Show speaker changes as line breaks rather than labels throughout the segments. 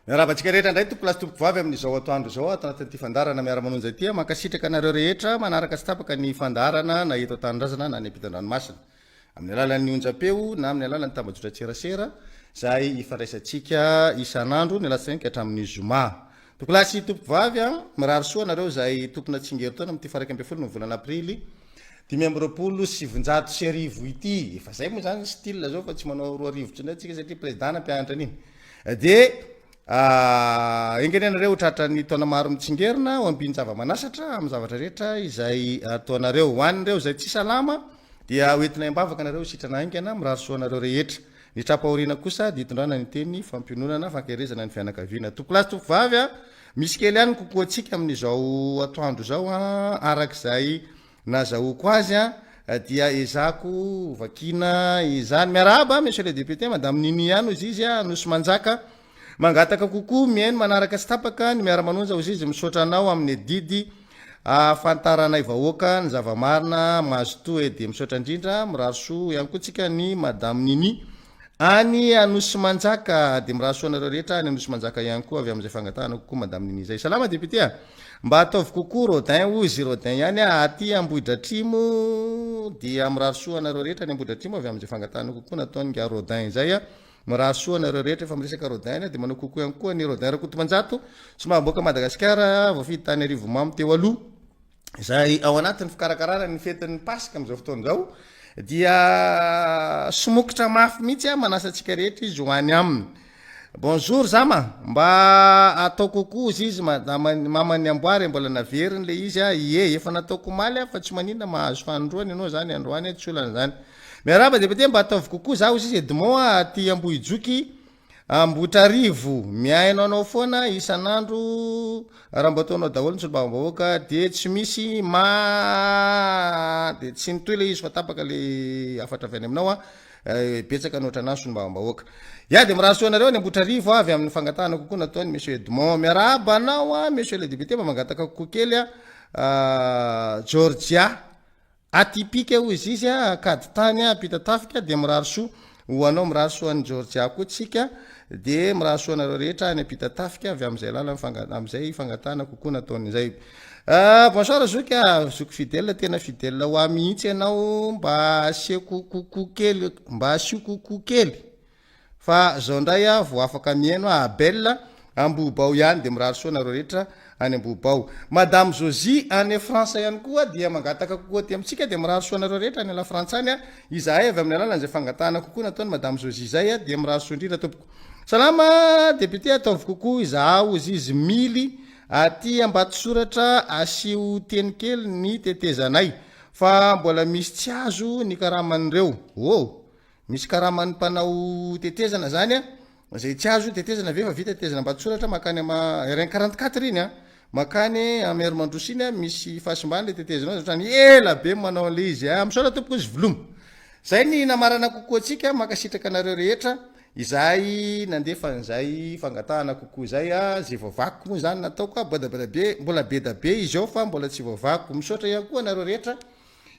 Miarahaba antsika rehetra indray tompoko lahy sy tompoko vavy amin'izao atoandro izao ato anatin'ity fandaharana miara-manonja ity. Mankasitraka anareo rehetra manaraka tsy tapaka ny fandaharana na eto an-tanindrazana na any ampitan-dranomasina. Amin'ny alalan'ny onjam-peo na amin'ny alalan'ny tambajotran-tserasera izay ifandraisantsika isan'andro ny alatsinainy ka hatramin'ny zoma. Tompoko lahy sy tompoko vavy a, mirary soa anareo izay tompona tsingerin-taona amin'ity faha 11 ny volana aprily 1925 ity. Efa zay moa zany style zao fa tsy manao 2000 intsony tsika satria président nampianatra an'iny. Dia enga anie ianareo ho tratran'ny taona maro mitsingerina ho ambin-java-manasatra amin'ny zavatra rehetra izay ataonareo. Ho an'ireo izay tsy salama dia ho entinay am-bavaka anareo ho sitrana haingana, mirary soa anareo rehetra. Ny tra-pahoriana kosa dia hitondrana ny teny fampiononana, fankaherezana ny fianakaviana. Tompokolahy sy tompokovavy a, misy kely ihany ny kokoantsika amin'izao atoandro izao a, araka izay Nazahoako azy an, dia ezahako vakiana izany. Miarahaba Monsieur le député, Madame Nini ihany hozy izy an, Nosy Manjaka. Mangataka kokoa mihaino manaraka tsy tapaka ny miara-manonja hozy izy. Misaotra anao amin'ny adidy ahafantaranay vahoaka ny zava-marina. Mazotoa e. Dia misaotra indrindra. Mirary soa ihany koa tsika ny Madame Nini. Any Anosimanjaka, dia mirary soa anareo rehetra any Anosimanjaka ihany koa avy amin'izay fangatahana kokoa Madame Nini izay. Salama député a! Mba ataovy kokoa Rodin hozy Rodin ihany a! Aty Ambohidratrimo dia mirary soa anareo rehetra any Ambohidratrimo avy amin'izay fangatahana kokoa nataon'ingahy Rodin izay a! Mirary soa anareo rehetra efa miresaka Rodin any dia manao kokoa ihany koa an'i Rodin Rakotomanjato, somambiboaka Madagasikara, voafidy tany Arivomamo teo aloha. izay ao anatin'ny fikarakarana ny fetin'ny Paska amin'izao fotoana izao dia somokotra mafy mihitsy a manasa antsika rehetra izy ho any aminy. Bonjour zama, mba atao kokoa izy izy maman'ny amboary mbola naveriny le izy a, ie efa nataoko omaly a fa tsy maninona mahazo fanindroany ianao zany androany tsy olana zany. Miarahaba député mba ataovy kokoa za ozy izy Edmond a aty Ambohijoky Ambohitrarivo, mihaino anao foana isan'andro, raha mba ataonao daholo ny solombavambahoaka dia tsy misy ma dia tsy nitohy le izy fa tapaka le hafatra avy any aminao a, eh, betsaka ny ohatranà solombavambahoaka. Ya dia mirary soa anareo any Ambohitrarivo avy amin'ny fangatahana kokoa nataon'i Monsieur Edmond. Miarahaba anao a Monsieur le député, mba mangataka kokoa kely a, ah, Georgia. Atypique hoy izy a, Ankady tany a, Ampitatafika dia mirary soa ho anao, mirary soa an'i Georgia koa tsika, dia mirary soa anareo rehetra any Ampitatafika avy amin'izay alalan'ny fanga, amin'izay fangatahana kokoa nataony izay. Ah, bonsoir zoky a, zoky fidèle, tena fidèle ho ahy mihitsy ianao, mba aseko kokoa kely, mba asio kokoa kely. Fa zao ndray aho vao afaka mihaino a Abel Ambohibao ihany dia mirary soa nareo rehetra any Ambohibao. Madame Josie any France ihany koa dia mangataka kokoa aty amintsika dia mirary soa anareo rehetra any la Frantsa any a. Izahay avy amin'ny alalan'izay fangatahana kokoa nataon'i Madame Josie izay a dia mirary soa indrindra tompoko. Salama député ataovy kokoa izaho hozy izy mily aty Ambatosoratra asio teny kely ny tetezanay fa mbola misy tsy azo ny karaman'ireo. Oh! Misy karaman'ny mpanao tetezana zany a, zay tsy azo tetezana ve efa vita tetezana Ambatotsoratra makany ama RN 44 iny a, makany am R Mandroso iny a, misy fahasimbana le tetezana ao, otrany ela be manao an'le izy a, misaotra tompoko izy veloma. Zay ny namarana kokoa antsika, mankasitraka anareo rehetra izay nandefa an'izay fangatahana kokoa izay a, zay voavakiko moa zany nataoko a, boda be, mbola be da be izy ao fa mbola tsy voavakiko, misaotra ihany koa anareo rehetra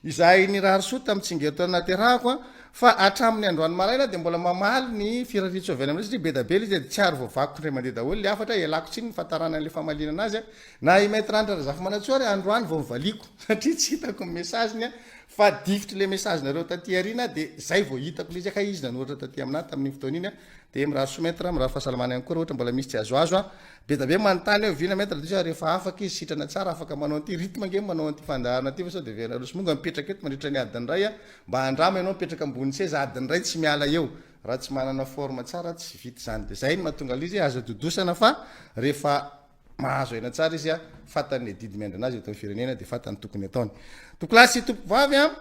Izahay nirary soa tamin'ny tsingerin-taona nahaterahako an, fa hatramin'ny androany maraina dia mbola mamaly ny firariantsoa avy any aminareo satria be da be ilay izy dia tsy ary voavakiko indray mandeha daholo ilay hafatra, ialako tsiny ny fahatarana an'ilay famaliana anazy an, na i Maître Andry Razafimanantsoa ary androany vao nivaliako satria tsy hitako ny message-ny an, fa difotry ilay message-nareo taty aoriana dia zay vao hitako ilay izy kay izy nanoratra taty aminà tamin'iny fotoana iny an, dia mirary soa Maître, mirary fahasalamana ihany koa raha ohatra mbola misy tsy azoazo an. Be da be manontany hoe oviana maître dia rehefa afaka izy sitrana tsara afaka manao an'ity rythme ange manao an'ity fandaharana ity fa sao dia heverina roso monga mipetraka eto mandritra ny adiny iray a mba andramo ianao mipetraka ambony seza adiny iray tsy miala eo raha tsy manana forme tsara tsy vita izany dia zay no mahatonga an'ilay izy hoe aza dodosana fa rehefa mahazo aina tsara izy a fantany ny adidy miandry anazy eto amin'ny firenena dia fantany tokony ataony tompokolahy sy tompokovavy a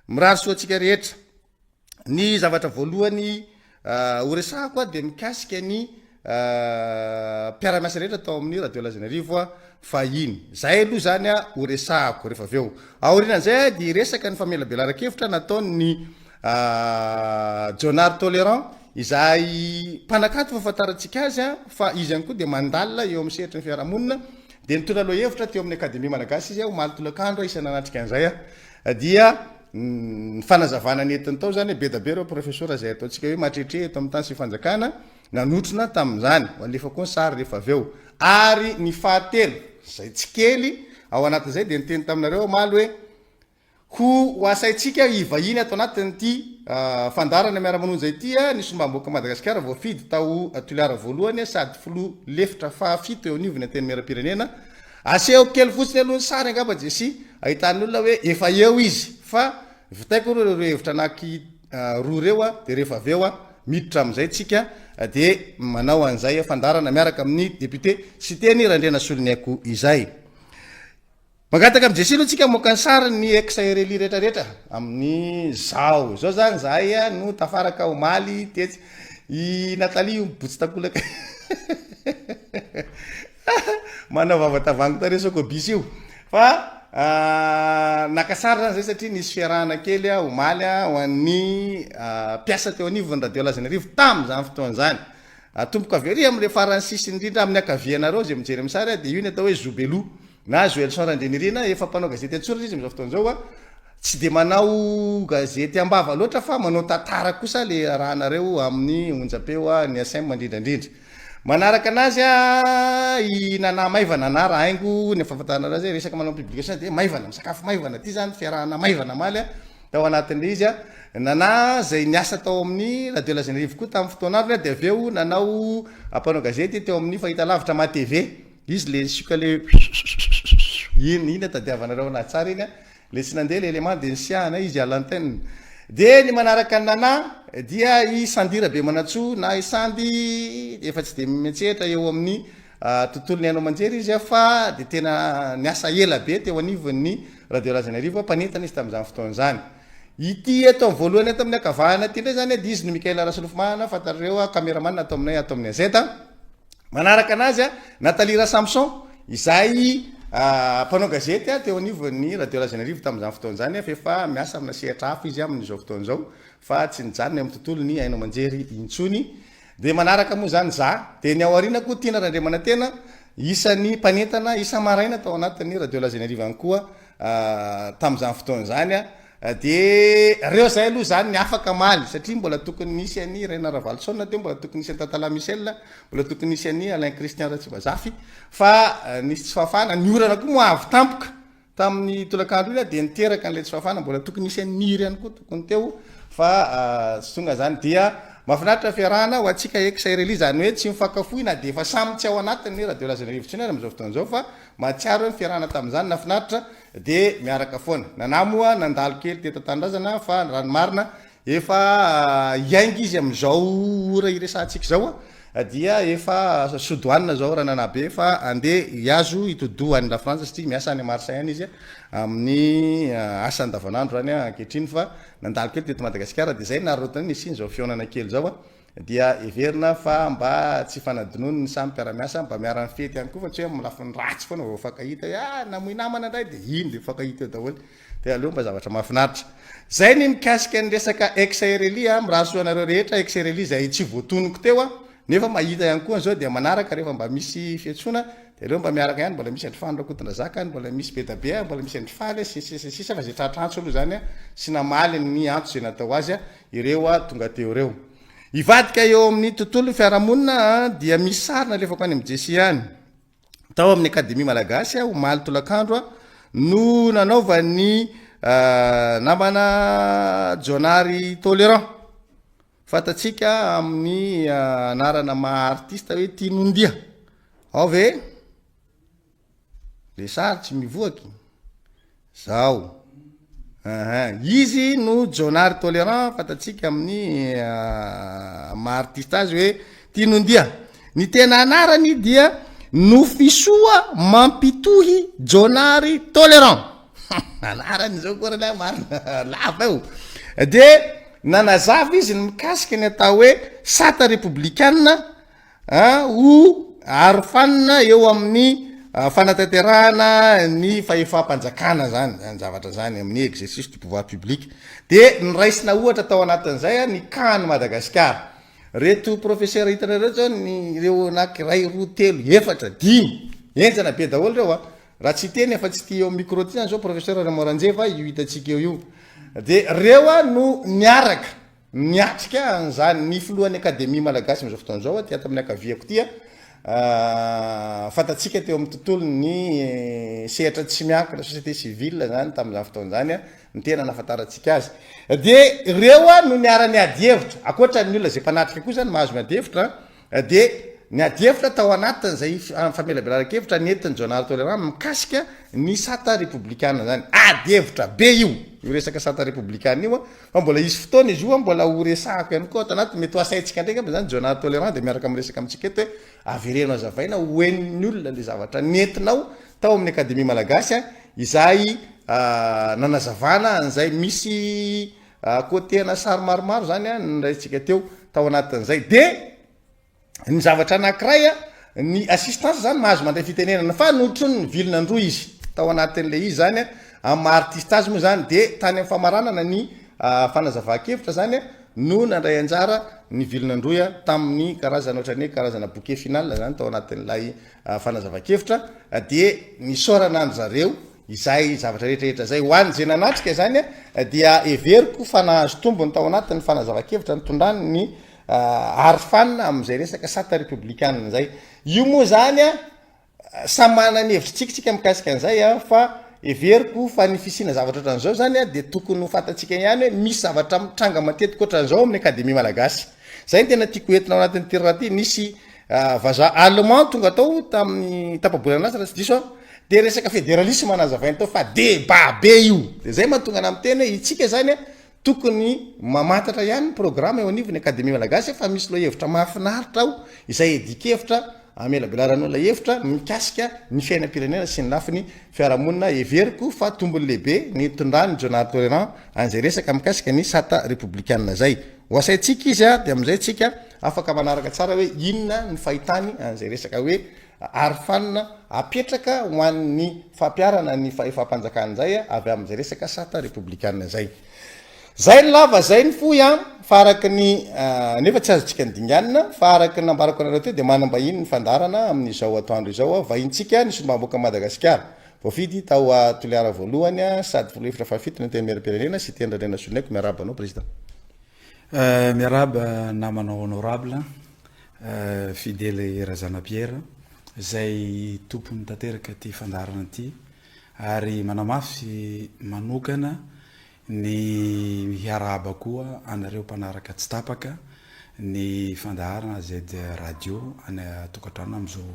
mirary soa antsika rehetra Ny zavatra voalohany ho resahako dia mikasika ny mpiara-miasa rehetra tao amin'ny Radio Lazainarivo fahiny. Zay aloha zany ho resahako rehefa avy eo. Aorianan'izay dia hiresaka ny famelabelaran-kevitra nataon'ny Jonard Tolerant izay mpanakanto fahafantarantsika azy fa izy ihany koa dia mandalina eo amin'ny sehatry ny fiarahamonina dia nitondra lohahevitra teo amin'ny Akademia Malagasy izy omaly tolakandro isan'ny nanatrika an'izay dia Ny fanazavana nentiny tao zany hoe be da be ireo professeur izay ataontsika hoe matretre eto amin'ny tany sy fanjakana. nanotrona tamin'izany. Ho alefa koa ny sary rehefa avy eo. Ary ny fahatelo, izay tsy kely ao anatin'izay dia niteny taminareo omaly hoe Ho ho asaintsika hivahiny ato anatin'ity fandaharana Miara-manonja ity ny solombavambahoaka Madagasikara voafidy tao Toliara voalohany sady filoha lefitra fahafito eo anivon'ny Antenimierampirenena. Asehoko kely fotsiny aloha ny sary angamba Jessie ahitan'ny olona hoe efa eo izy fa vitaiko aloha ireo hevitra anaky roa ireo dia rehefa avy eo miditra amin'izay tsika dia manao an'izay fandaharana miaraka amin'ny député Siteny Randrianasoloniaiko izay. Mangataka amin'i Jessie aloha tsika hamoaka ny sariny ny ex RLI rehetra rehetra amin'ny zao. Zao zany zahay no tafaraka omaly tetsy. I Nathalie io mibotsy takolaka. Manao vava tavangy tare sokobisy io. Fa naka sary zany zay satria nisy fiarahana kely omaly ho an'ny mpiasa teo anivon'ny radio Lazanarivo tamin'izany fotoana izany. Atomboka avy ery amin'ilay farany sisiny indrindra amin'ny ankavianareo izay mijery amin'ny sary dia io ny atao hoe Zobelou. Na Joelson Randrianirina, efa mpanao gazety an-tsoratra izy amin'izao fotoana izao a. Tsy dia manao gazety am-bava loatra fa manao tantara kosa le arahanareo amin'ny onjam-peo ny SM indrindra indrindra. Manaraka anazy a i Nana Maivana na Rahaingo ny fahafantarana azy resaka manao publication dia maivana, misakafo maivana. Ity zany fiarahana maivana omaly a tao anatin'ilay izy a. Nana izay niasa tao amin'ny Radio Lazainarivo koa tamin'ny fotoan'androny dia avy eo nanao mpanao gazety teo amin'ny fahitalavitra MATV. Izy le nisioka le iny iny tadiavanareo anazy tsara iny a, le tsy nandeha le élément de nisiahana izy à l'antenne. De ny manaraka an'i Nana dia i Sandy Rabemanantsoa na i Sandy efa tsy de miantsehatra eo amin'ny tontolon'ny haino aman-jery izy fa de tena niasa ela be teo anivon'ny Radio Razanarivo, mpanentana izy tamin'izany fotoana izany. Ity eto amin'ny voalohany eto amin'ny ankavanana ity indray zany dia izy no Michael Rasolofomanana, fantatrareo, cameraman ato aminay ato amin'ny AZ. Manaraka anazy Nathalie Rasamson izay mpanao gazety teo anivon'ny Radio Razanarivo tamin'izany fotoana izany fa efa miasa amina sehatra hafa izy amin'izao fotoana izao fa tsy nijanona eo amin'ny tontolon'ny haino aman-jery intsony. Dia manaraka moa izany za. Dia ny ao aoriana koa Tiana Randriamanantena isan'ny mpanentana isa-maraina tao anatin'ny Radio Razanarivo ihany koa tamin'izany fotoana izany. Dia reo zay aloha zany ny afaka hamaly satria mbola tokony nisy an'i Reina Ravaloson teo, mbola tokony nisy an'i Tatalahy Michel, mbola tokony nisy an'i Alain Christian Ratsibazafy fa nisy tsy fahafahana, ny orana koa moa avy tampoka tamin'ny tolakandro iny dia niteraka an'ilay tsy fahafahana, mbola tokony nisy an'i Niry ihany koa tokony teo fa tsy tonga zany. Dia mahafinaritra fiarahana ho antsika ex RLI, zany hoe tsy mifankafohy na dia efa samy tsy ao anatin'ny Radio Lazanarivo intsony ary amin'izao fotoana izao fa mahatsiaro hoe ny fiarahana tamin'izany nahafinaritra. Dia miaraka foana. Nana moa nandalo kely teto an-tanindrazana fa raha ny marina efa hiainga izy amin'izao ora iresahantsika izao dia efa sodoanina izao Ranana be fa andeha hihazo hitodi-doha any Lafrantsa satria miasa any Marseille any izy amin'ny asa andavanandro any ankehitriny fa nandalo kely teto Madagasikara dia izay naharotana nisian'izao fihaonana kely izao. Dia heverina fa mba tsy fanadinoany ny samy mpiara-miasa, mba miara-mifety ihany koa fa tsy hoe amin'ny lafiny ratsy foana vao mifankahita hoe ah namoy namana indray dia iny dia mifankahita eo daholo. Dia aleo mba zavatra mahafinaritra. Izay ny mikasika ny resaka ex RLI a, mirary soa anareo rehetra ex RLI izay tsy voatonoko teo a, nefa mahita ihany koa an'izao dia manaraka rehefa mba misy fiantsoana dia aleo mba miaraka ihany, mbola misy an-dry Fano Rakotondrazaka any, mbola misy Bedabe any, mbola misy an-dry Faly sy ny sisa sy ny sisa fa izay tratra antso aloha izany a sy namaly ny antso izay natao azy a ireo tonga teo ireo. Hivadika eo amin'ny tontolon'ny fiarahamonina dia misy sary nalefako any amin'i Jessie any. Tao amin'ny Akademia Malagasy omaly tolakandro no nanaovan'ny namana Jonary Tolerant. Fantatsika amin'ny anarana maha artiste hoe Tinondia. Ao ve? Le sary tsy mivoaky. Zao. Aha. Izy no Jonary Tolerant fantatsika amin'ny maha artiste azy hoe Tinondia. Ny tena anarany dia Nofisoa Mampitohy Jonary Tolerant. Anarany zao koa ralahy marina lava io. De nanazava izy ny mikasika ny atao hoe sata repoblikana Ho arofanina eo amin'ny fanatanterahana ny fahefam-panjakana zany, zany zavatra zany amin'ny exercice du pouvoir public. De noraisina ohatra tao anatin'izay ny cas an'i Madagasikara. Reto professeur hitanareo reto zao ny ireo anakiray, roa, telo, efatra, dimy, henjana be daholo ireo a. Raha tsy hiteny afa tsy ity eo amin'ny micro ity zany zao professeur Ramoranjeva io hitantsika eo io. De reo no niaraka. Niatrika an'izany ny filohan'ny Akademia Malagasy amin'izao fotoana izao, aty ato amin'ny ankaviako ity, fantatsika teo amin'ny tontolon'ny sehatra tsy miankina, société civile izany tamin'izany fotoana izany no tena nahafantarantsika azy. Dia ireo no niara-niady hevitra, ankoatra ny olona izay mpanatrika koa izany mahazo miady hevitra, Dia niady hevitra tao anatin'izay famelabelaran-kevitra nentin'i Jaonary Tolerant mikasika ny sata repoblikana izany. Ady hevitra be io, io resaka sata repoblikana io, fa mbola hisy fotoana izy io mbola ho resahako ihany koa ato anaty, mety ho asaintsika indray angamba izany Jaonary Tolerant dia miaraka miresaka amintsika eto hoe avereno hazavaina ho henon'ny olona ilay zavatra nentinao tao amin'ny Akademia Malagasy izay nanazavana an'izay misy Côté-na sary maromaro zany a noraisintsika teo tao anatin'izay. De ny zavatra anankiray a, ny assistance zany mahazo mandray fitenenana fa notronin'ny vilon'Androy izy tao anatin'ilay izy zany a, amin'ny maha artiste azy moa zany de tany amin'ny famaranana ny fanazavan-kevitra zany a no nandray anjara ny vilon'Androy a tamin'ny karazana ohatran'ny hoe karazana bouquet final zany tao anatin'ilay fanazavan-kevitra de nisaorana an-dry zareo Izay zavatra rehetra rehetra izay, ho an'izay nanatrika izany dia heveriko fa nahazo tombony tao anatin'ny fanazavan-kevitra nitondrany ny Arofanina amin'izay resaka sata repoblikanina izay. Io moa izany samy manana ny hevitritsika isika mikasika an'izay fa heveriko fa ny fisiana zavatra ohatran'izao izany dia tokony ho fantatsika ihany hoe misy zavatra mitranga matetika ohatran'izao amin'ny Akademia Malagasy. Izay no tena tiako hoentina ao anatin'ity raharaha ity. Nisy vazaha allemand tonga tao tamin'ny tapa-bolana lasa raha tsy diso aho, dia resaka federalisme nazavainy tao fa débat be io. Dia zay mahatonga anah miteny hoe itsika zany a tokony mamantatra ihany ny programme eo anivon'ny Akademia Malagasy fa misy lohahevitra mahafinaritra ao izay iadian-kevitra amelabelaran'olona hevitra mikasika ny fiainam-pirenena sy ny lafiny fiarahamonina. Heveriko fa tombony lehibe ny nitondran'i Jonah Tolerant an'izay resaka mikasika ny sata repoblikana izay. Ho asaintsika izy dia amin'izay tsika afaka manaraka tsara hoe inona ny fahitany an'izay resaka hoe arofanina apetraka ho an'ny fampiharana ny fahefam-panjakana izay avy amin'izay resaka sata repoblikana izay. Zay ny lava, zay ny fohy an, fa araka ny, nefa tsy azontsika ny dinganina, fa araka ny nambarako anareo teo dia manam-bahiny ny fandaharana amin'izao atoandro izao, vahintsika ny solombavambahoakan'i Madagasikara, voafidy tao Toliara voalohany sady filoha lefitra fahafito ny Antenimierampirenena, Siteny Randrianasoloniaiko, miarahaba anao Président.
Miarahaba namana honorable Fidèle Razanapiera izay tompony tanteraka ity fandaharana ity ary manamafy manokana ny miarahaba koa anareo mpanaraka tsy tapaka ny fandaharana AZ Radio any an-tokantrano amin'izao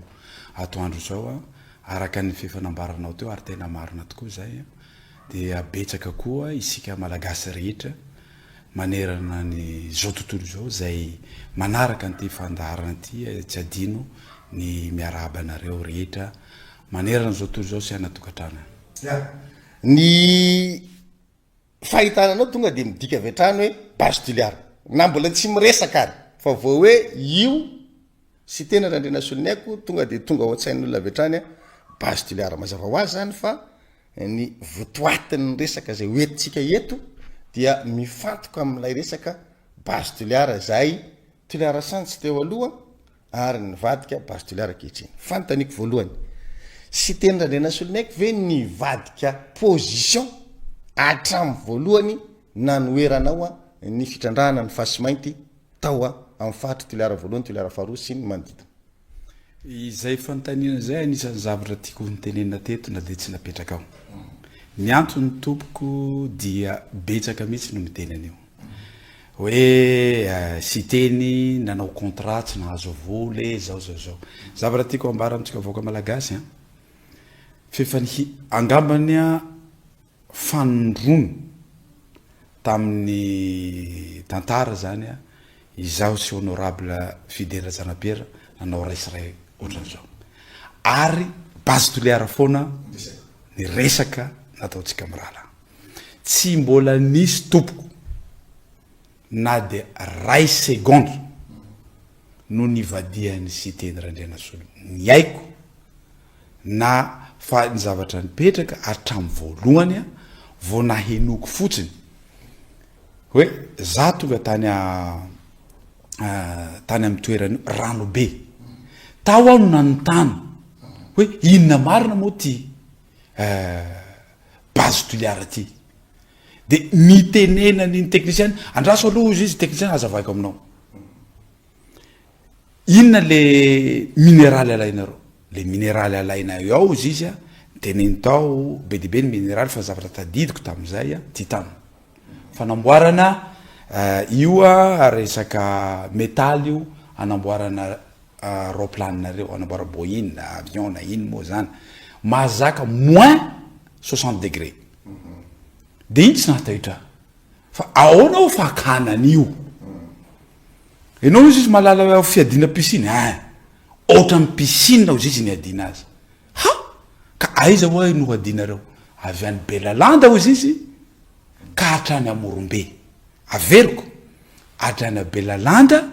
atoandro izao araka ny fifanambaranao teo ary tena marina tokoa izay dia betsaka koa isika Malagasy rehetra manerana ny izao tontolo izao izay manaraka an'ity fandaharana ity, tsy adino ny miarahaba anareo rehetra manerana izao tontolo izao sy any an-tokantrano.
Ya. Ny fahitana anao tonga dia midika avy hatrany hoe Base Toliara. Na mbola tsy miresaka ary fa vao hoe io Siteny Randrianasoloniaiko tonga dia tonga ao an-tsain'ny olona avy hatrany Base Toliara. Mazava ho azy izany fa ny votoatin'ny resaka izay hoentintsika eto dia mifantoka amin'ilay resaka Base Toliara izay Toliara Sands teo aloha ary nivadika Base Toliara ankehitriny. Fanontaniako voalohany, Siteny Randrianasoloniaiko ve nivadika position hatramin'ny voalohany nanoheranao ny fitrandrahana ny fasimainty tao amin'ny faritr'i Toliara voalohany, Toliara faharoa sy ny manodidina?
Izay fanontaniana izay anisan'ny zavatra tiako notenenina teto na dia tsy napetrakao. Ny antony tompoko dia betsaka mihitsy no miteny an'io. Hoe Siteny nanao contrat tsy nahazo vola e, zao zao zao. Zavatra tiako ambara amintsika vahoaka malagasy an, f'efa ny angambany an, fanindroany tamin'ny tantara zany izaho sy honorable Fidèle Razanapiera nanao ray sy ray ohatran'izao ary base Toliara foana ny resaka nataontsika mirahalahy tsy mbola nisy tompoko na dia ray seconde no nivadihan'i Siteny Randrianasolo ny aiko na fa ny zavatra nipetraka hatramin'ny voalohany vao nahenoako fotsiny hoe za tonga tany tany amin'ny toerana io rano be tao aho no nanontany hoe inona marina moa ty base Toliara ty. De nitenenan'iny technicien, andraso aloha hozy izy technicien hazavaiko aminao. Inona le mineraly alainareo? Le mineraly alainay ao hozy izy a, niteneny tao be dia be ny mineraly fa ny zavatra tadidiko tamin'izay a, titane. Fanamboarana io a resaka metaly io anamboarana raoplaninareo, anamboarana Boeing na avion na ino moa zany, mahazaka moins 60 degré. De iny tsy nahataitra ahy. Fa ahoana ho fakana an'io? Ianao hozy izy mahalala fiadiana piscine, ein! Ohatran'ny piscine hozy izy niadiana azy. Ha! Ka aiza hoa no hadianareo? Avy any Belalanda hozy izy ka hatrany Amorombe. Averiko, hatrany Belalanda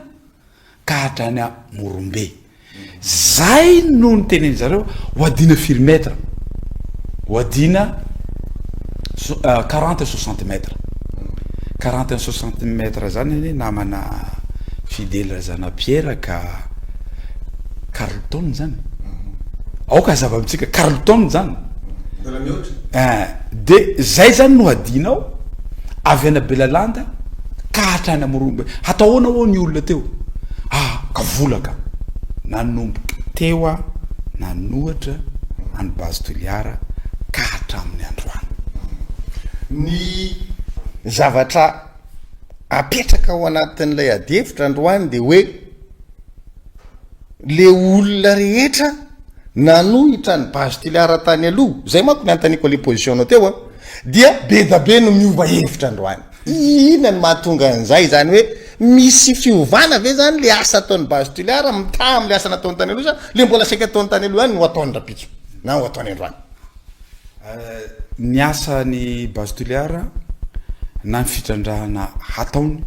ka hatrany Morombe. Zay no nitenen'ny zareo ho adina firy mètre? Ho adina 40 et 60 mètre. 40 et 60 mètre zany anie namana Fidèle Razanapiera ka Carlton zany. Aoka hazava amintsika Carlton zany.
Mbola mihoatra.
Eh, de zay zany no hadinao avy any Belalanda ka hatrany Amorombe. Hatao ahoana ho'a ny olona teo? Ah, ka vola ka. Nanomboka teo aho nanohatra an'i Base Toliara ka hatramin'ny androany.
Ny zavatra apetraka ao anatin'ilay adihevitra androany dia hoe le olona rehetra nanohitra ny Base Toliara tany aloha, zay manko ny anontaniako an'le position-nao teo an, dia be da be no miova hevitra androany. Inona no mahatonga an'izay? Izany hoe misy fiovana ve zany le asa ataon'ny Base Toliara mitaha am'le asa nataony tany aloha sa le mbola saika ataony tany aloha ihany no ataony rahampitso na ho ataony androany?
Ny asan'ny Base Toliara na ny fitrandrahana hataony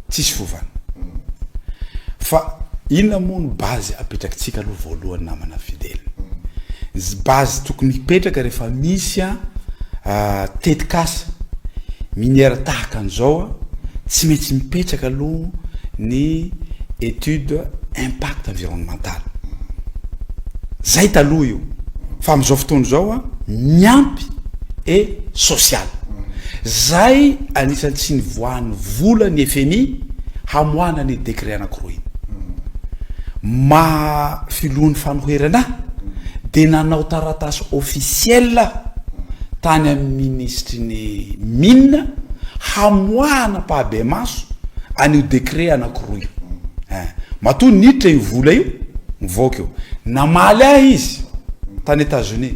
tsisy fiovana. Fa inona moa no base apetrakitsika aloha voalohany namana Fidèle? Ny base tokony hipetraka rehefa misy tetikasa minière tahaka an'izao tsy maintsy mipetraka aloha ny étude impact environnemental. Zay taloha io fa am'izao fotoana izao a miampy et social. Zay anisan'ny tsy nivoahan'ny vola ny FMI hamoahana ny décret anakiroa iny. Maha filohan'ny fanoherana ahy dia nanao taratasy officiel aho tany amin'ny minisitry ny mines hamoahana ampahabemaso an'io décret anakiroa io. Ein. Matoa niditra io vola io, mivoaka io. Namaly ahy izy tany Etazonia,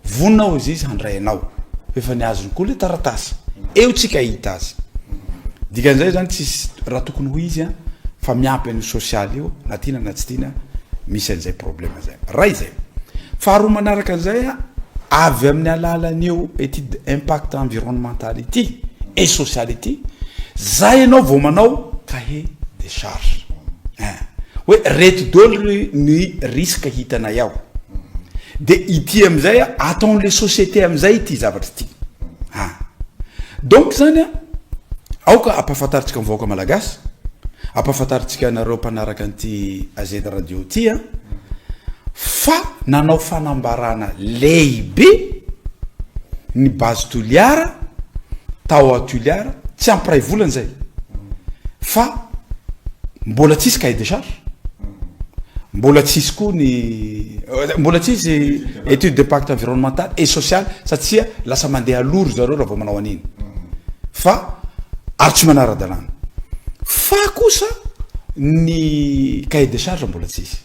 vonona hozy izy handray anao, fa efa niazony koa le taratasy. Eo tsika hahita azy. Dikan'izay zany tsisy raha tokony ho izy an, fa miampy an'io sosialy io na tiana na tsy tiana misy an'izay problème zay. Ray izay. Faharoa manaraka an'izay an, avy amin'ny alalan'io étude impact environnemental ity et social ity, zay ianao vao manao cahier de charge. Ein. Hoe reto daholo ny risque hitanay ao. De ity amizay an, ataon'le société amizay ity zavatra ity. An. Donc zany an, aoka ampahafantarintsika ny vahoaka malagasy, ampahafantarintsika anareo mpanaraka an'ity AZ radio ity an, fa nanao fanambarana lehibe ny base Toliara tao a Toliara, tsy ampy iray volana izay fa mbola tsisy cahier de charge, mbola tsisy koa ny mbola tsisy étude d'impact environnemental et social satria lasa mandeha aloha ry zareo raha vao manao an'iny fa ary tsy manara-dalàna fa kosa ny cahier de charge mbola tsisy.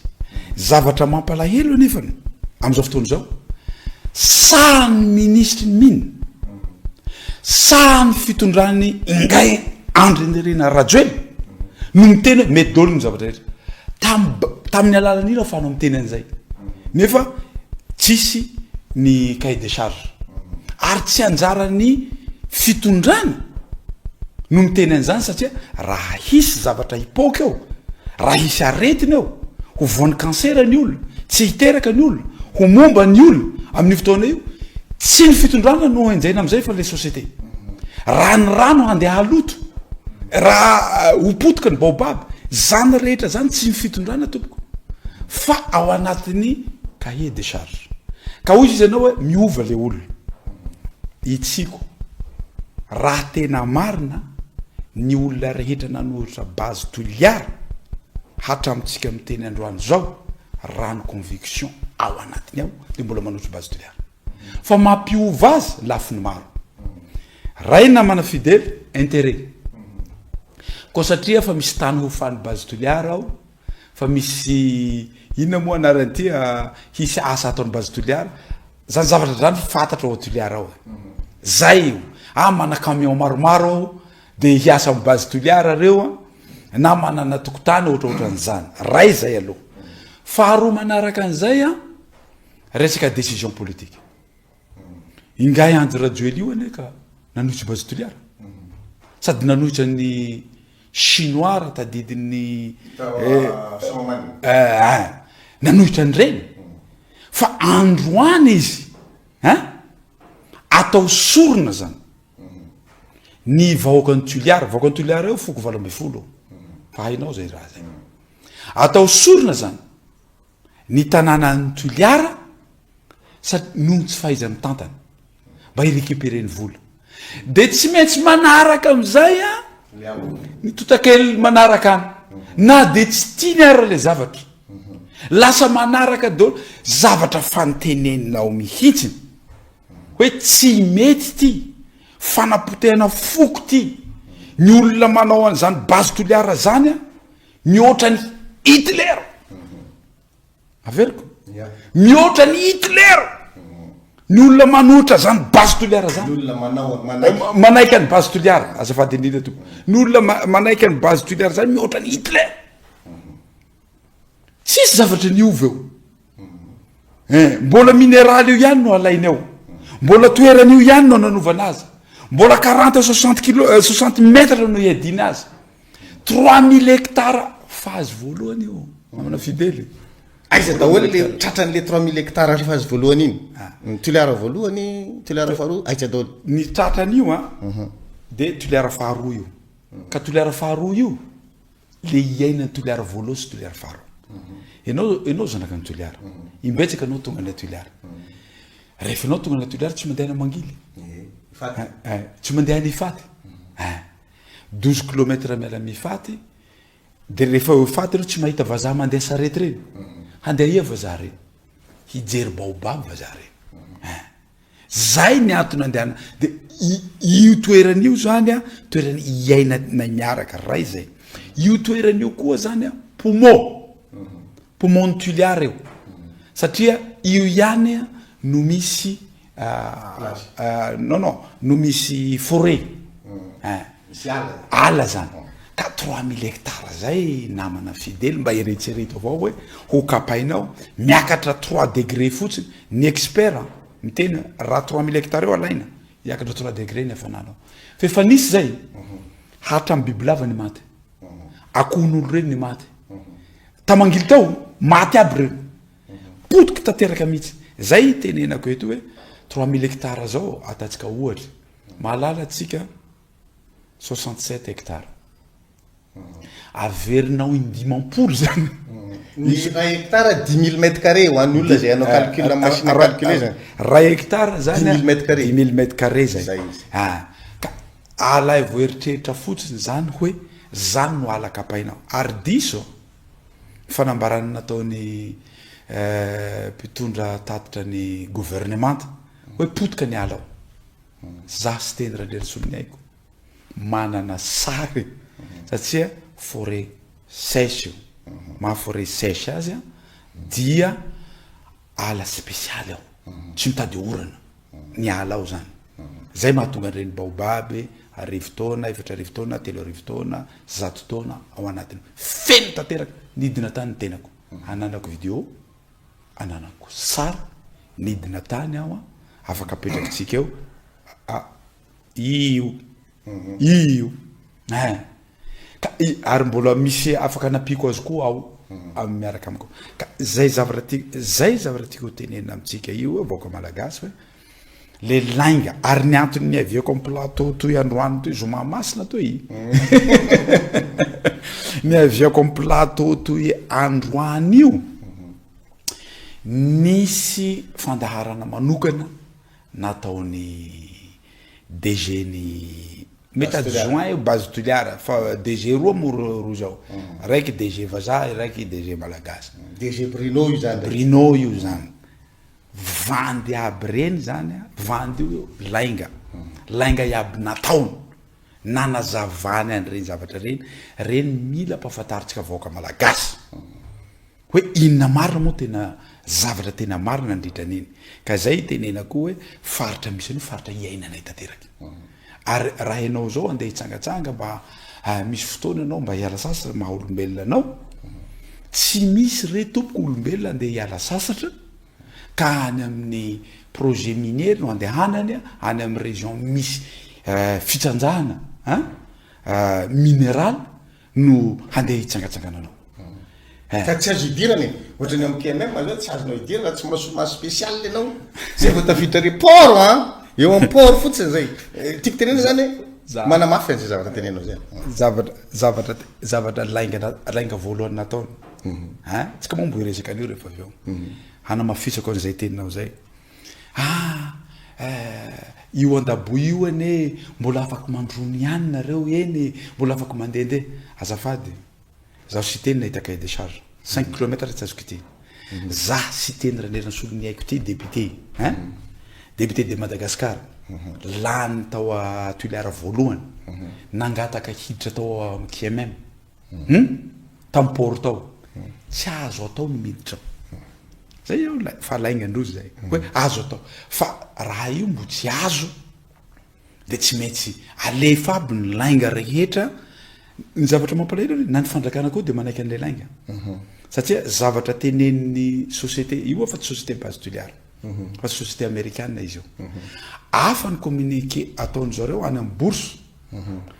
Zavatra mampalahelo anefany amin'izao fotoana izao, sahan'ny minisitry ny mines, sahan'ny fitondran'ny Ingahy Andry Nirina Rajoelina no miteny hoe mety daholo ny zavatra rehetra. Tam- tamin'ny alalan'io ahafahanao miteny an'izay. Nefa tsisy ny cahier de charge. Ary tsy anjaran'ny fitondrana no miteny an'izany satria raha hisy zavatra hipoaka eo, raha hisy aretina eo, ho voan'ny cancer ny olona, tsy hiteraka ny olona, ho momba ny olona amin'io fotoana io, tsy ny fitondrana no henjehina amin'izay fa le société. Raha ny rano handeha haloto, raha ho potika ny baobab, zany rehetra zany tsy ny fitondrana tompoko fa ao anatin'ny cahier de charge. Ka hoy izy ianao hoe miova le olona. Itsiko. Raha tena marina, ny olona rehetra nanoritra base Toliara hatramintsika miteny androany izao, raha ny conviction ao anatiny ao dia mbola manoritra base Toliara. Fa mampiova azy lafiny maro. Ray namana fidèle, intérêt. Koa satria fa misy tany hofan'ny base Toliara ao, fa misy inona moa anarany ity hisy asa ataon'ny base Toliara, zany zavatra zany fantatra ao Toliara ao e. Zay io. Ah mana camion maromaro aho de hiasa amin'ny base Toliara reo an, na manana tokotany ohatrohatran'izany. Ray zay aloha. Faharoa manaraka an'izay an, resaka décision politique. Ingahy Andry Rajoelina io anie ka nanohitra Base Toliara. Sady nanohitra ny Chinois raha tadidin'ny eh, eh, eh, nanohitra an'ireny. Fa androany izy hein, atao sorona zany ny vahoakan'i Toliara, vahoakan'i Toliara io foko 18 fa hainao zay raha zay. Atao sorona zany ny tanànan'i Toliara satria noho ny tsy fahaiza-mitantana mba hi-recuperer-ny vola de tsy maintsy manaraka amin'izay a ny totakely manaraka any na de tsy tiany ara le zavatra lasa manaraka daholo zavatra fanteneninao mihitsiny hoe tsy mety ty fanapotehana foko ty ny olona manao an'izany base Toliara zany a mihoatra ny Hitler Averiko. Mihoatra ny Hitler. Ny olona manohitra zany base Toliara zany.
Ny olona manao manaiky.
Eh, manaiky an'ny base Toliara, azafady indrindra tompoko. Ny olona manaiky an'ny base Toliara zany mihoatra ny Hitler. Tsisy zavatra niova eo. Eh, mbola mineraly io ihany no alainy ao. Mbola toerana io ihany no nanaovana azy. Mbola 40 60 kilo 60 eh, mètres no iadiana azy. 3000 hectares phase voalohany io namana fidèle.
Aiza daholo le tratran'le 3000 hectares le phase voalohany iny? Ah. Ny Toliara voalohany, Toliara faharoa, aiza daholo?
Ny tratran'io an, mhm. de Toliara faharoa io. Ka Toliara faharoa io, le iainan'ny Toliara voalohany sy Toliara faharoa. Mhm. Ianao ianao zanaka ny Toliara. Mhm. Imbetsaka anao tonga any Toliara. Rehefa ianao tonga any Toliara tsy mandeha any Mangily.
Eh, Ifaty.
Eh, eh, tsy mandeha any Ifaty. Eh. 12 kilomètre miala am Ifaty de rehefa eo Ifaty ianao tsy mahita vazaha mandeha sarety reny handeha ia vazaha reny hijery baobab vazaha reny hein zay ny antony andehana de io toerana io zany a toerana iainanay miaraka ray zay io toerana io koa zany a poumon poumon ny Tuliara io satria io ihany a no misy Non non, no misy forêt ein,
Misy ala.
Ala zany, ka 3000 hectares zay namana fidèle mba eretsereto avao hoe ho kapainao, miakatra trois degré fotsiny, ny expert miteny hoe raha 3000 hectares eo alaina, hiakatra trois degré ny hafanana ao, fa efa nisy zay, hatramin'ny bibilava ny maty, akohon'olo reny ny maty, tamangily tao maty aby reo. Potika tanteraka mihitsy. Zay itenenako eto hoe 3000 hectares zao ataontsika ohatra. Mahalala tsika 67 hectares. Averinao indimampolo zany.
Ny iray hectare 10000 mètres carrés ho an'ny olona izay hanao calcul amin'ny machine à calculer zany.
Ray hectare zany
10000 mètres carrés.
10000 mètres carrés zay.
Zay izy.
Ah, ka alaivo eritreritra fotsiny zany hoe zany no ala kapainao. Ary diso. Fanambarana nataon'ny mpitondra tatitra ny governemanta hoe potika ny ala ao. Za Siteny Randrianasoloniaiko manana sary satria forêt sèche io. Maha forêt sèche azy dia ala spesialy ao, tsy mitady orana. ny ala ao zany. Zay mahatonga an'ireny baobab 1000 taona, 4000 taona, 3000 taona, 100 taona ao anatiny. Feno tanteraka. Nidina tany ny tenako. Ananako video, ananako sary, nidina tany aho, afaka apetrakitsika eo. Ah, io. Io. Ein. Ka ary mbola misy afaka anampiako azy koa aho amin'ny miaraka amiko. Ka zay zavatra ti zay zavatra tiako ho tenenina amintsika io hoe vahoaka malagasy hoe le lainga ary ny antony niaviako amin'ny plateau toy androany toy zoma masina toy niaviako amin'ny plateau toy androany io nisy fandaharana manokana nataony. DG ny mety adjoint io base Toliara fa DG roa moa roa zao, raiky DG vazaha, raiky DG malagasy.
DG Bruno io zany.
Bruno io zany. Vandy aby reny zany a, vandy io lainga, lainga iaby nataony, nanazavany an'ireny zavatra ireny, reny mila ampahafantarintsika vahoaka malagasy hoe inona marina moa tena zavatra tena marina nandritra an'iny, ka zay itenenako hoe faritra misy an'io faritra iainanay tanteraka, ary raha ianao zao andeha hitsangatsanga mba misy fotoana ianao mba hiala sasatra maha olombelona anao, tsy misy re tompoko olombelona andeha hiala sasatra ka any amin'ny projet minier no andehanany, any amin'ny région misy fitrandrahana an minéral no handeha hitsangatsangananao.
Eh. Ka tsy azo idirana e! Ohatran'ny ao amin'ny KMM zao tsy azonao idirana raha tsy maso spécial ianao. Zay vao tafiditra ary port an! Eo amin'ny port fotsiny zay. Eh, tiako tenenina zany hoe manamafy an'izay zavatra tenenao zay.
Zavatra zavatra zavatra lainga lainga voalohany nataony. Mhm. Hein? Tsika moa mbo hiresaka an'io rehefa avy eo. Mhm. Hanamafisako an'izay teninao zay. Ah, eh, io Andaboy io anie mbola afaka mandrono ihany nareo eny e, mbola afaka mandehandeha. Azafady. Zaho Siteny nahita cahier de charge. Cinq kilomètres tsy azoko ity. Za Siteny Randrianasoloniaiko ity député hein? Député de Madagascar. Lany tao a Tuléar voalohany. Nangataka hiditra tao amin'ny KMM. Hum? Tamin'ny port tao. Tsy azo atao ny miditra ao. Zay eo fa laingan-drozy zay. Hoe azo atao. Fa raha io mbo tsy azo de tsy maintsy alefa aby ny lainga rehetra, ny zavatra mampalahelo anie na ny fanjakana koa de manaiky an'le lainga satria zavatra tenenin'ny société io afa tsy société base Toliara fa société amerikana izy io hafa ny communiqué ataon-dry zareo any amin'ny bourse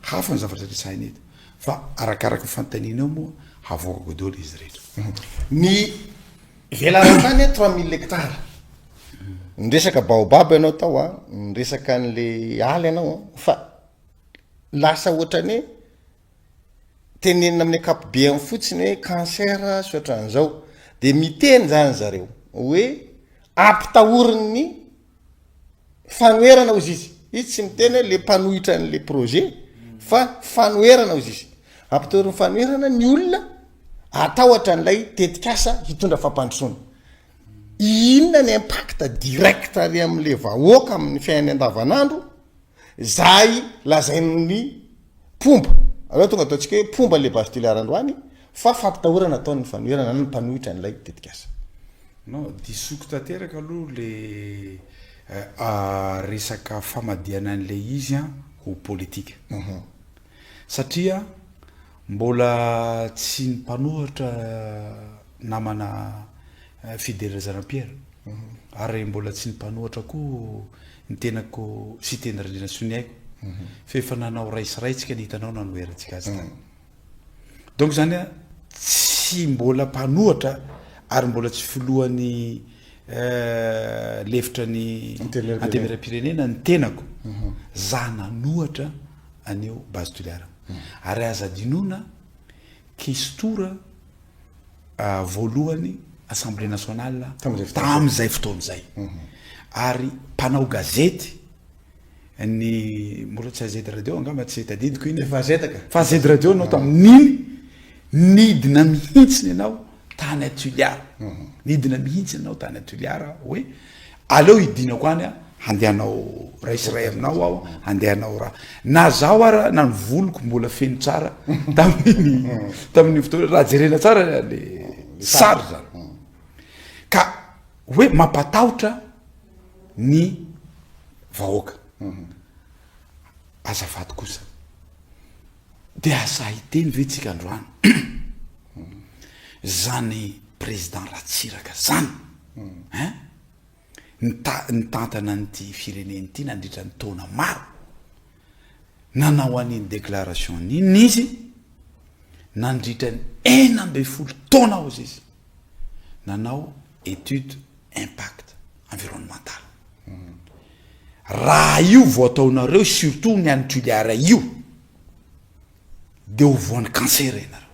hafa ny zavatra resahina eto fa arakaraka ny fanontaniana eo moa havoakako daholo izy rehetra.
Ny Velaran-tany a 3000 hectares. Niresaka baobab ianao tao a, niresaka an'le ala ianao a, fa lasa ohatran'ny hoe tenenina amin'ny ankapobeany fotsiny hoe cancer sy ohatran'izao. De miteny zany zareo hoe ampitahorin'ny Fanoherana hozy izy. Izy tsy miteny hoe le mpanohitra an'le projet fa fanoherana hozy izy. Ampitorin'ny fanoherana ny olona atahotra an'ilay tetikasa hitondra fampandrosoana. Inona ny impact direct ary amin'le vahoaka amin'ny fiainany andavanandro zay lazain'ny mpomba. Aleo tonga ataontsika hoe mpomba an'le Base Toliara androany fa fampitahorana ataon'ny fanoherana na ny mpanohitra an'ilay tetikasa.
Non, disoko tanteraka aloha le resaka famadihana an'le izy an ho politika. Satria mbola tsy ny mpanohitra namana Fidèle Razanampiera ary mbola tsy ny mpanohitra koa ny tenako Siteny Randrianasoniaiko fa efa nanao ray sy ray tsika ny hitanao nanoherantsika azy tany. Donc zany a, tsy mbola mpanohatra ary mbola tsy filohan'ny lefitra ny antenimierampirenena ny tenako, za nanohatra an'io Base Toliara. Ary aza adinoina kestora voalohany Assemblée nationale tamin'izay fotoana izay. Ary mpanao gazety ny mbola tsy AZ radio angamba tsy tadidiko iny
Efa AZ ka.
Fa AZ radio anao tamin'iny nidina mihitsy ianao tany a Toliara. Nidina mihitsy ianao tany a Toliara hoe aleo hidinako any aho handeha hanao ray sy ray aminao aho, handeha hanao raha. Na zaho ara na ny voloko mbola feno tsara tamin'iny tamin'iny fotoana raha jerena tsara le sary zany. Ka hoe mampatahotra ny vahoaka. Azafady kosa, de asahy hiteny ve tsika androany zany président Ratsiraka zany hein? Nita- nitantana an'ity firenena ity nandritra ny taona maro, nanao an'iny déclaration iny izy nandritra ny 16 taona hozy izy nanao étude impact environnemental. Raha io vao ataonareo surtout ny any Toliara io de ho voan'ny cancer ianareo.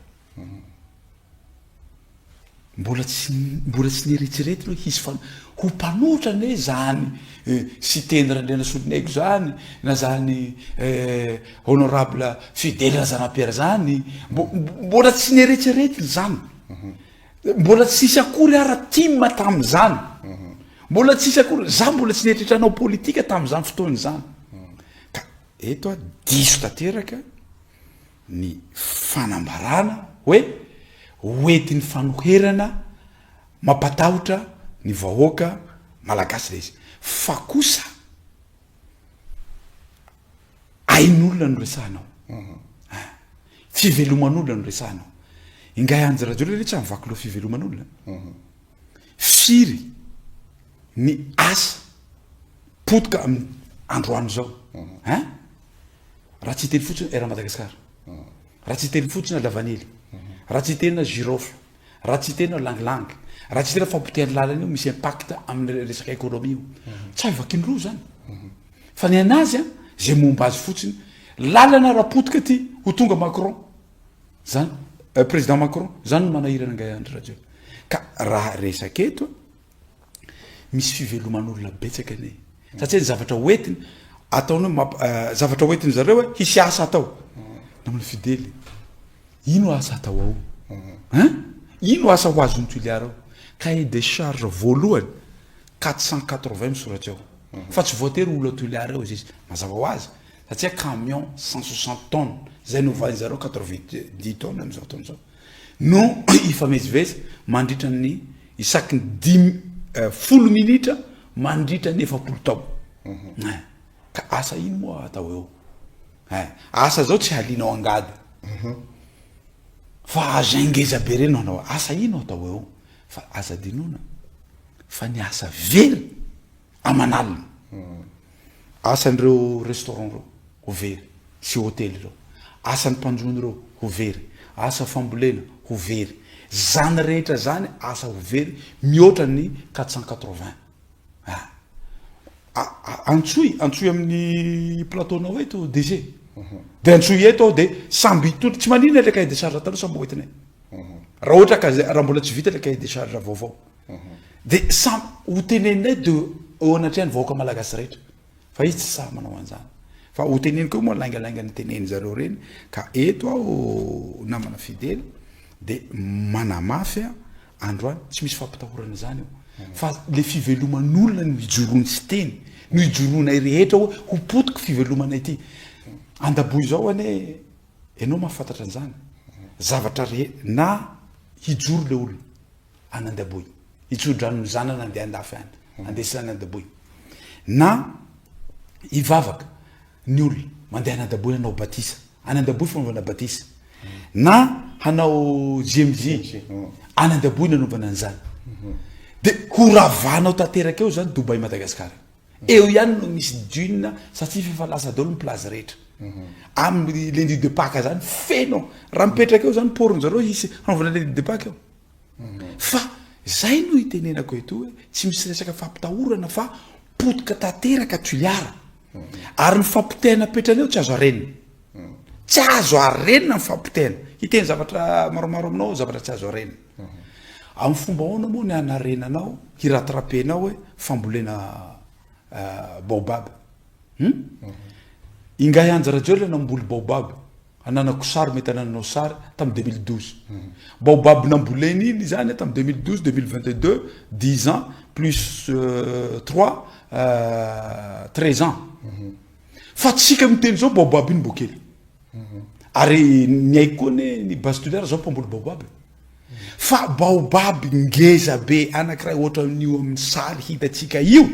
Mbola tsy mbola tsy nieritreretina hoe hisy fan ho mpanohitra anie zany Siteny Randrianasoloniaiko zany na zany honorable Fidèle Razanapiera zany, mbo mbola tsy nieritreretina zany, mbola tsisy akory ara tim tamin'izany, mbola tsisy akory, za mbola tsy nieritreritra hanao politika tamin'izany fotoana izany, ka eto aho diso tanteraka. ny fanambarana hoe hoentin'ny fanoherana mampatahotra ny vahoaka malagasy ilay izy fa kosa ain'olona no resahanao mhm. ah, fiveloman'olona no resahanao ingahy Andry Rajoelina anie tsy mivaky loha fiveloman'olona mhm. firy ny asa potika amin'ny androany izao mhm. hein Raha tsy hiteny fotsiny Air Madagascar, raha tsy hiteny fotsiny lavanily, raha tsy hiteny girofle, raha tsy hiteny lang-lang, raha tsy hiteny fampotehana lalana io misy impact amin'ny resaka économie io. Tsy hay vakiany roa zany. Fa ny anazy an, zay momba azy fotsiny, lalana raha potika ty ho tonga Macron. Zany, euh, président Macron, zany no manahirana angahy Andry Rajoelina. Ka raha resaka eto, Misy fiveloman'olona betsaka anie. Satria ny zavatra hoentiny, ataony hoe mamp- eh, zavatra hoentiny zareo hoe hisy asa atao. Namana Fidely, ino asa atao ao? Hein? Ino asa ho azon'ny Toliara ao? Cahier de charge voalohany, 480 misoratra ao. Fa tsy voatery ho olona Toliara ao izy. Mazava ho azy, satria camion 160 tonnes, zay novain'ny zareo 90 tonnes amin'izao fotoana izao. no hifamezivezy mandritra ny isaky ny dimy eh, folo minitra mandritra ny 40 taona mhm. eh, ka asa ino moa atao eo eh, asa zao tsy halinao angady mhm. fa aza ingeza be reny anao asa ino atao eo fa aza dinona fa ny asa very aman'alina. Asan'ireo restaurant ireo ho very sy hotely ireo. Asan'ny mpanjono ireo ho very. Asa fambolena ho very. Zany rehetra zany asa ho very mihoatra ny 480. Ah. Antsoy, antsoy amin'ny plateau-nao eto DG. De antsoy eto aho de samby hitondra, tsy maninona le cahier de charge taloha samby hoentinay. Raha ohatra ka raha mbola tsy vita le cahier de charge vaovao. De samy ho teneninay de eo anatrehan'ny vahoaka malagasy rehetra fa izy tsy sahy manao an'izany fa ho teneniko eo moa laingalainga ny tenen'ny zareo reny ka eto aho namana fidely de manamafy a androany tsy misy fampitahorana izany eo fa le fiveloman'olona no ijoroany sy teny no ijoroanay rehetra hoe ho potiky fivelomanay ity andaboy izao anie ianao mahafantatra an'izany zavatra rehe na hijoro le olona any Andaboy, hitsodrano ny zanany handeha andafy any, andesina any Andaboy. Na hivavaka ny olona mandeha any Andaboy hanao batisa, any Andaboy fanaovana batisa. Na hanao JMJ, any Andaboy nanaovana an'izany. De ho ravanao tanteraka eo zany Dubaï Madagascar. Eo ihany no misy dune satria efa lasa daholo ny plage rehetra. Amin'ny lundi de Pâques zany feno. Raha mipetraka eo zany port-ny zareo hisy hanaovana lundi de Pâques eo. Fa zay no itenenako eto hoe tsy misy resaka fampitahorana fa potika tanteraka Toliara. Ary ny fampotehana apetrany eo tsy azo arenina. Tsy azo arenina ny fampotehana. Hiteny zavatra maromaro aminao zavatra tsy azo arenina. Amin'ny fomba ahoana moa ny hanarenanao, hi-rattraper-nao hoe fambolena baobab? Hum? Ingahy Andry Rajoelina namboly baobab. Ananako sary mety anananao sary tamin'ny 2012. Baobab namboleny iny zany tamin'ny 2012, 2022, 10 ans plus 3, 13 ans. Fa tsika miteny zao baobab iny mbo kely. Ary ny haiko koa anie ny base toliara zao mpamboly baobab e. Fa baobab ngeza be anakiray ohatran'io amin'ny sary hitantsika io,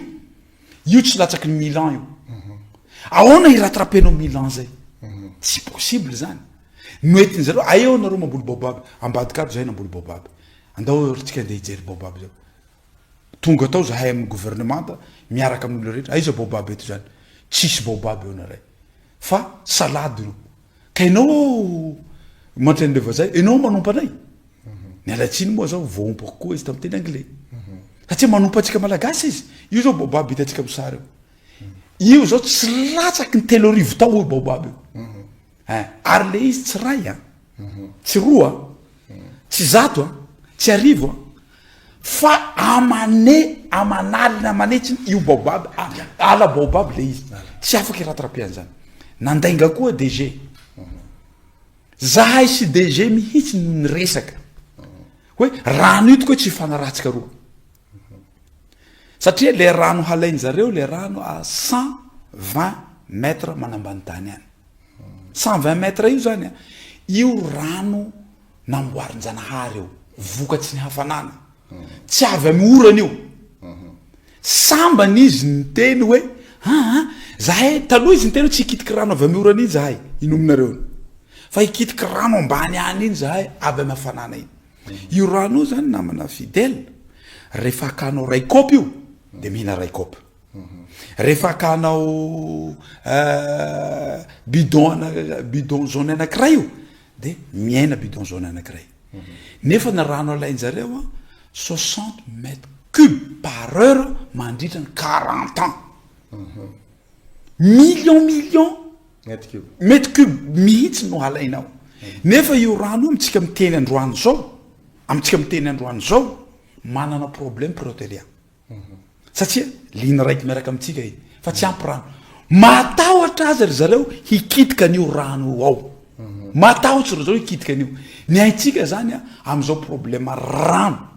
io tsy latsaky ny mille ans io. Ahoana hi-rattraper-nao mille ans zay? Tsy possible zany. Noentin zareo, aeo nareo mamboly baobab, ambadika ato zahay namboly baobab. Andao ry tsika andeha hijery baobab zao. Tonga tao zahay amin'ny gouvernemanta miaraka amin'ny olona rehetra, aiza baobab eto zany? Tsisy baobab eo naray. Fa salade io. Ka ianao mantra an'ireo vazaha, ianao manompa anay. Miala tsiny moa zao, voaompako koa izy tamin'ny teny anglais. Satria manompa antsika malagasy izy. Io zao baobab hitantsika amin'ny sary io. Io zao tsy latsaky ny 3000 tao io baobab io. Hein, ary le izy tsy ray an, tsy roa an, tsy zato an, tsy arivo an. Fa amane aman'alina aman'hetsiny io baobab ala baobab le izy. Tsy afaka hi-rattraper an'izany. Nandainga koa DG. Zahay sy DG mihitsy no niresaka hoe rano io tokoa tsy ifanarahantsika roa. Satria le rano halain-jareo le rano à 120 mètres manambany tany any. 120 mètres io zany a, io rano namboarin-janahary io, vokatry ny hafanana. Tsy avy amy orana io. Sambany izy niteny hoe aa zahay, taloha izy niteny hoe tsy hikitiky rano avy amy orana iny zahay, inominareo iny. Fa hikitiky rano ambany any iny zahay avy amy hafanana iny. Io rano io zany namana Fidèle, rehefa akanao ray kaopy io, de mihina ray kaopy. Rehefa akanao bidon ana, bidon jaune anakiray io, de miaina bidon jaune anakiray. Nefa ny rano alain-jareo an, 60 mètres cube par heure mandritra ny 40 ans. Million million mètre cube mihitsy no halainao. Nefa io rano io amintsika miteny androany zao, amintsika miteny androany zao, manana problème Pretoria. Satria ligne raiky miaraka amintsika iny fa tsy ampy rano. Matahotra aza ry zareo hikitika an'io rano io ao. Matahotra ry zareo hikitika an'io. Ny haintsika zany a, amin'izao problème rano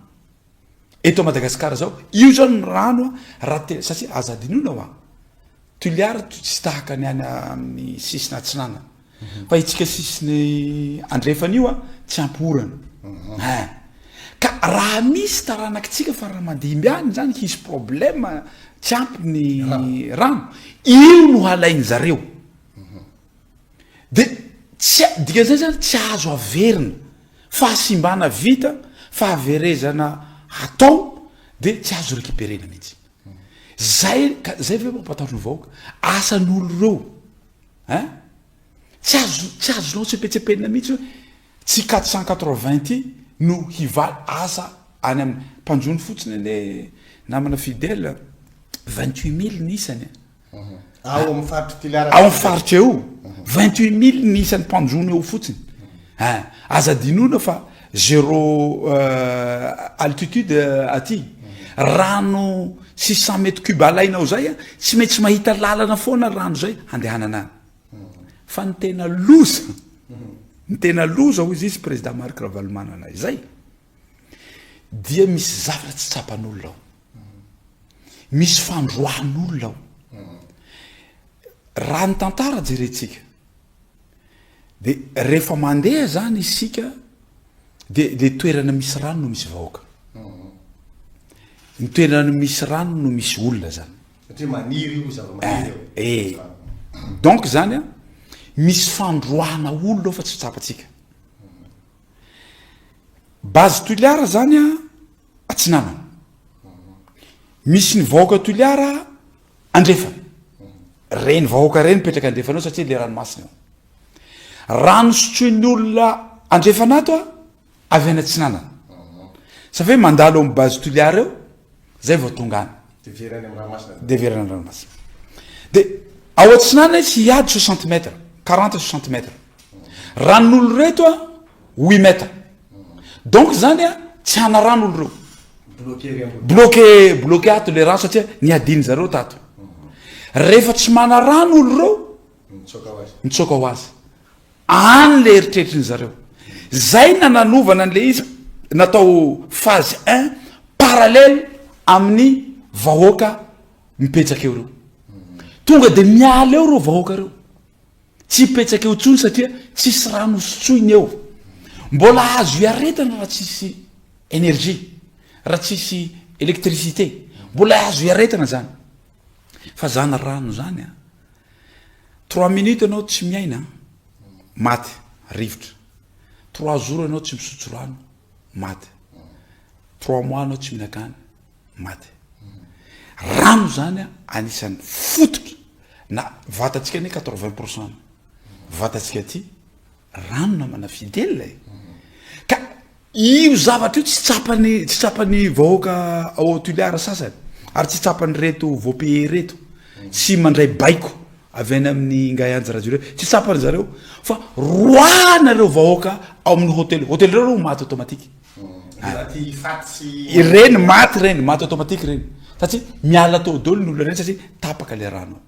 eto Madagasikara zao, io zao ny rano a, raha te, satria aza adinoina hoa, Toliara tsy tahaka ny any amin'ny sisiny atsinanana. Fa itsika sisiny andrefana io a, tsy ampy orana. Ein. Ka raha misy taranakitsika fa raha mandimby any zany hisy problème tsy ampy ny rano, io no halainy zareo. De tsy, dikan'izay zany tsy azo averina, fahasimbana vita, fahaverezana atao de tsy azo recuperena mihitsy. Zay ka zay ve mampatahotra ny vahoaka? Asan'olo reo hein! Tsy azo tsy azonao tsepetsepenina mihitsy hoe tsy 480 ty no hivaly asa any amin'ny mpanjono fotsiny anie namana Fidèle 28000 ny isany a.
Ao amin'ny faritry Toliara.
Ao amin'ny faritra eo 28000 ny isan'ny mpanjono eo fotsiny. Hein! Aza adinoina fa zéro altitude aty. Rano 600 mètres cube alainao zay a, tsy maintsy mahita lalana foana rano zay handehanana any. Fa ny tena loza, ny tena loza hoy izy président Marc Ravalomanana izay, dia misy zavatra tsy tsapan'olona ao. Misy fandroahan'olona ao. Raha ny tantara jerentsika, De rehefa mandeha zany isika de le toerana misy rano no misy vahoaka. Ny toerana misy rano no misy olona zany.
Satria maniry io zava-maniry io.
Eh, eh. Donc zany a, misy fandroahana olona ao fa tsy tsapantsika. Base Toliara zany a, atsinanana. Misy ny vahoaka Toliara Andrefana. Reny vahoaka reny mipetraka andrefana eo satria le ranomasina eo. Rano sotroin'ny olona andrefana ato a, avy any atsinanana. Sa ve mandalo amin'ny base Toliara eo, zay vao tonga any.
De very any amin'ny ranomasina.
De very any amin'ny ranomasina. De ao atsinanana izy hiady 60 mètres, 40 60 mètres. Ranon'olo reto a, 8 mètres. Donc zany a, tsy hanarano olo reo. Bloqué bloqué ato le rano satria niadiny zareo tato. Rehefa tsy manarano olo reo, mitsoaka ho azy. Any le eritreritry zareo. Zay nananovana an'le izy natao phase un parallèle amin'ny vahoaka mipetraka eo reo. Tonga de miala eo reo vahoaka reo. Tsy hipetraka eo intsony satria tsisy rano hosotsoiny eo. Mbola azo iaretana raha tsisy énergie, raha tsisy électricité. Mbola azo iaretana zany. Fa zany rano zany an, trois minutes ianao tsy miaina an, maty, rivotra. Trois jours ianao tsy misotro rano, maty. Trois mois ianao tsy mihinan-kany, maty. Rano zany a anisan'ny fototra na vatantsika anie 80 pourcent vatantsika aty rano namana fidèle e. Ka io zavatra io tsy tsapany tsy tsapany vahoaka ao Toliara sasany ary tsy tsapany reto voapaye reto tsy mandray baiko avy any amin'ny Ingahy Andry Rajoelina tsy tsapany zareo fa roahana ireo vahoaka ao amin'ny hotely hotely reo reo maty automatique. Ireny maty ireny, maty automatique ireny. Satria miala tao daholo ny olona ireny satria tapaka le rano.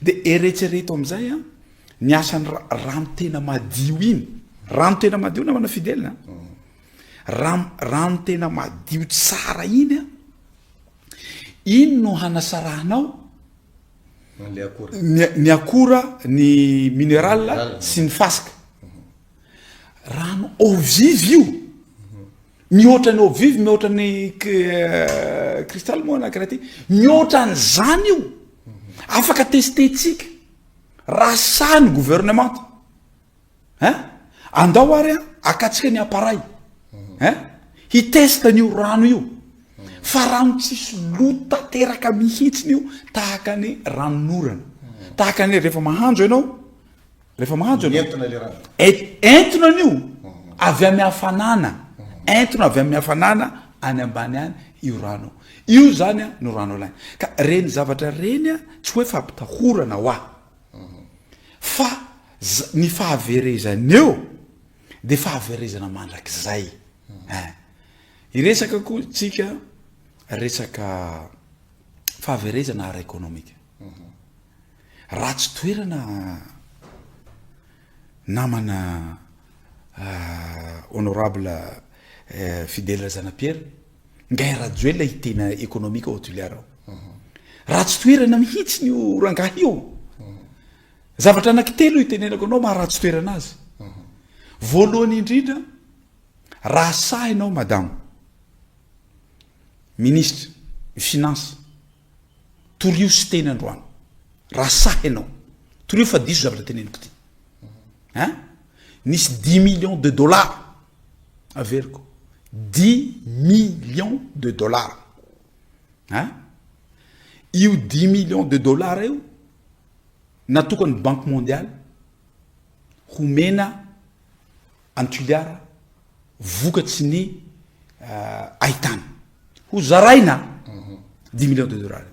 De eretsereto amizay an, ny asan'ny rano tena madio iny, rano tena madio namana Fidèle an, rano rano tena madio tsara iny an, iny no hanasarahanao ny akora, ny minéral sy ny fasika. Rano eau vive io, mihoatra ny eau vive, mihoatra ny cristal moa na karaha ty, mihoatra an'izany io, afaka tester-tsika raha sahy ny gouvernemanta hein, andao ary an akatsika ny appareil hein, hi-test an'io rano io, fa rano tsisy loto tanteraka mihitsiny io, tahaka ny ranonorana, tahaka ny rehefa mahandro ianao, Rehefa mahanjo ianao.
Entona le rano.
Entona an'io avy amin'ny hafanana. Entona avy amin'ny hafanana any ambany any io rano io. Io zany no rano alaina. Ka reny zavatra reny tsy hoe fampitahorana hoa. Fa ny fahaverezana eo de fahaverezana mandrakizay. Ein. Hiresaka koa tsika resaka fahaverezana ara-ekonomika. Ratsy toerana namana honorable Fidèle Razanapiera, Ngahy Rajoelina hiteny économique ao Toliara ao. Ratsy toerana mihitsy io rangahy io. Zavatra anankitelo itenenako anao maha ratsy toerana azy. Voalohany indrindra, raha sahy ianao madame ministre ny finance, Torio sy teny androany. Raha sahy ianao. Torio fa diso zavatra teneniko ty. Hein? Nisy dix millions de dollars. Averiko. Dix millions de dollars. Hein? Io dix millions de dollars io natokan'ny Banque mondiale homena an'i Toliara vokatry ny ahitana. Ho zaraina dix millions de dollars.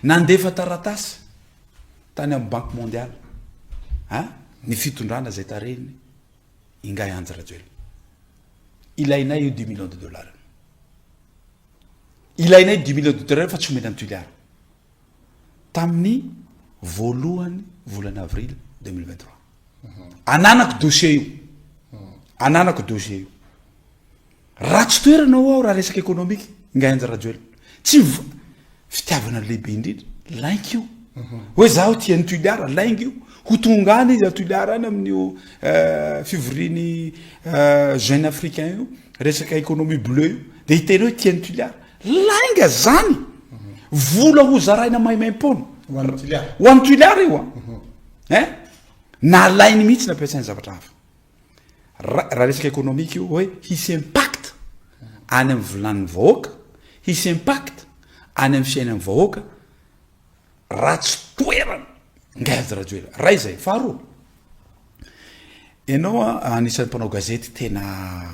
Nandefa taratasy tany amin'ny Banque mondiale a ny fitondrana izay tarehiny Ingahy Andry Rajoelina. Ilainay io dix millions de dollars. Ilainay dix millions de dollars fa tsy omena an'i Toliara. Tamin'ny voalohany volana avril 2023. Ananako dossier io. Ananako dossier io. Ratsy toerana ho aho raha resaka économique Ingahy Andry Rajoelina. Tsy fitiavana lehibe indrindra. Lainga io. Hoe zaho tia an'i Toliara, lainga io. Ho tonga any izy a Toliara any amin'io euh, fivorian'ny euh, jeune africain io, resaka économie bleue io, dia hiteny hoe tia an'i Toliara. Lainga zany! Vola ho zaraina maimaimpoana.
Ho an'i Toliara.
Ho an'i Toliara io an. Hein? Nalainy mihitsy nampiasainy zavatra hafa. Raha resaka économique io hoe hisy impact any amin'ny vilanin'ny vahoaka, hisy impact any amin'ny fiainan'ny vahoaka, ratsy toerana Ingahy Andry Rajoelina. Ray izay. Faharoa, ianao anisan'ny mpanao gazety tena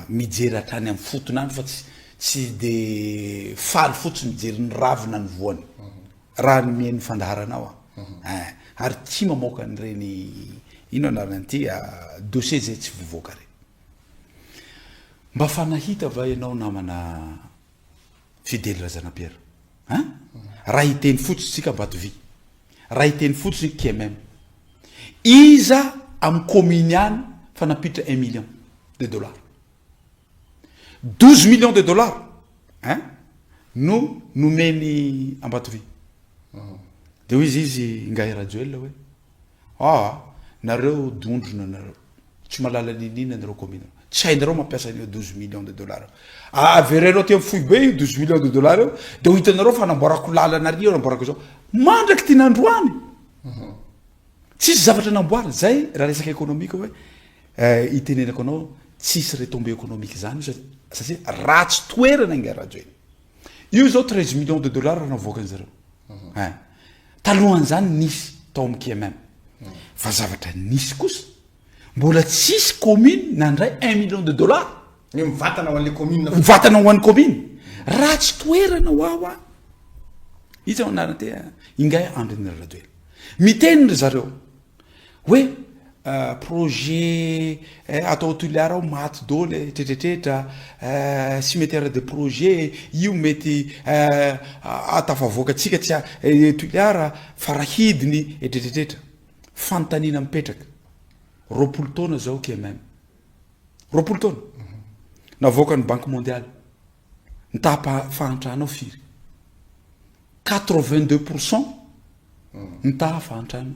mijery hatrany amin'ny fotony any fa tsy tsy de faly fotsiny mijery ny ravina ny voany. Raha ny mihaino fandaharanao aho. Eh, ary tia mamoaka an'ireny ino anarana an'ity dossier izay tsy voavoaka ireny. Mba fa nahita va ianao namana Fidèle Razanapiera hein? Raha hiteny fotsiny tsika Ambatovy, raha hiteny fotsiny KMM, iza amin'ny commune ihany fa nampiditra un million de dollars? 12 millions de dollars hein no nomeny Ambatovy. De hoy izy izy Ingahy Rajoelina hoe aa nareo dondrona nareo, tsy mahalala n'inon'inona nareo commune, tsy hainareo mampiasa an'io 12 millions de dollars io. Avereno aty amin'ny foibe io 12 millions de dollars io de ho hitanareo fa anamboarako lalana ary io, anamboarako izao. Mandraky ty nandroany. Tsisy zavatra namboarina. Zay raha resaka économique hoe itenenako anao tsisy retombée économique zany io satria ratsy toerana ingahy Rajoelina. Io zao 13 millions de dollars raha navoakan'ny zareo. Hein. Talohan'izany nisy tao amin'ny KMM. Fa zavatra nisy kosa mbola tsisy commune nandray un million de dollars.
Ny mivatana ho an'le commune.
Mivatana ho an'ny commune. Ratsy toerana ho aho an. Iza no anarany ty? Ingahy Andry Nirina Rajoelina. Miteny ry zareo hoe. Projet atao ao Toliara ao maty dôly e, etretretretra, cimetière de projet, io mety ahatafavoaka antsika tsy Toliara, farahidiny, etretretretra. Fanontaniana mipetraka, 20 taona zao KMM, 20 taona, navoakan'ny Banque mondiale, ny taha-pahantrana ao firy? 82 pour cent ny taha fahantrana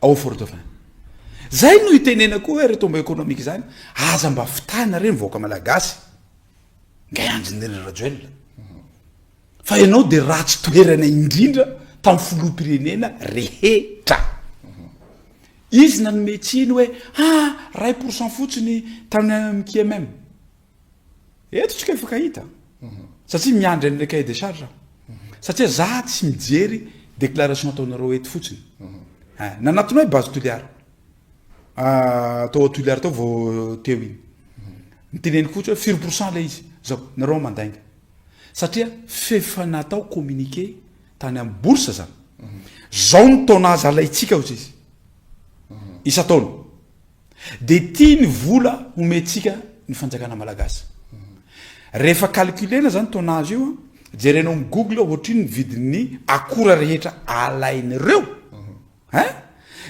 ao Fort Dauphin. Zay no itenena koa hoe retombée économique zany aza mba fitahina re ny vahoaka malagasy ngay Andry Nirina Rajoelina fa ianao de ratsy toerana indrindra tamin'ny filoham-pirenena rehetra. Izy nanome tsiny hoe ah ray pour cent fotsiny tany amin'ny KMM. Eto tsika mifankahita satria miandry an'ilay cahier de charge aho. Satria za tsy mijery déclaration ataonareo eto fotsiny. Eh, nanatona hoe base Toliara. Ah, tao Toliara tao vao teo iny. Niteneniko fotsiny hoe firy pourcent ilay izy. Zao, nareo mandainga. Satria f'efa natao communiqué tany amin'ny bourse zany. Zao ny tonnage alaintsika hozy izy. Isan-taona. Dia ity ny vola omentsika ny fanjakana malagasy. Rehefa calculer-na zany tonnage io an, jerenao amin'ny google ohatrino ny vidin'ny akora rehetra alain'ireo hein,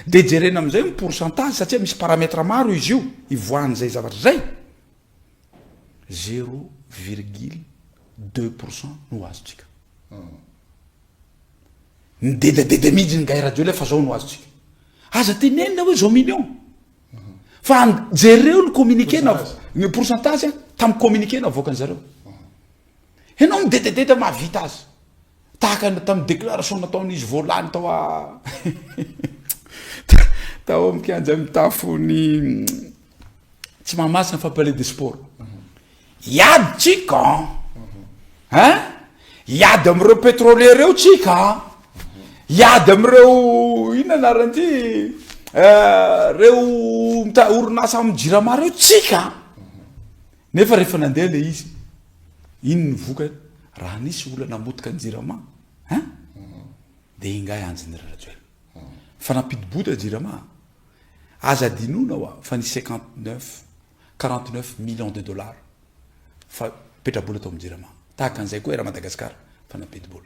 dia jerena amin'izay ny pourcentage satria misy paramètre maro izy io ivoahan'izay zavatra izay, zéro virgule deux pourcent no azontsika. Midedadeda mihitsy ny Guy Rajoelina fa zao no azontsika. Aza tenenina hoe zao million. Fa jereo ny communiqué na ny pourcentage tamin'ny communiqué navoakan'ny zareo. Ianao midedadeda mahavita azy. Tahaka ny tamin'ny déclaration nataon'izy vao lany tao a tao amin'ny kianja mitafo ny Tsy Mahamasina fa palais de sport. Hiady tsika an! Hein? Hiady amin'ireo pétrolier ireo tsika an! Hiady amin'ireo inona anaran'ity reo mita- orinasa amin'ny jirama reo tsika an! Nefa rehefa nandeha le izy, ino ny vokany? Raha nisy olona namotika ny jirama, hein? Dia ingahy Andry Nirina Rajoelina. Fa nampidi-boda jirama. Aza adinoina hoa fa ny 59, 49 millions de dollars fa petrabola tao amin'ny jirama. Tahaka an'izay koa Air Madagascar fa nampidi-bola.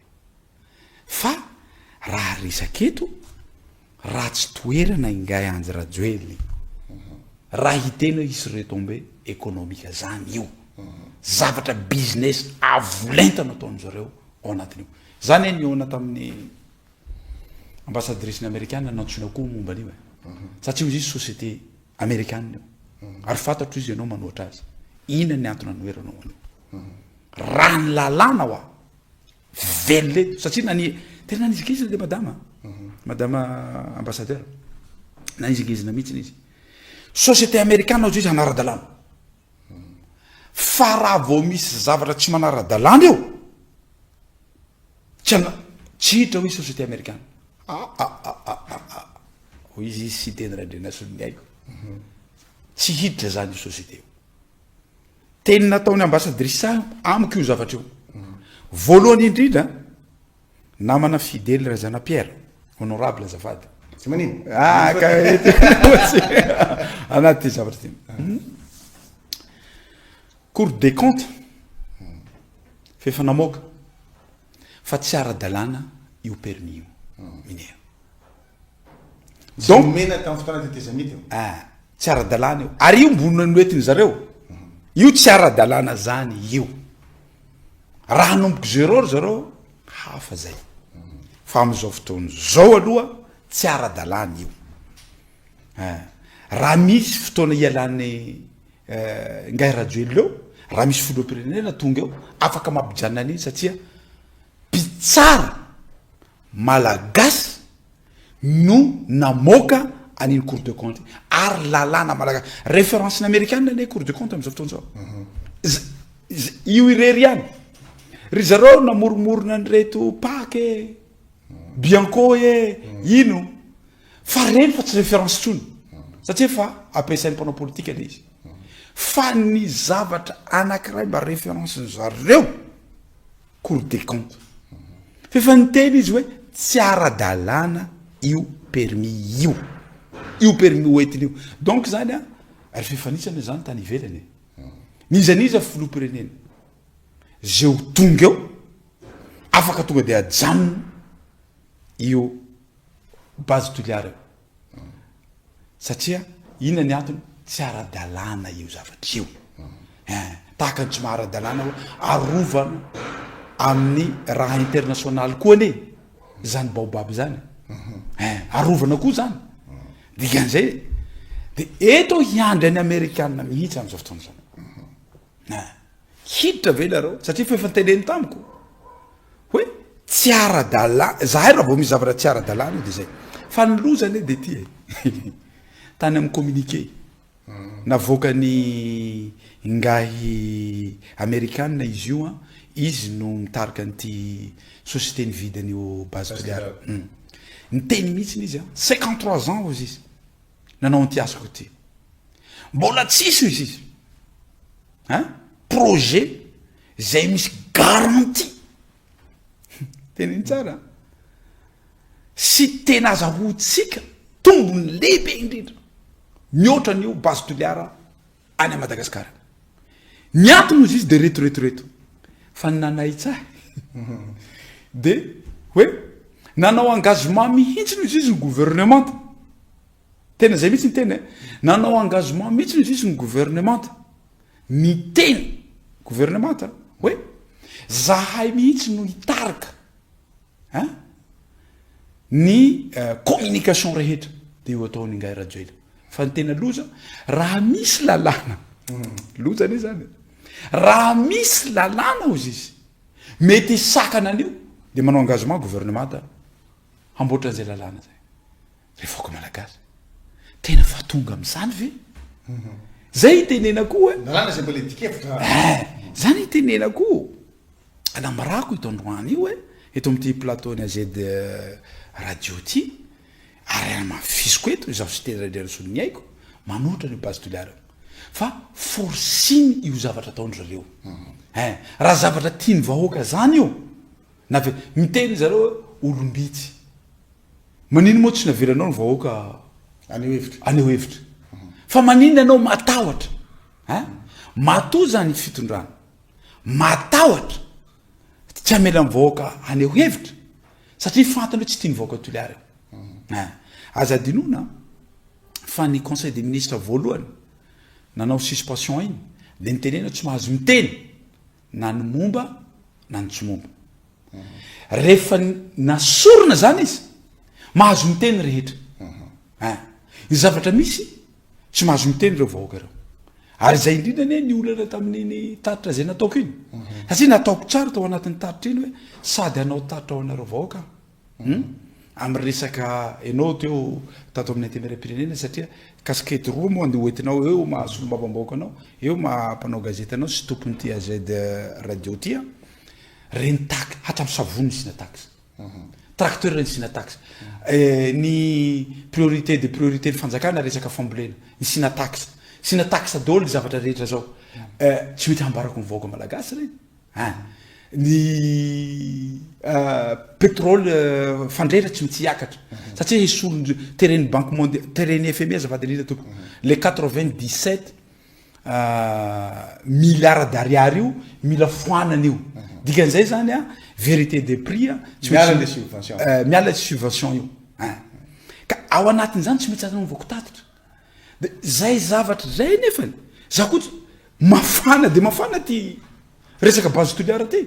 Fa raha resaka eto, ratsy toerana ingahy Andry Rajoelina. Raha hiteny hoe hisy retombées économique zany io. Zavatra business avo lenta no ataon-dry zareo ao anatin'io. Zany anie nihaona tamin'ny Ambassadrice-ny amerikana nantsoina koa momba an'io e. Satria hozy izy société amerikana io. Ary fantatro izy ianao manohatra azy. Inona ny antony anoheranao an'io? Raha ny lalàna hoa, velona eto. Satria nani, tena nanizingizina le madama. Madama ambassadeur. Nanizingizina mihitsy izy. Société amerikana hozy izy hanara-dalàna. Fa raha vao misy zavatra tsy manara-dalàna eo, Tsy ana, tsy hiditra hoy société amerikana. Ah ah ah ah ah ah. Hoy izy izy Siteny Randrianasoloniaiko. Tsy hiditra zany io société io. Teny nataon'ny ambassadrice amiko io zavatra io. Voalohany indrindra, namana Fidèle Razanapiera, honorable azafady.
Tsy manino.
Ah, ka anaty zavatra ty. Cour des comptes fa efa namoaka fa tsy ara-dalàna io permis io minier.
Tsy
Donc
nomena tamin'ny fotoana tetezamita io.
Ah, tsy ara-dalàna io. Ary io mbola noentin zareo. Io tsy ara-dalàna zany io. Raha hanomboka zéro ry zareo, hafa zay. Fa amin'izao fotoana izao aloha tsy ara-dalàna io. Ah, raha misy fotoana ialan'ny Ingahy Rajoelina eo, raha misy filoham-pirenena tonga eo, afaka mampijanona an'iny satria mpitsara malagasy no namoaka an'iny cour de compte iny ary lalàna malagasy, référence-ny amerikana anie cour de compte amin'izao fotoana izao, io irery ihany, ry zareo namoromorona an'ireto Pac e, Bianco e, ino. Fa reny fa tsy référence intsony satria efa ampiasain'ny mpanao politika le izy. Fa ny zavatra anankiray mba référence ny zareo cour des comptes. Fa efa niteny izy hoe tsy ara-dalàna io permis io. Io permis hoentina io. Donc zany an, ary fifanitsana zany tany ivelany e. N'iza n'iza filoham-pirenena zay ho tonga eo, afaka tonga de ajanona io base Toliara io. Satria inona ny antony? Tsy ara-dalàna io zavatra io. Hein, tahaka ny tsy maha ara-dalàna hoe arovana amin'ny raha international koa anie zany baobab zany. Hein, arovana koa zany. Dikan'izay de eto hiandry any amerikana mihitsy amin'izao fotoana izao. Hein, hiditra ve nareo? Satria fa efa niteneny tamiko hoe tsy ara-dalà, zahay raha vao misy zavatra tsy ara-dalàna de zay. Fa ny loza anie de ty e, tany amin'ny communiqué navoakan'i ingahy amerikana izy io an, izy no mitarika an'ity société nividy an'io base Toliara. Niteny mihitsy izy an, 53 ans hozy izy nanao an'ity asako ity. Mbola tsisy hozy izy an, projet zay misy garantie, teneno tsara an, sy tena azahoantsika tombony lehibe indrindra mihoatra an'io base Toliara any Madagasikara. Ny antony hozy izy de reto reto reto. Fa ny nanaitsa ahy de hoe nanao engagement mihitsy hozy izy ny gouvernemanta. Tena zay mihitsy ny teny e. Nanao engagement mihitsy hozy izy ny gouvernemanta. Niteny gouvernemanta hoe zahay mihitsy no hitarika Hein? Ny communication rehetra dia io ataon'i Ingahy Rajoelina. Fa ny tena loza, raha misy lalàna, loza anie zany e. Raha misy lalàna hozy izy, mety hisakana an'io, dia manao engagement gouvernement hamboatra an'izay lalàna zay. Ry vahoaka malagasy, tena fa tonga amin'izany ve? Zay itenenako hoe.
Lalàna izay mbola idikevitra.
Eh, zany itenenako. Anambarako ito androany io e, eto amin'ity plateau ny AZ radio ity, ary hamafisiko eto, izaho Siteny Randrianasoloniaiko, manohitra an'io Base Toliara io. Fa forcing io zavatra ataon-dry zareo. Hein, raha zavatra tian'ny vahoaka zany io, na ve, miteny zareo hoe olom-bitsy. Manino moa tsy navelanao ny vahoaka
haneho hevitra?
Haneho hevitra. Fa maninona ianao matahotra? Hein, matoa zany fitondrana. Matahotra tsy hamela ny vahoaka haneho hevitra satria fantany hoe tsy tian'ny vahoaka Toliara io. Hein. Aza adinoina fa ny conseil des ministres voalohany nanao suspension iny dia nitenena tsy mahazo miteny na ny momba na ny tsy momba. Rehefa nasorina zany izy, mahazo miteny rehetra. Hein. Ny zavatra misy Tsy mahazo miteny ireo vahoaka ireo. Ary izay indrindra anie ny olana tamin'iny tatitra izay nataoko iny. Satria nataoko tsara tao anatin'ny tatitra iny hoe sady hanao tatitra ho anareo vahoaka aho. Hmm? Amin'ny resaka ianao teo tato amin'ny Antenimierampirenena satria casquette roa moa no hoentinao eo maha solombavambahoaka anao, eo maha mpanao gazety anao sy tompon'ity AZ radio ity. Reny tax, hatramin'ny savony nisiana taxe. Tracteur nisiana taxe. Ny priorité de priorité ny fanjakana resaka fambolena, nisiana taxe. Nisiana taxe daholo ny zavatra rehetra zao. Tsy mety hambarako ny vahoaka malagasy ireny. Hein. Ny pétrole fandrehitra tsy maintsy hiakatra. Satria hisolo teren'ny banque mondiale, teren'ny FMI azafady indrindra tompoko. Le 97 milliard d'ariary io mila foanana io dikan'izay zany a vérité des prix a tsy
Miala le subvention.
miala subvention io ein ka ao anatin'izany tsy maintsy anaovako tatitra de zay zavatra zay nefany za koa tsy mafana de mafana ty resaka base Toliara ty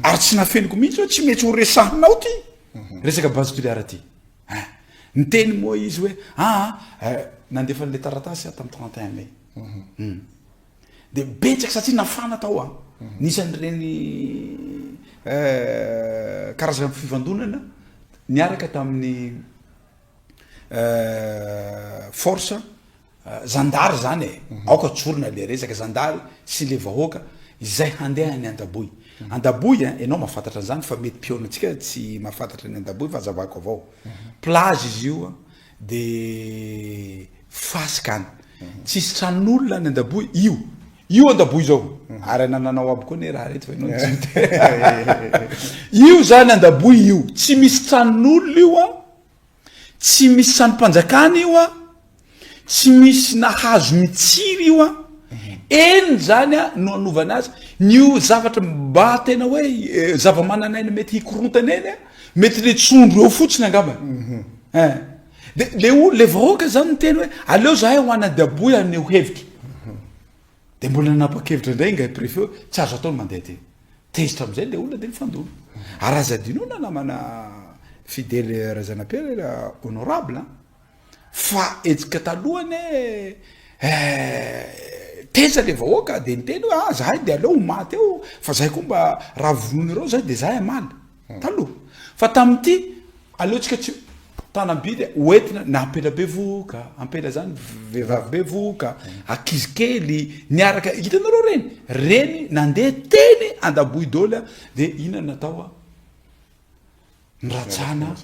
ary tsy nafeniko mihitsy hoe tsy maintsy ho resahinao ty resaka base Toliara ty ein niteny moa izy hoe aa nandefa an'le taratasy aho tamin'ny 31 mai Hum. De betsaka satria nafana tao an. Nisy an'ireny karazana fifandonana niaraka tamin'ny force zandary zany e. Aoka tsorina le resaka zandary sy le vahoaka izay handeha any Andaboy. Andaboy an, ianao mahafantatra an'izany fa mety mpihaona antsika tsy mahafantatra ny Andaboy fa hazavako avao. Plage izy io an. De fasika any. Tsisy tranon'olona any Andaboy io. Io Andaboy zao. Ary anananao aby koa anie raha reto fa ianao tsy miteny. Io zany Andaboy io. Tsy misy tranon'olona io an. Tsy misy tranom-panjakana io an. Tsy misy nahazo mitsiry io an! Eny zany an no anovana azy, ny io zavatra mba tena hoe zava-manan'aina mety hikorontana eny an, mety le tsondro eo fotsiny angambany. Ein! De le olo, le vahoaka zany niteny hoe aleo zahay ho any Andaboy haneho hevitra. De mbola nanapa-kevitra indray ingahy préfet hoe tsy azo atao ny mandeha aty. Tezitra amizay le olona de nifandona. Ary aza adinoina namana Fidèle Razanapiera honorable an! Fa hetsika taloha anie eh, teza le vahoaka de niteny hoe ah zahay de aleo ho maty eo fa zahay koa mba raha vonoina ireo zahay de zahay hamaly. Taloha. Fa tamin'ity aleontsika tsy tanam-bidy hoentina na ampela bevohoka, ampela zany vehivavy bevohoka, ankizy kely niaraka, hitanareo reny? Reny nandeha teny Andaboy daholo de inona no natao a? Nirajana,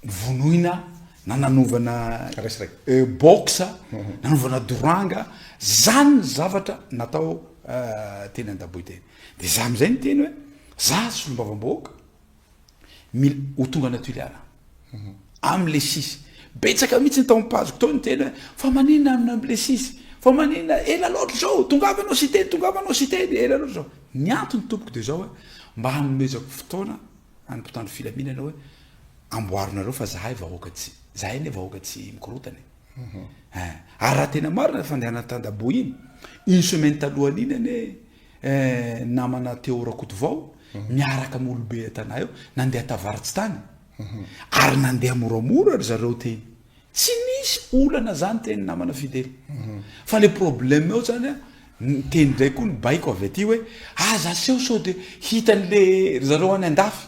vonoina na nanovana box, nanovana doranga, zany ny zavatra natao teny Andaboy teny. De za amizay niteny hoe za solombavambahoaka mila ho tonga any Toliara am le sisy. Betsaka mihitsy ny tao am page-ko tao niteny hoe fa maninona amina am le sisy, fa maninona ela loatra zao, tongava anao Siteny, tongava anao Siteny, ela loatra zao. Ny antony tompoko de zao hoe mba hanomezako fotoana an'ny mpitandro filaminana hoe amboarinareo fa zahay vahoaka tsy, zahay anie vahoaka tsy mikorotana e. Hein. Ary raha tena marina ny fandehanana tandaboa iny, une semaine talohan'iny anie eh, namana Théo Rakotovao miaraka amin'ny olobe an-tanà eo nandeha tavaratsy tany ary nandeha moramora ry zareo teny. Tsy nisy olana zany teny namana Fidèle. Fa le problème eo zany an, niteny indray koa ny baiko avy aty hoe aza aseho sao de hitan'le ry zareo any andafy.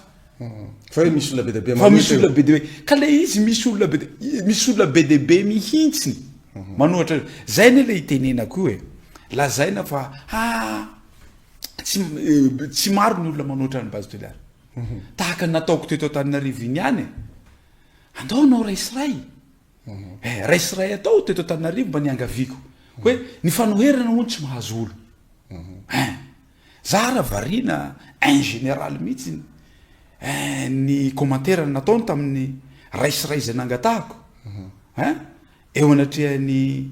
Fa hoe misy olona be dia be
Fa misy olona be dia be. Ka le izy misy olona be dia, misy olona be dia be mihitsy manohatra azy. Zay anie le itenenako io e. Lazaina fa ha tsy tsy maro ny olona manohatra an'i Base Toliara. Tahaka ny nataoko teto Antananarivo iny ihany e. Andao hanao ray sy ray. Eh, ray sy ray atao teto Antananarivo mba niangaviako. Hoe ny fanoherana hono tsy mahazo olo. Hein. Za ra variana en général mihitsy eh, ny commentaire nataony tamin'ny ray sy ray izay nangatahako. Hein. Eo anatrehan'ny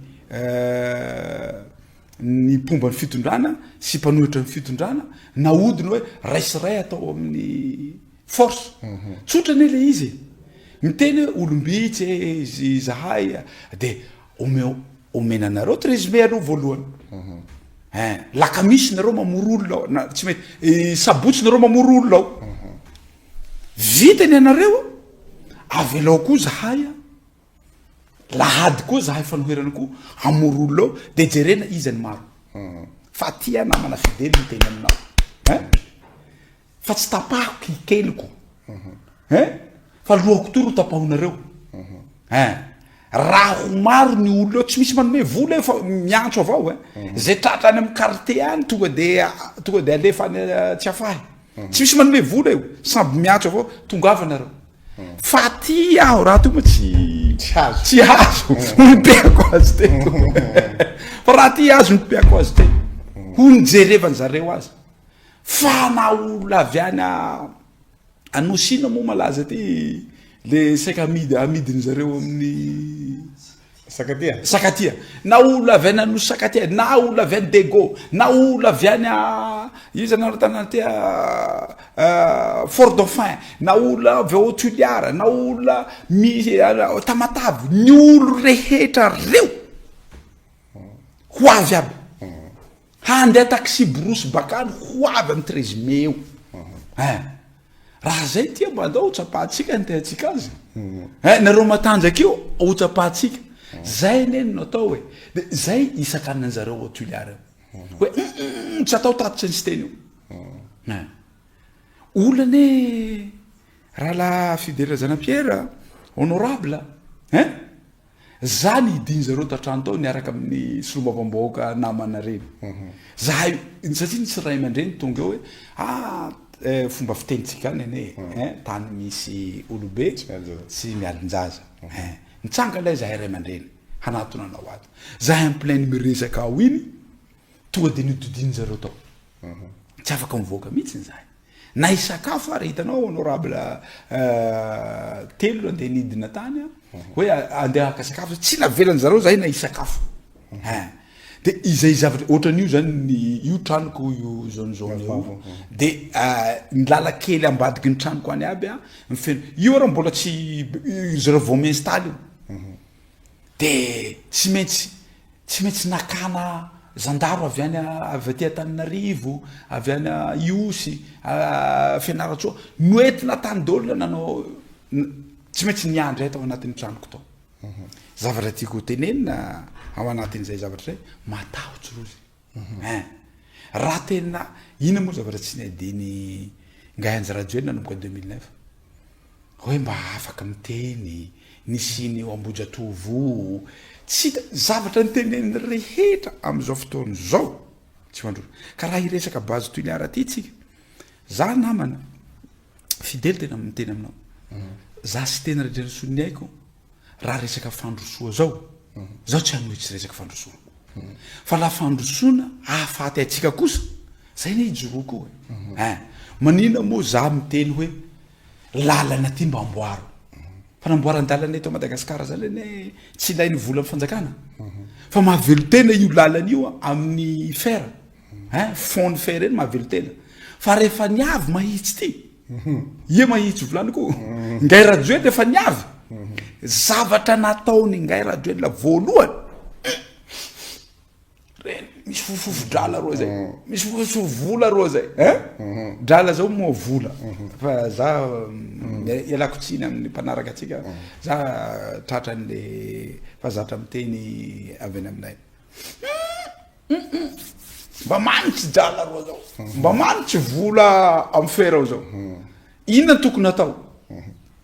ny mpomba ny fitondrana sy mpanohitra ny fitondrana, nahodina hoe ray sy ray atao amin'ny force. Tsotra anie le izy e. Miteny hoe olom-bitsy e izy izahay de omeo omena anareo 13 mai aloha voalohany. Hein, lakamisy nareo mamory olona ao, na tsy mety, sabotsy nareo mamory olona ao. Vita ny anareo, avelao koa zahay. Lahady koa zahay fanoherana koa hamory olona ao de jerena iza ny maro. Fa aty aho namana fidèle miteny aminao hein, fa tsy tapahako ny keliko hein, fa lohako toy ro tapahonareo hein. Raha ho maro ny olona eo tsy misy manome vola eo fa miantso avao hein, zay tratra any amin'ny quartier any tonga de tonga de alefa any Tsiafahy, tsy misy manome vola eo, samby miantso avao tongava nareo. Fa aty aho raha toa moa tsy
Tsy azo.
tsy azo ho nipehako azy teto. Fa raha aty azo nipehako azy teto. Ho nijerevan zareo azy. Fa na olona avy any a- Anosy inona moa malaza aty le saika amidy amidin zareo amin'ny
Sakatia.
Sakatia. Na olona avy any Anosy Sakatia, na olona avy any Dego, na olona avy any iza anareo tanàna ty Fort Dauphin, na olona avy ao Toliara, na olona mi Tamatave, ny olo rehetra reo ho avy aby. Handeha taxi brousse bakany ho avy amin'ny 13 mai eo. Hein. Raha zay tia mba andao ho tsapahantsika ny teantsika azy. Hein, nareo matanjaka io ho tsapahantsika. Zay anie no natao e. De zay isakanana an'zareo ao Toliara io. Hoe hum tsy atao tatitra ny siteny io. Hein. Olona anie rahalahy Fidèle Razanapiera, honorable, hein. Za nidiny zareo tatrano tao niaraka amin'ny solombavambahoaka namana reny. Zahay satria nisy ray aman-dreny tonga eo hoe ah eh, fomba fitenintsika any anie eh, tany misy olobe tsy mialin-jaza. Eh, nitsangana ilay zahay ray aman-dreny hanatona anao ato. Zahay en plein miresaka ao iny, tonga dia nodidinin-jareo tao. Tsy afaka mivoaka mihitsy zahay. Na hisakafo ary, hitanao honorable telo nandeha nidina tany an, hoe andeha haka sakafo, tsy navelan zareo zahay na hisakafo. Hein. De izay zavatra ohatran'io zany ny io tranoko io zone jaune io, de ny lala-kely ambadiky ny tranoko any aby an, feno, io ary mbola tsy, zareo vao mi-installe io. De tsy maintsy tsy maintsy nakana zandaro avy any avy aty Antananarivo, avy any Ihosy, Fianarantsoa, noentina tany daholo nanao tsy maintsy niandry ahy tao anatin'ny tranoko tao. Zavatra tiako ho tenenina ao anatin'izay zavatra izay, matahotra rozy. Hein. Raha tena, inona moa zavatra tsy niadian'i Ngahy Andry Rajoelina nanomboka 2009? Hoe mba afaka miteny, nisian'io io Ambohijatovo io, tsy hita, zavatra niteneniny rehetra amin'izao fotoana izao, tsy mandroso. Ka raha hiresaka base Toliara aty tsika, za namana, Fidèle tena miteny aminao, za sy tena Randrianasoniaiko, raha resaka fandrosoa zao, zaho tsy hanohitsy resaka fandrosoana. Fa la fandrosoana ahafaty antsika kosa, zay ne ijoroako e. Ein, manina moa za miteny hoe lalana ty mba amboaro. Fanamboaran-dalana eto Madagasikara zany anie tsy ilain'ny volan'ny fanjakana. Fa mahavelon-tena io lalana io amin'ny fer. Ein, fond ny fer eny mahavelon-tena. Fa rehefa niavy mahitsy ty, Ie mahitsy vilany ko. Ngay Rajoelina efa niavy. Zavatra nataony Ngay Rajoelina voalohany. Reny misy fofofo drala roa zay. Misy fofofo vola roa zay. Hein? Drala zao moa vola. Fa za ialako tsiny amin'ny mpanaraka antsika. Za tratran'le fa zatra miteny avy any aminay. Mba manitsy drala roa zao. Mba manitsy vola am fer ao zao. Inona no tokony atao?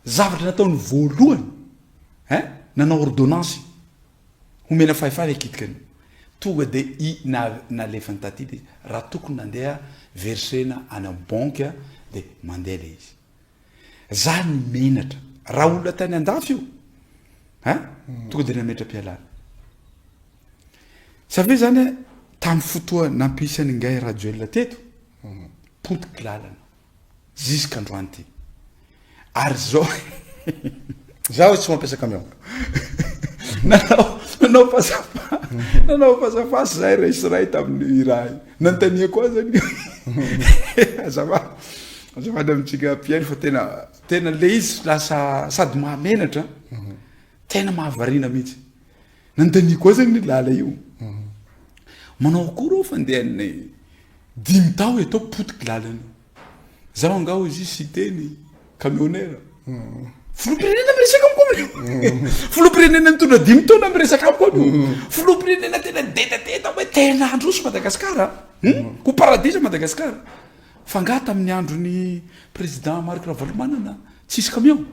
Zavatra nataony voalohany, hein, nanao ordonnance homena fahefana hikitika an'io. Tonga de i na nalefany taty de raha tokony nandeha versena any am banque de mandeha le izy. Za ny menatra. Raha olona tany andafy io, hein, tonga de nametra-pialana. Sa ve zany a, tamin'ny fotoa nampisy an'i Ingahy Rajoelina teto, potiky lalana, jusqu'androany ty. Ary zao
Zaho tsy mampiasa camion.
Nanao nanao face à face, nanao face à face zahay ray sy ray tamin'ny raha iny. Nanontaniako azy zany azafady, azafady amintsika mpihaino fa tena tena le izy lasa sady mahamenatra, tena mahavariana mihitsy. Nanontaniako azy anie lala io. Manao akory aho fandehan'ny dimy tao eto potiky lalana io. Zaho angaha hoy izy Siteny camionneur. Filoham-pirenena miresaka amiko amin'io. Filoham-pirenena nitondra dimy taona miresaka amiko amin'io. Filoham-pirenena tena dedadeda hoe tena handroso Madagasikara. Ho paradisa Madagasikara. Fa angaha tamin'ny andron'ny président Marc Ravalomanana tsisy camion?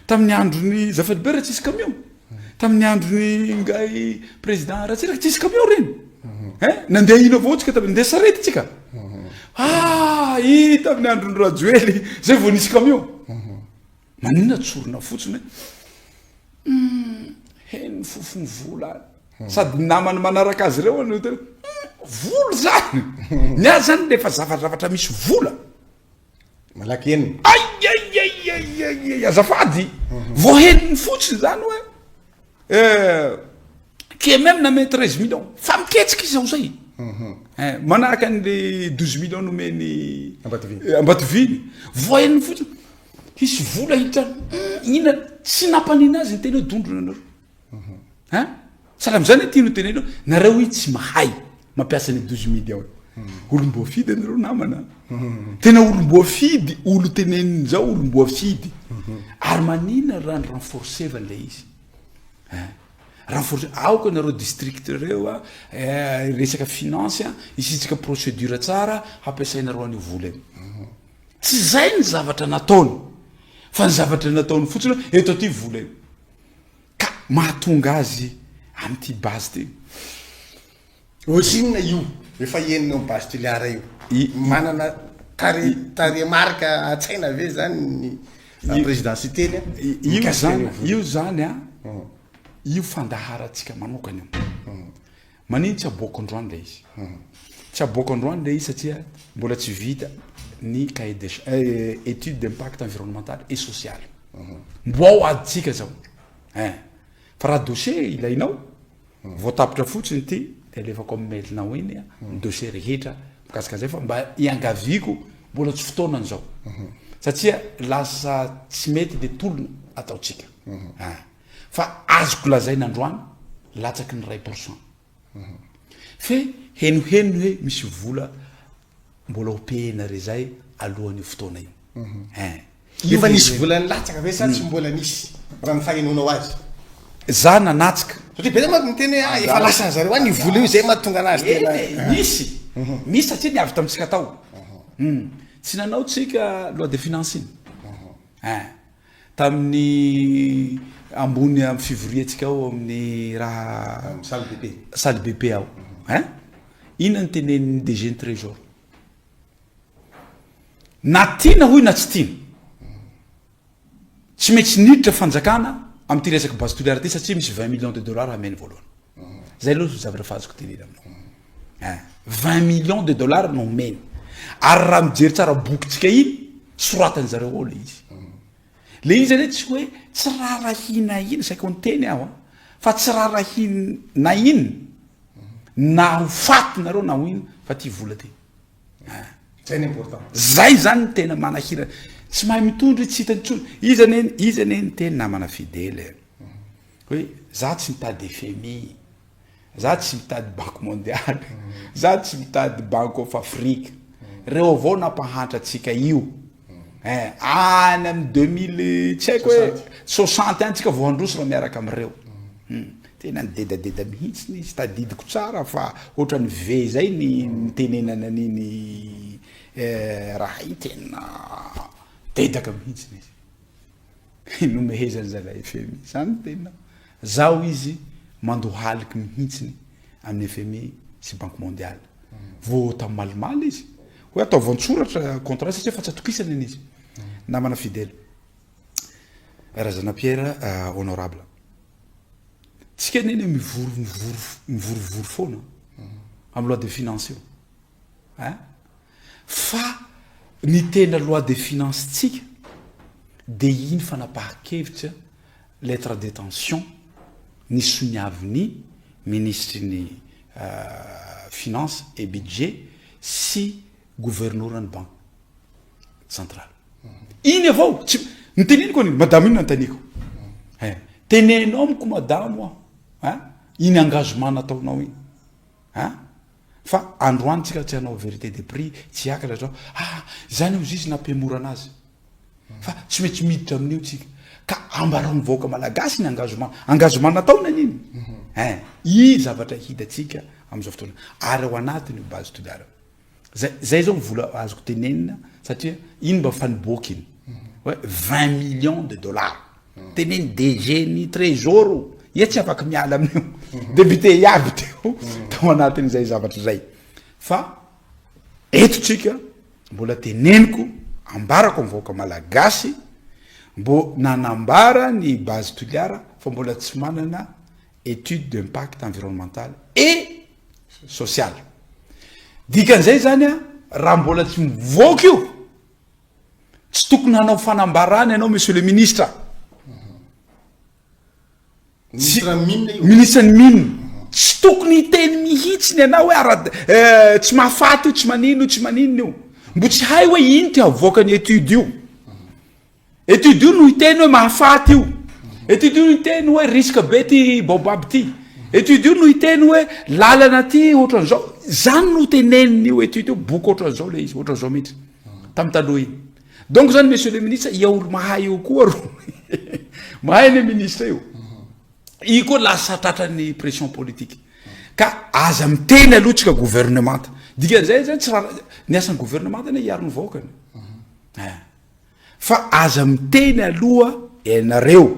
Tamin'ny andron'i Zafalibera tsisy camion? Tamin'ny andron'i Ingahy président Ratsiraka tsisy camion reny. Hein? Nandeha ino avao tsika tamin'ny nandeha sarety tsika. Ah, i tamin'ny andron'i Rajoely zay vao nisy camion. Maninona tsorina fotsiny hoe hmm, heno fofony vola any. Sady namany manaraka azy ireo no tena hmm, vola zany. Ny azy zany rehefa zavazavatra misy vola.
Malaky henony.
Aiaiaiaiaiai azafady vao henony fotsiny zany hoe euh, qui est même name 13 millions fa miketsika izy ao zay eh, manahaka an'le 12 millions nomeny
Ambatoviny.
Eh, Ambatoviny vao henony fotsiny hisy vola hiditra hmm, inona tsy nampanina azy ny tena hoe dondrona anareo Hein? Sahala amin'izany ity no teneno, nareo hoy tsy mahay mampiasa ny 12 millions. Olom-boafidy anareo namana. Tena olom-boafidy, olo teneniny zao olom-boafidy. Ary manina raha ny renforcer-va ilay izy. Hein? Renforcer, aoka nareo district reo a, eh, resaka finance a, isitsika procédure tsara hampiasainareo an'io vola io. Tsy zay ny zavatra nataony, fa ny zavatra nataony fotsiny hoe eto aty vola io. Ka mahatonga azy amin'ity base ity.
Ohatrinona io efa henonao amin'ny base Toliara io? Manana tare tarehimarika an-tsaina ve zany ny président Siteny a?
Io zany, io zany a, io fandaharantsika manokana io. Manino tsy aboaka androany le izy? Tsy aboaka androany le izy satria mbola tsy vita. ny cahier des étude d'impact environnemental et social. Mbo ao adintsika zao ein! Fa raha dossier ilainao, vao tapitra fotsiny ity de alefako amin'ny mail-nao iny ny dossier rehetra mikasika an'izay fa mba iangaviako mbola tsy fotoanany zao satria lasa tsy mety le tolona ataontsika ein! Fa azoko lazaina androany latsaky ny iray pour cent. Fe henoheno ny hoe misy vola mbola ho payena rezay alohan'io fotoana io. Hein.
Efa nisy vola nilatsaka ve sa tsy mbola nisy raha ny fahenoanao azy?
Za nanatsika.
Satria betsaka manko miteny hoe ah efa lasan'ny zareo any io vola io zay mahatonga anazy tena.
Eny e, misy. Misy satria ny avy tamintsika tao. Tsy nanao tsika loi de finance iny. Hein. Tamin'ny ambony amin'ny fivoriantsika ao amin'ny raha
Salle BP.
Salle BP ao. Hein? Inona ny tenenin'ny DG ny Trésor? Na tiana hoy na tsy tiana. Tsy maintsy niditra fanjakana amin'ity resaka base Toliara ity satria misy 20 millions de dollars hameno voalohany. Zay aloha zavatra fa azoko tenena aminao. Hein? 20 millions de dollars no omeny. Ary raha mijery tsara bokintsika iny, soratany zareo ao le izy. Le izy anie tsy hoe tsy rarahina iny, saika ho niteny aho an, fa tsy rarahina iny na ho faty nareo na ho ino fa ty vola ty. Hein.
Zay ny important.
Zay zany ny tena manahirana. Tsy mahay mitondra izy, tsy hitany intsony. Izy anie, izy anie niteny namana fidèle e. Hoe za tsy mitady FMI, za tsy mitady banque mondiale, za tsy mitady banque of Afrique, reo avao nampahantra antsika io eh, any amy deux mille tsy haiko hoe soixante any tsika vao handroso raha miaraka amireo. Tena nidedadeda mihitsy izy, tadidiko tsara fa ohatran'ny ve zay ny nitenenana an'iny raha iny, tena dedaka mihitsy izy. Nomehezany zalahy fmi zany tena zaho izy mandohaliky mihintsiny amin'ny fmi sy banque mondiale vo tam malimaly izy hoe ataovy antsoratra contrat satria fa tsy atokisany anie izy namana fidèle Razana Pierre honorable tsika anie ne mivory mivory mivorivory foana am loi de finance io Ein! Fa ny tena loi de finance tsika de iny fanapahan-kevitra lettre d'intention nisoniavin'ny minisitry ny finance et budget sy governoran'ny banque centrale. Iny avao, tsy, niteneniko an'iny, madamo iny nanontaniako. Ein! Teneno amiko madamo aho, ein! Iny engagement nataonao iny. Ein! Fa androany tsika tsy hanao vérité des prix, tsy hiakatra zao, ah zany ozy izy nampihemorana azy. Fa tsy maintsy miditra amin'io tsika. Ka ambarao ny vahoaka malagasy ny engagement. Engagement nataony anie iny. Ein, i zavatra hitantsika amin'izao fotoana. Ary ao anatin'io base Toliara. Zay, zay zao ny vola azoko tenenina satria iny mba fa niboaka iny. Hoe 20 millions de dollars. Teneno DG ny trésor ia tsy afaky miala amin'io. Député iaby teo tao anatin'izay zavatra izay. Fa eto tsika mbola teneniko ambarako amin'ny vahoaka malagasy mbo nanambara ny base Toliara fa mbola tsy manana étude d'impact environnemental et social. Dikan'izay zany a raha mbola tsy mivoaka io Tsy tokony hanao fanambarana ianao monsieur le ministre.
Ministre ny mine io.
Ministre ny mine. Tsy tokony hiteny mihitsy ny anao hoe ara eh, tsy mahafaty io, tsy manino io, tsy maninona io. Mbo tsy hay hoe ino ty havoakan'ny étude io. Étude io no hiteny hoe mahafaty io. Étude io no hiteny hoe risque be ty baobab ty. Étude io no hiteny hoe lalana ty ohatran'izao. Zany no tenenin'io étude io, boky ohatran'izao le izy, ohatran'izao mihitsy. Tamin'ny taloha iny. Donc zany monsieur le ministre, ia olo mahay io koa ro. Mahay anie ministre io. Io koa lasa tratran'ny pression politique. Ka aza miteny aloha tsika gouvernemanta. Dikan'izay zany tsy raha ny asan'ny gouvernemanta anie hiaro ny vahoakany. Eh. Fa aza miteny aloha ianareo.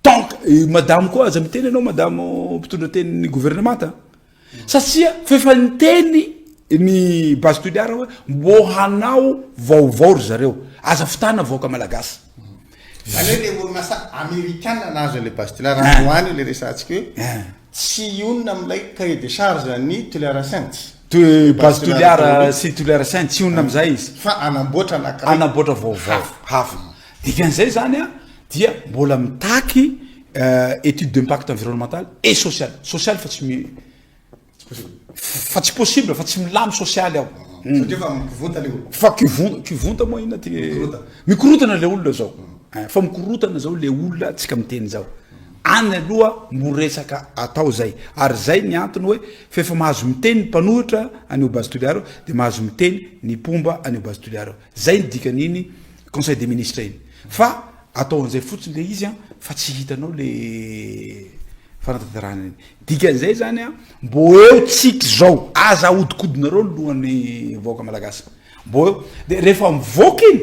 Tant que madame koa aza miteny ianao madame mpitondra tenin'ny gouvernemanta. Satria f'efa niteny ny base Toliara hoe mbô hanao vaovao ry zareo. Aza fitana vahoaka malagasy.
Zany hoe le orinasa amerikana nahazo an'le base Toliara androany io le resahantsika hoe tsy hionona amin'ilay cahier de charge ny Toliara Sands.
Base Toliara sy Toliara Saint tsy honina amin'izay izy.
Fa hanamboatra
anankiray. Hanamboatra vaovao hafa. Dikan'izay zany a dia mbola mitaky étude d'impact environnemental et social. Social fa tsy mi fa tsy possible fa tsy milamy sosialy ao.
Satria fa mikivonta le olona.
Fa kivonta, kivonta moa inona ty? Mikorotana le olona zao. Fa mikorotana zao le olona tsika miteny zao. Any aloha mbo resaka atao zay. Ary zay ny antony hoe f'efa mahazo miteny ny mpanohitra an'io Base Toliara io de mahazo miteny ny mpomba an'io Base Toliara io. Zay ny dikan'iny conseil des ministres iny. Fa atao an'izay fotsiny le izy an, fa tsy hitanao le fanatanterahana iny. Dikan'izay zany an, mbo eo tsika zao, aza ahodikodinareo ny lohan'ny vahoaka malagasy. Mbo eo, de rehefa mivoaka iny,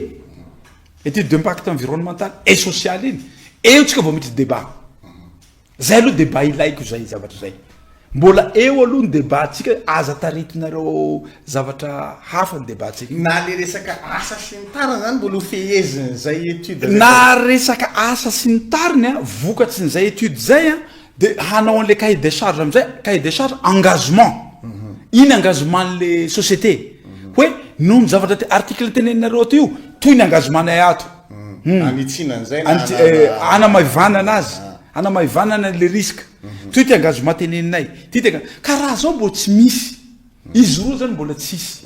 Étude d'impact environnemental et social iny, eo tsika vao miditra débat. Zay aloha débat ilaiko zay zavatra zay. Mbola eo aloha ny débat tsika, aza taritinareo zavatra hafa ny débat tsika.
Na le resaka asa sy ny tariny zany mbola ho fehezin'izay étude zay.
Na resaka asa sy ny tariny a, vokatsin'izay étude zay a, de hanao an'le cahier des charges amizay, cahier des charges engagement, iny engagement-n'le société, hoe noho ny zavatra te- article teneninareo ato io, toy ny engagement-nay ato.
Hanitsiana an'izay na
Anitsi- hanamaivanana azy, hanamaivanana le risque, toy ty engagement teneninay, ty ty enga- ka raha zao mbô tsy misy, izy roa zany mbola tsisy,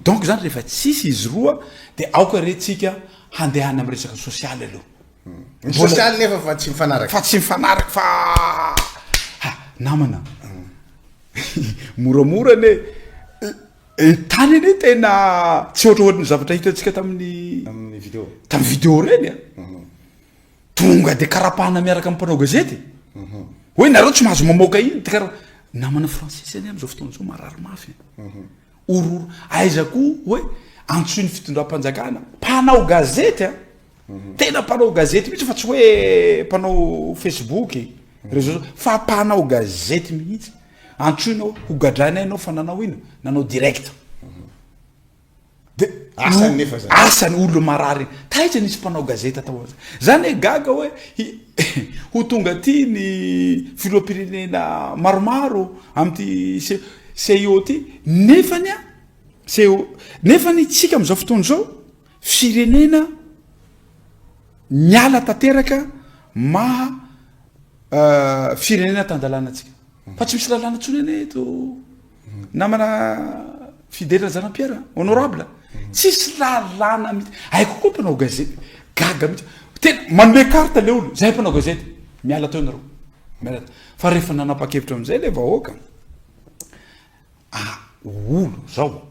donc zany rehefa tsisy izy roa de aoka re tsika handeha any amy resaka sosialy aloha.
Ny sosialy nefa fa tsy mifanaraka.
Fa tsy mifanaraka fa ha namana moramora anie e, tany anie tena tsy ohatra ohatry ny zavatra hitantsika tamin'ny
Amin'ny vidéo.
tamin'ny vidéo reny a. Tonga de karapahana miaraka amin'ny mpanao gazety. Hoe nareo tsy mahazo mamoaka iny de kara namana Francis anie amin'izao fotoana izao marary mafy. Ororo aiza koa hoe antsoin'ny fitondram-panjakana mpanao gazety a. Tena mpanao gazety mihitsy fa tsy hoe mpanao facebook, réseaux sociaux fa mpanao gazety mihitsy. Antsoina hoe ho gadraina ianao fa nanao ino? Nanao direct. De
Asany nefa zany.
Asany olo marary. Taiza nisy mpanao gazety atao an'izay. Zany hoe gaga hoe ho tonga aty ny filoham-pirenena maromaro amin'ity CIO ty nefany a CIO nefany tsika amin'izao fotoana izao Firenena miala tanteraka maha firenena tan-dalàna antsika. Fa tsy misy lalàna intsony anie eto namana Fidèle Razanampiera, honorable. Tsisy lalàna mihitsy. Haiko koa mpanao gazety, gaga mihitsy. Tena manome carte le olo, zahay mpanao gazety, miala teo nareo. Miala teo. Fa rehefa nanapa-kevitra amin'izay le vahoaka, Ah olo zao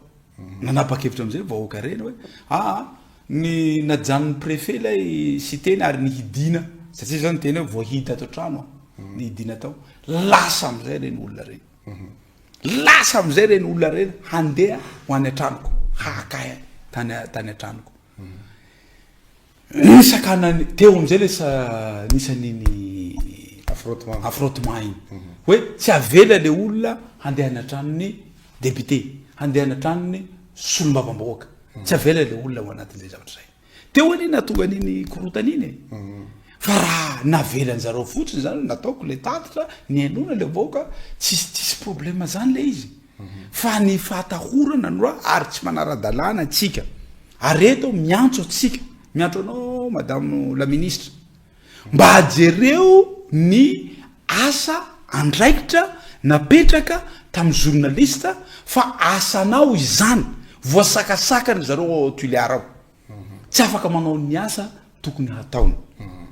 nanapa-kevitra amizay vahoaka reny hoe aa ny najanon'ny préfet lay cité-ny ary nihidina satria zao niteny hoe voahidy ato an-trano aho nihidina tao lasa amizay reny olona reny lasa amizay reny olona reny handeha ho any an-tranoko haka ahy tany tany an-tranoko Nisakanany teo amizay le sa nisy an'iny
Affrontement.
affrontement iny hoe tsy avela le olona handeha any an-tranon'ny député, handeha any an-tranon'ny solombavambahoaka, tsy avela le olona ao anatin'izay zavatra zay. Teo anie nahatonga an'iny korontana iny e. Fa raha navelan-jareo fotsiny zany nataoko le tatitra, nihainoana le vahoaka, tsisy tsisy problème zany le izy. Fa ny fahatahorana no raha ary tsy manara-dalàna antsika. Ary eto aho miantso antsika, miantso anao madame la ministre, mba jereo ny asa andraikitra napetraka tamin'ny journaliste fa asanao izany, voasakasakana zareo ao Tuléar ao. Tsy afaka manao ny asa tokony hataony.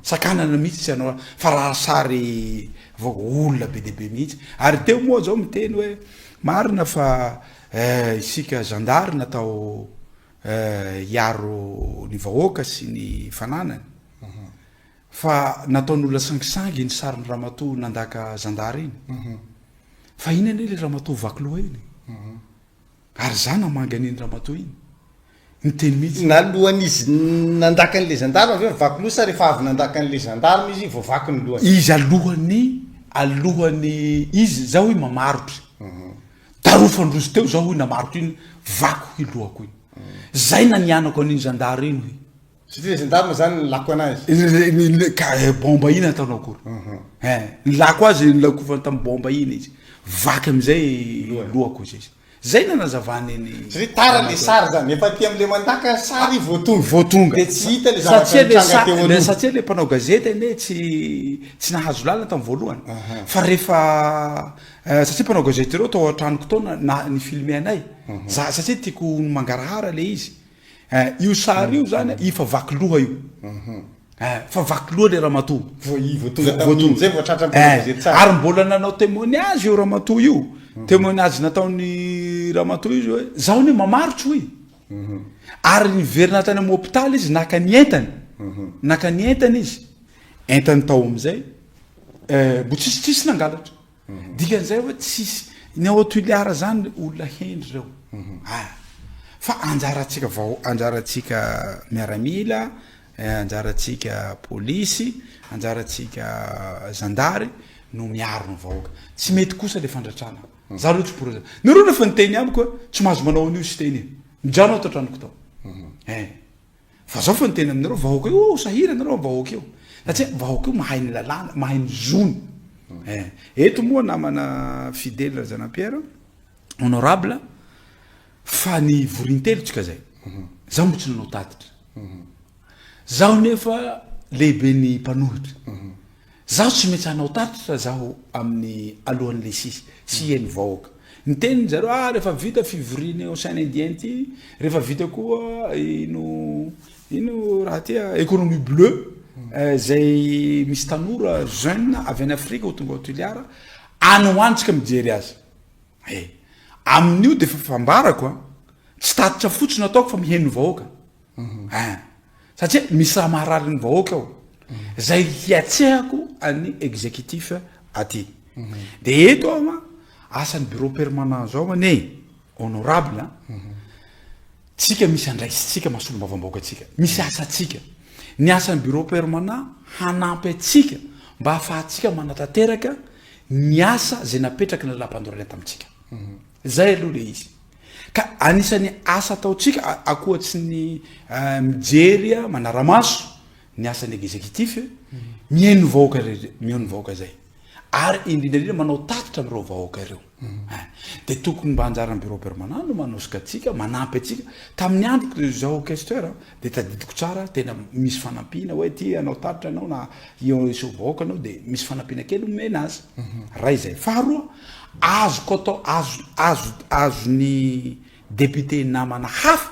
Sakanana mihitsy tsy hanao fa raha sary vao olona be dia be mihitsy. Ary teo moa zao miteny hoe marina fa eh, isika zandary natao eh, hiaro ny vahoaka sy ny fananany. Fa nataon'olona sangisangy iny sarin'ny ramatoa nandaka zandary iny. Fa iny anie le ramatoa vaky loha iny. Ary za namangy an'iny ramatoa iny. Niteny mihitsy.
Nalohan'izy nandaka an'ilay gendarme ve vaky loha sa rehefa avy nandaka an'ilay gendarme izy vao vaky ny lohany?
Izy alohan'ny alohan'ny izy za hoy mamarotra. Darofan-drozy teo za hoy namarotra iny vaky hoy lohako iny. Zay nanianako an'iny zandary iny hoy.
Satria ilay gendarme zany nilako anazy.
Ka bomba iny ataonao akory. Hein, nilako azy nilakofany tamin'ny bomba iny izy. Vaky amizay lohako izy. Zay nanazavany ny.
Satria tara le sary zany, efa aty amle mandaka sary vao tonga.
Vao tonga.
De tsy hita le zavatra nitranga teo aloha.
Satria le mpanao gazety anie tsy tsy nahazo lalana tamin'ny voalohany. Fa rehefa satria mpanao gazety ireo tao an-tranoko tao na ni-filmer anay. Za satria tiako ho mangarahara le izy. Io sary io zany efa vaky loha io. Fa vaky loha le ramatoa.
Vao vao tonga tamin'iny zay vao tratra mpanao gazety tsara.
Ary mbola nanao témoignage io ramatoa io. Témoignage nataon'ny ramatoa io hoe zaho anie mamarotro hoy. Ary niverina tany amin'ny hopitaly izy naka ny entany. Naka ny entany izy. Entany tao amin'izay mbo tsisy tsisy nangalatra. Dikan'izay hoe tsisy ny ao Toliara zany olona hendry reo. Ah. Fa anjarantsika vao anjarantsika miaramila, anjarantsika polisy, anjarantsika zandary no miaro ny vahoaka. Tsy mety kosa le fandratrana. Za aloha tsy pour zany. Nareo refa niteny amiko hoe tsy mahazo manao an'io Siteny e. Mijanona ato an-tranoko tao. Eh. Fa zao fa niteny aminareo vahoaka io, oh, sahirana nareo am vahoaka io. Satria vahoaka io mahay ny lalàna, mahay ny zony. Eh. Eto moa namana Fidèle Razanampiera, honorable, fa ny vorintelo tsika zay. Zaho mbo tsy nanao tatitra. Zaho nefa lehiben'ny mpanohitra. Zaho tsy maintsy hanao tatitra zaho amin'ny alohan'ny sisy sy heno vahoaka. Niteny zareo ah rehefa vita fivoriana Ocean Indien ty, rehefa vita koa ino ino raha ty ah, économie bleue zay misy tanora jeune avy any Afrika ho tonga ao Toliara, any ho any tsika mijery azy. Eh, amin'io de efa fambarako a, tsy tatitra fotsiny ataoko fa miheno vahoaka. Ein. Satria misy raha maharary ny vahoaka ao. Zay hiatsehako an'ny executif aty. De eto aho an, asan'ny bureau permanent zao anie, honorable an, tsika misy andraisitsika maha solombavambahoaka antsika, misy asantsika. Ny asan'ny bureau permanent hanampy antsika mba hahafahantsika manatanteraka ny asa zay napetraky ny lalàmpanorenana tamintsika. Zay aloha le izy. Ka anisan'ny asa ataontsika ankoatsy ny mijery manara-maso ny asan'ny executif, mihaino ny vahoaka mihaino ny vahoaka zay. Ary indrindra indrindra manao tatitra amin'ireo vahoaka ireo. De tokony mba anjaran'ny bureau permanent no manosika antsika, manampy antsika. Tamin'ny androko zaho questeur de tadidiko tsara tena misy fanampiana hoe ty hanao tatitra anao na hiseho vahoaka anao de misy fanampiana kely omena azy. Ray zay. Faharoa, Azoko atao, azo, azo, azon'ny député namana hafa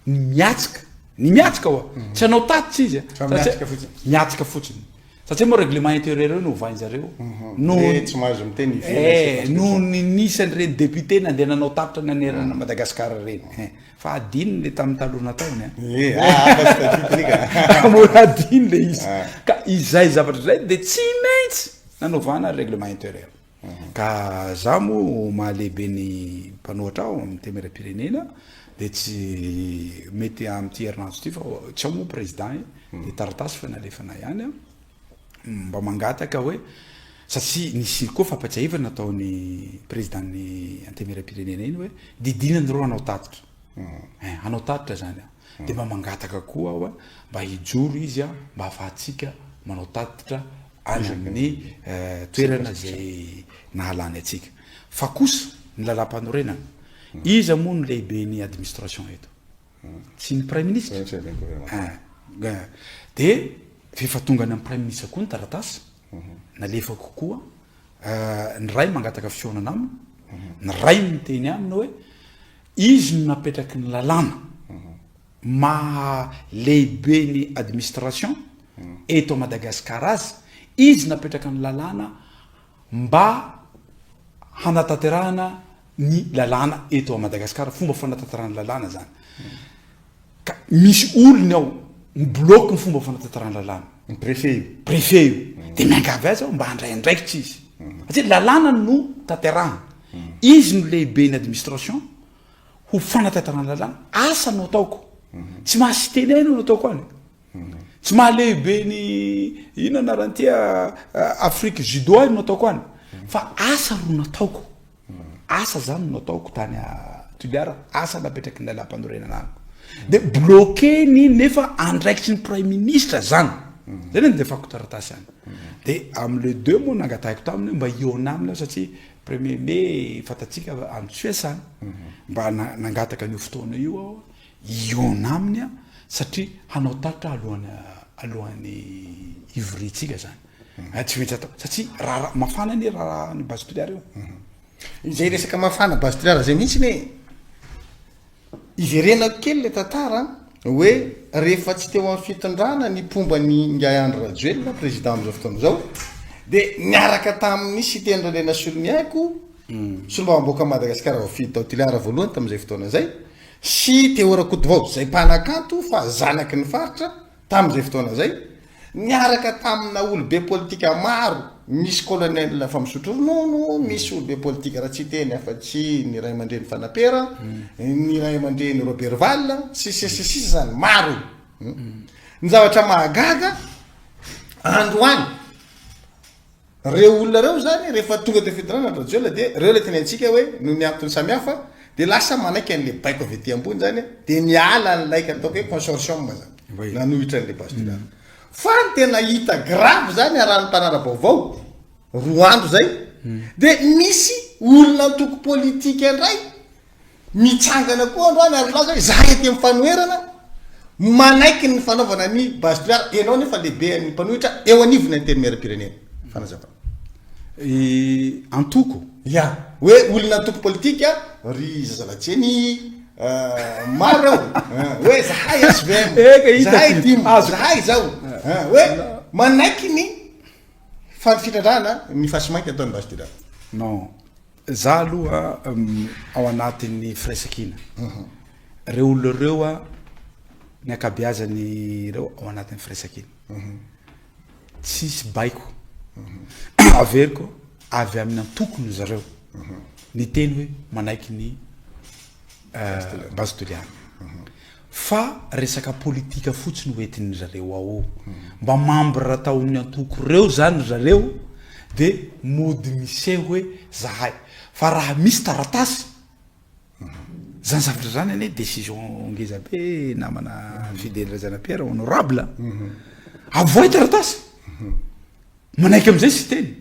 ny miatsika, ny miatsika oa, tsy hanao tatitra izy a,
Fa miatrika fotsiny.
miatsika fotsiny, satria moa règlement intérieur io no ovain-jareo, noho,
Hoe tsy mahazo miteny ivelany
eh,
circonscription.
noho ny nisan'ireny député nandeha nanao tatitra nanerana an'i Madagasikara ireny, eh, fa adinony le tamin'ny taloha nataony a.
Eh, ah, fa tsy tadidiny ka.
Mbola adino le izy.
Ah.
Ka izay zavatra izay de tsy maintsy nanovana règlement intérieur. Ka za moa maha lehibe ny mpanohatra aho amin'ny temeram-pirenena de tsy mety amin'ity herinandro ity fa tsy ao moa président e, de taratasy fa nalefanay ihany an, mba mangataka hoe satria nisy koa fampatsiahivana nataon'ny président-n'ny antemeram-pirenena iny hoe didiana nareo hanao tatitra, eh hanao tatitra zany an. Dia mba mangataka koa aho mba hijoro izy mba hahafahantsika manao tatitra any amin'ny toerana izay nahalany antsika. Fa kosa ny lalàmpanorenana, iza moa no lehiben'ny administration eto? Tsy ny praiminisitra? Dia efa tonga any amin'ny praiminisitra koa ny taratasy, nalefako koa, ny ray mangataka fihaonana aminy, ny ray miteny aminy hoe Izy no napetraky ny lalàna maha lehibe ny administration eto Madagascar azy, izy napetraka ny lalàna mba hanatanterahana ny lalàna eto Madagascar, fomba fanatanterahana lalàna zany. Ka misy olony ao mi-bloque ny fomba fanatanterahana lalàna.
Ny préfet io.
Préfet io. Dia miangavy azy aho mba handray andraikitra izy. Satria lalàna no tanterahana. Izy no lehiben'ny administration ho fanatanterahana lalàna. Asa no ataoko. Tsy maha siteny ahy no ataoko any. Tsy maha lehibe ny inona anaran'ity Afrique judo ahy no ataoko any. Fa asa ro nataoko. Asa zany no nataoko tany Toliara, asa napetraky ny lalàmpanorenana amiko. De bloqué ny nefa andraikitry ny praiminisitra zany. Zay no nandefako taratasy any. De amle deux moa nangatahiko taminy hoe mba hihaona aminy aho satria. Premier mai fantatsika any Suisse any, mba nangataka an'io fotoana io aho hihaona aminy aho satria hanao tatitra alohan'ny alohan'ny hivoriantsika zany. Tsy maintsy atao satria raharaha mafana anie raharaha ny Base Toliara io.
Izay resaka mafana Base Toliara zay mihitsy anie Iverenako kely le tantara an, hoe rehefa tsy teo amin'ny fitondrana ny mpomba an'i Ingahy Andry Rajoelina, président amin'izao fotoana izao, dia niaraka tamin'ny Siteny Randrianasoloniaiko, solombavambahoakan'i Madagasikara voafidy tao Toliara voalohany tamin'izay fotoana izay, sy Théo Rakotovao, izay mpanakanto fa zanaky ny faritra, Tamin'izay fotoana izay, niaraka tamina olobe politika maro, misy colonel efa misotro ronono, misy olobe politika raha tsy hiteny afa-tsy ny ray aman-dreny Fanapera, ny ray aman-dreny Roberval, sy sy sy sisa izany, maro. Ny zavatra mahagaga, androany, Reo olona reo zany rehefa tonga teo fitondrana ry Rajoelina dia reo le tenentsika hoe noho ny antony samihafa dia lasa manaiky an'le baiko avy aty ambony zany dia miala an'ilay ataoko hoe consortium zany nanohitra an'le base du Nord. Fa ny tena hita grave zany arahan'ny mpanara-baovao roa andro zay dia misy olona antoko politika indray Mitsangana koa androany ary milaza hoe zahay aty amin'ny fanoherana manaiky ny fanaovana ny base toliara, ianao nefa lehibean'ny mpanohitra eo anivon'ny antenimierampirenena. Fanazavana.
I antoko?
Ya, hoe olona antoko politika ry Zazalatseny maro reo, hoe zahay HVM, zahay tim, zahay zao, hoe manaiky ny fitrandrahana ny fasimainty ataon'ny base toliara.
Non. Za aloha ao anatin'ny firaisankina. Reo olona reo a, ny ankabeazany ireo ao anatin'ny firaisankina. Tsisy baiko. Averiko avy amin'ny antokony zareo niteny hoe manaiky ny Base Toliara. Fa resaka politika fotsiny ho entin zareo ao. Mba membre tao amin'ny antoko reo zany ry zareo de mody miseho hoe zahay. Fa raha misy taratasy, zany zavatra zany anie decision ngeza be namana Fidèle Razanapiera honorable a. Avoahy taratasy. Manaiky amizay Siteny.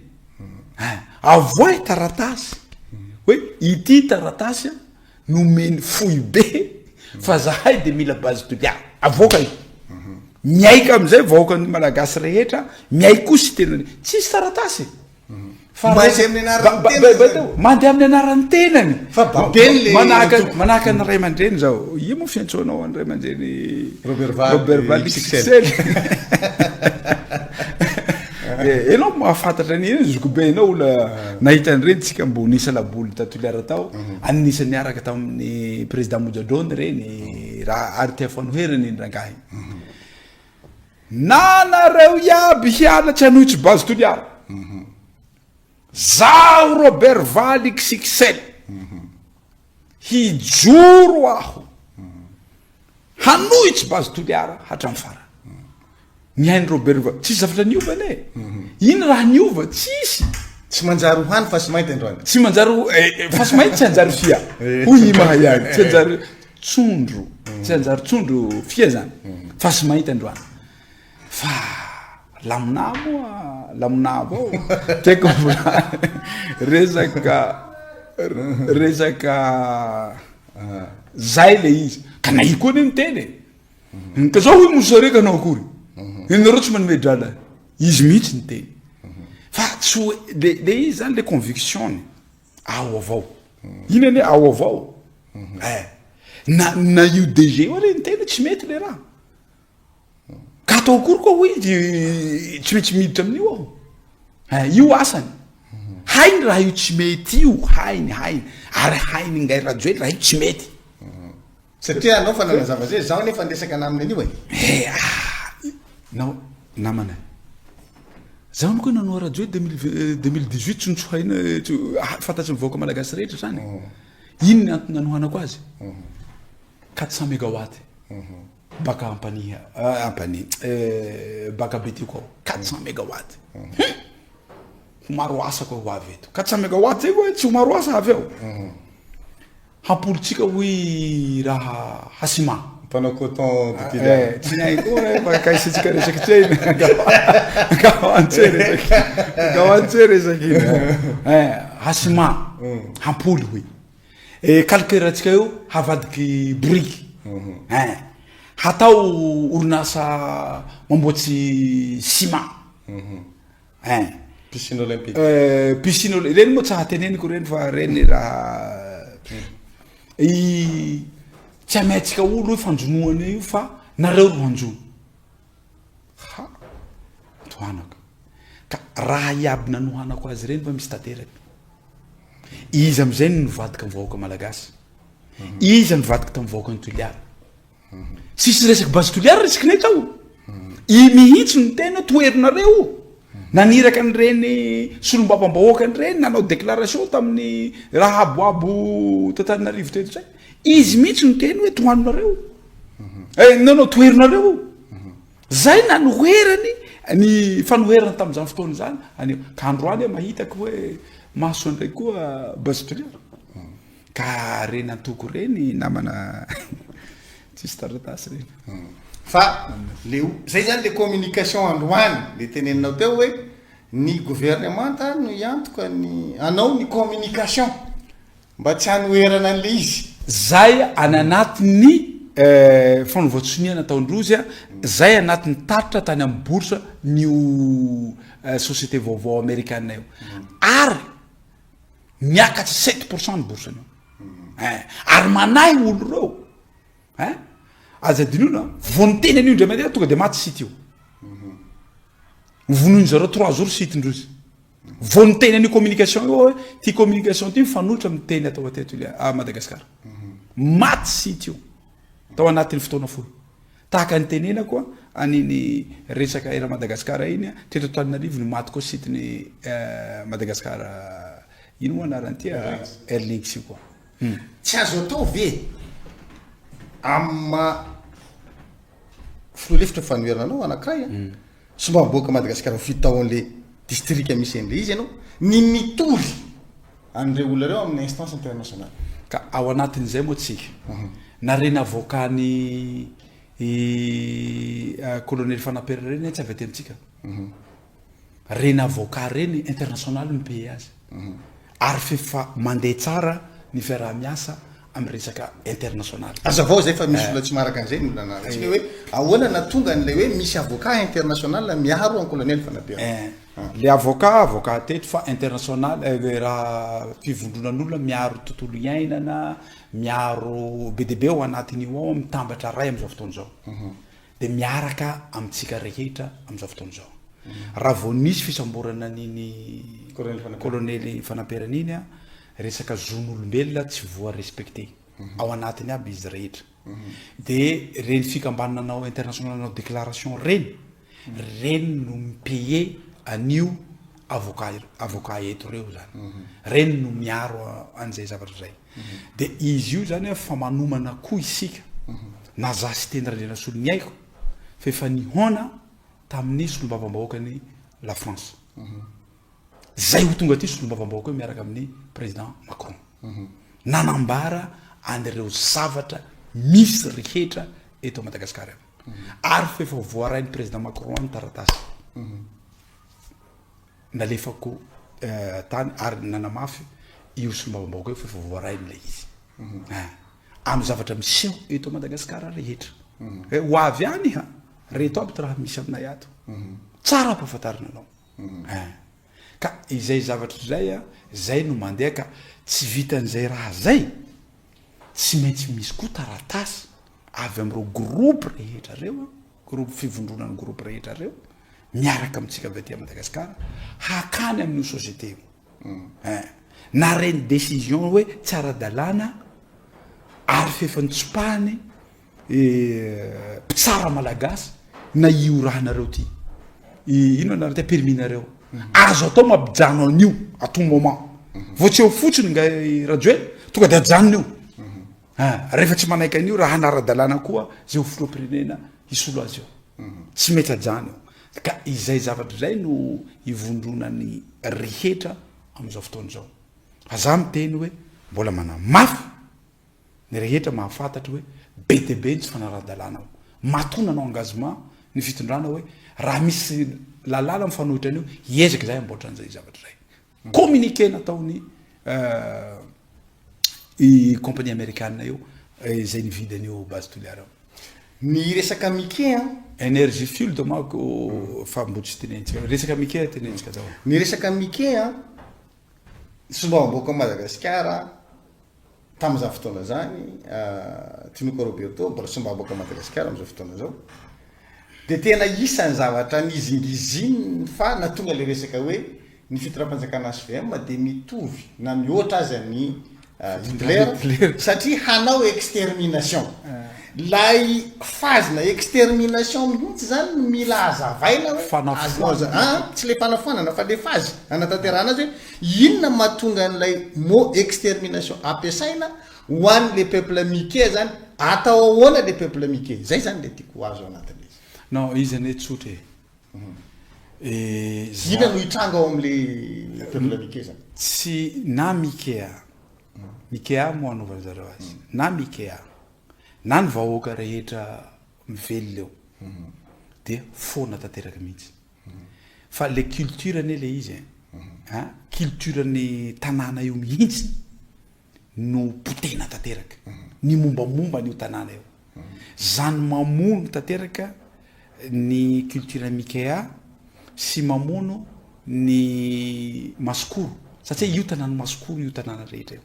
Avoahy taratasy hoe ity taratasy a. Nomeny foibe fa zahay de mila base toliara. Avoaka io. Miaika amizay vahoakan'ny malagasy rehetra, miaiky koa sy tenany. Tsisy taratasy. Fa
Mandeha amin'ny anaran'ny tenany zany.
Mandeha amin'ny anaran'ny tenany.
Fa babeny le
Manahaka manahaka ny ray aman-dreny zao. Ia moa fiantsoanao an'ny ray aman-dreny
Robert Val,
Robert Val
XXL.
XXL. Eh, enao mahafantatra an'iny zokibe enao olona nahita an'ireny tsika mbo nisy laboly ta Toliara tao, mhm. anisany niaraka tamin'ny président Mojadrony ireny raha ary tia fanoherana iny rangahy. Mhm. Na nareo iaby hiala tsy hanohitsy base Toliara. Mhm. Zaho Robert Valy XXL. Hijoro aho. Hanohitsy base Toliara hatramin'ny farany. Ny hain'i Robert va tsisy zavatra niova anie e. Ino raha niova? Tsisy.
Tsy manjary ho hany fasimainty androany.
Tsy manjary ho eh, eh, fasimainty tsy hanjary fia. Hoy i Mahayany, tsy hanjary tsondro, tsy hanjary tsondro fia zany. Fasimainty androany. Fa lamonà moa, lamonà avao. Tiako mbola resaka resaka zay le izy. Ka na io koa anie miteny e. Ka zao hoy Mosare ka hanao akory? Ianareo tsy manome drala. Izy mihitsy niteny. Fa tsy hoe le le izy zany le conviction-ny ao avao. Iny anie ao avao. Eh. Na na io DG io anie niteny hoe tsy mety le raha. Ka atao akory koa hoy izy tsy maintsy miditra amin'io aho. Eh, io asany. Hainy raha io tsy mety io, hainy, hainy. Ary hainy Ingahy Rajoely raha io tsy mety.
Satria anao fa nanazava zay, zaho nefa niresaka naminy an'io e.
Eh ah! Nao namana e. Zaho koa nanoa radio 2018 tsy notsohaina fantatry ny vahoaka malagasy rehetra zany. Ino ny antony nanohanako azy? 400 megawatt. Baka Ampanihy, Ampanihy, baka Betioky ao. 400 megawatt. Ho maro asa koa ho avy eto. 400 megawatt zay koa tsy ho maro asa avy ao. Hampolitsika hoy raha Hasima.
Mpanao coton de Toliara.
Eh, tsy hay koa eh, fa kaisitsika resaky tse iny. Gawan tse resaky. Gawan tse resaky iny. Eh, eh. Ha ciment hampoly hoy. E calcaire antsika io havadiky biriky. Ein. Hatao orinasa mamboatsy ciment. Ein.
Piscine olympique.
Eh, piscine olympique. Ireny moa tsy ahateneniko ireny fa ireny raha i tsy ameantsika olo hoe fanjonoana io fa nareo ro hanjono. Ha! Tohanako. Ka raha iaby nanohanako azy ireny fa misy tanteraka. Iza amizay no nivadika amin'ny vahoaka malagasy? Iza nivadika tamin'ny vahoakan'i Toliara? Tsisy resaky base Toliara resakinay tao. I mihitsy no tena toherinareo io. Naniraka an'ireny solombavambahoaka ireny nanao déclaration tamin'ny raha aboabo t'Antananarivo teto zay. Izy mihitsy no teny hoe tohanonareo. Eh, non non, toherinareo io. Zay nanoherany ny fanoherana tamin'izany fotoana izany. Anio ka androany aho mahitako hoe maso indray koa base Toliara. Ka reny antoko reny namana tsisy taratasy reny.
Fa le zay zany le communication androany le teneninao teo hoe ny gouvernemanta no hiantoka ny hanao ny communication mba tsy hanoherana an'le izy.
Zay any anatin'ny fanaovan-tsonia nataon-drozy, zay anatin'ny tatitra tany amin'ny bourse n'io société vaovao amerikana io. Ary Miakatra sept pour cent ny bourse-ny io. Eh, ary manahy olo reo. Eh, aza adinoina, vao niteny an'io indray mandeha tonga de maty site io. Vonoin zareo trois jours site ndrozy. Vao niteny an'io communication io hoe ty communication ty mifanolotra amin'ny teny atao aty Tulia, à Madagascar. Maty site io tao anatin'ny fotoana fohy. Tahaka ny tenenako an'iny resaka Air Madagascar iny, teto Antananarivo no maty koa site ny Madagascar ino moa anarany ity Airlinks io koa.
Tsy azo atao ve amin'ny maha filoha lefitra fanoherana anao anankiray a, sy mba miboaka Madagasikara voafidy tao an'le distrika misy an'le izy ianao, ny mitory an'ireo olona ireo amin'ny instance internationale.
Ka ao anatin'izay moa tsika, na reny avocat-n'i i colonel Fanampera reny tsy avy aty amintsika. Reny avocat reny international mi-payer azy. Ary f'efa mandeha tsara ny fiaraha-miasa amin'ny resaka international.
Azavao zay fa misy olona tsy maharaka an'izay ny olona anarantsika hoe ahoana nahatonga an'ilay hoe misy avocat international miaro an'i colonel Fanampera.
Le avocat, avocat teto fa international, raha fivondronan'olona miaro tontolo iainana, miaro be dia be ao anatin'io ao mitambatra ray amin'izao fotoana izao. Dia miaraka amintsika rehetra amin'izao fotoana izao. Raha vao nisy fisamborana an'iny kolonely Fanamperana iny, resaka zon'olombelona tsy voa respecter ao anatiny aby izy rehetra. Dia ireny fikambanana nanao international nanao déclaration ireny, Reny no mi-payer an'io avocat avocat eto reo zany. Reny no miaro an'izay zavatra zay. De izy io zany fa manomana koa isika na za sy Teny Randrianasoloniaiko fa efa nihaona tamin'ny solombavambahoakan'i la France. Zay ho tonga aty solombavambahoaka io miaraka amin'ny président Macron. Nanambara an'ireo zavatra misy rehetra eto Madagasikara. Ary f'efa voarain'ny président Macron ny taratasy nalefako tany ary nanamafy io solombavambahoaka io f'efa voarainy ilay izy. Amin'ny zavatra miseho eto Madagasikara rehetra. Hoe ho avy any ha, reto aby ty raha misy aminay ato. Tsara ampahafantarina anao. Ka izay zavatra izay, zay no mandeha ka tsy vitan'izay raha zay, tsy maintsy misy koa taratasy avy amin'ireo groupe rehetra ireo, groupe fivondronan'ny groupe rehetra ireo, miaraka amintsika avy aty Madagasikara, hakany amin'io société io. Hein. Na reny décision hoe tsy ara-dalàna ary f'efa nitsopahany mpitsara malagasy na io rahanareo ty, ino anareo ty, permis nareo, azo atao mampijano an'io à tout moment, vao tsy eo fotsiny ngay Rajoelina tonga de ajanona io, rehefa tsy manaiky an'io raha hanara-dalàna koa zay ho filoham-pirenena hisolo azy eo, tsy mety ajano io, ka izay zavatra izay no ivondronan'ny rehetra amin'izao fotoana izao, fa za miteny hoe mbola manamafy Ny rehetra mahafantatra hoe be dia be ny tsy fanarahan-dalàna ao. Matoa nanao engagement ny fitondrana hoe raha misy lalàna mifanohitra an'io, hiezaka izahay hamboatra an'izay zavatra izay. Communiqué nataon'ny I compagnie amerikana io izay nividy an'io base Toliara io.
Ny resaka Mickey an.
Energy field manko fa mbo tsy tenenitsika. Resaka Mickey tenenitsika zao.
Ny resaka Mickey an, solombavambahoakan'i Madagasikara tamin'izany fotoana izany, Tinoka Roberto mbola solombavambahoakan'i Madagasikara amin'izao fotoana izao, dia tena isan'ny zavatra nizingizininy fa nahatonga ilay resaka hoe Ny fitondram-panjakana HVM dia mitovy na mihoatra aza ny Hitler satria hanao extermination. Ilay phase-na extermination mihitsy izany no mila hazavaina hoe
Fanafoanana.
Tsy ilay fanafoanana fa ilay phase hanatanterahana azy hoe inona no mahatonga an'ilay mot extermination ampiasaina ho an'ilay peuple Mickey izany, atao ahoana ilay peuple Mickey? Izay izany ilay tiako ho azo ao anatin'ilay izy.
Non, izy anie tsotra e.
Inona no hitranga ao amin'ilay peuple Mikea zany?
Tsy na Mikea, Mikea moa anaovan'ny zareo azy, na Mikea, na ny vahoaka rehetra mivelona eo dia foana tanteraka mihitsy. Fa le culture anie le izy e, an, culture ny tanàna io mihitsy no potehina tanteraka ny mombamomba an'io tanàna io. Zany mamono tanteraka ny culture Mikea sy mamono ny Masikoro satria io tanàna Masikoro io tanàna rehetra io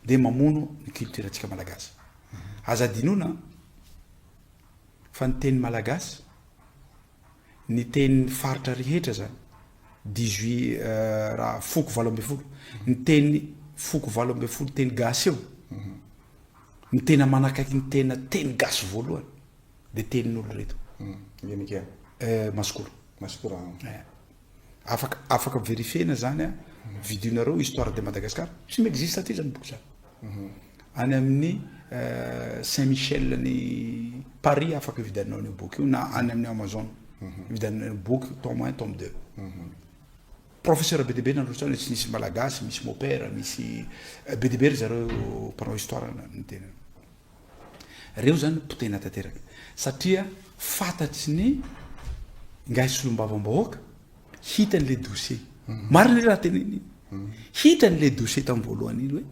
dia mamono ny culture antsika Malagasy. Aza adinoina fa ny teny Malagasy Ny tenin'ny faritra rehetra zany, dix-huit raha foko 18, ny teny foko 18 teny gasy io, ny tena manakaiky ny tena teny gasy voalohany de tenin'olo reto. Masikoro.
Masikoro.
Afaka afaka verifier-na zany an, vidionareo histoire de Madagascar, tsy mi-existe aty zany boky zany. Any amin'ny Saint Michel any Paris afaka ividiananao an'io boky io na any amin'ny Amazon ividiananao an'io boky tome un tome deux. Professeur be dia be nanoratra any, tsy nisy malagasy, misy mopera, misy be dia be ry zareo mpanao histoire niteny. Reo zany potehina tanteraka satria fantatry ny ingahy solombavambahoaka, hitany le dossier. Marina le raha teneniny iny. Hitany le dossier tamin'ny voalohany iny hoe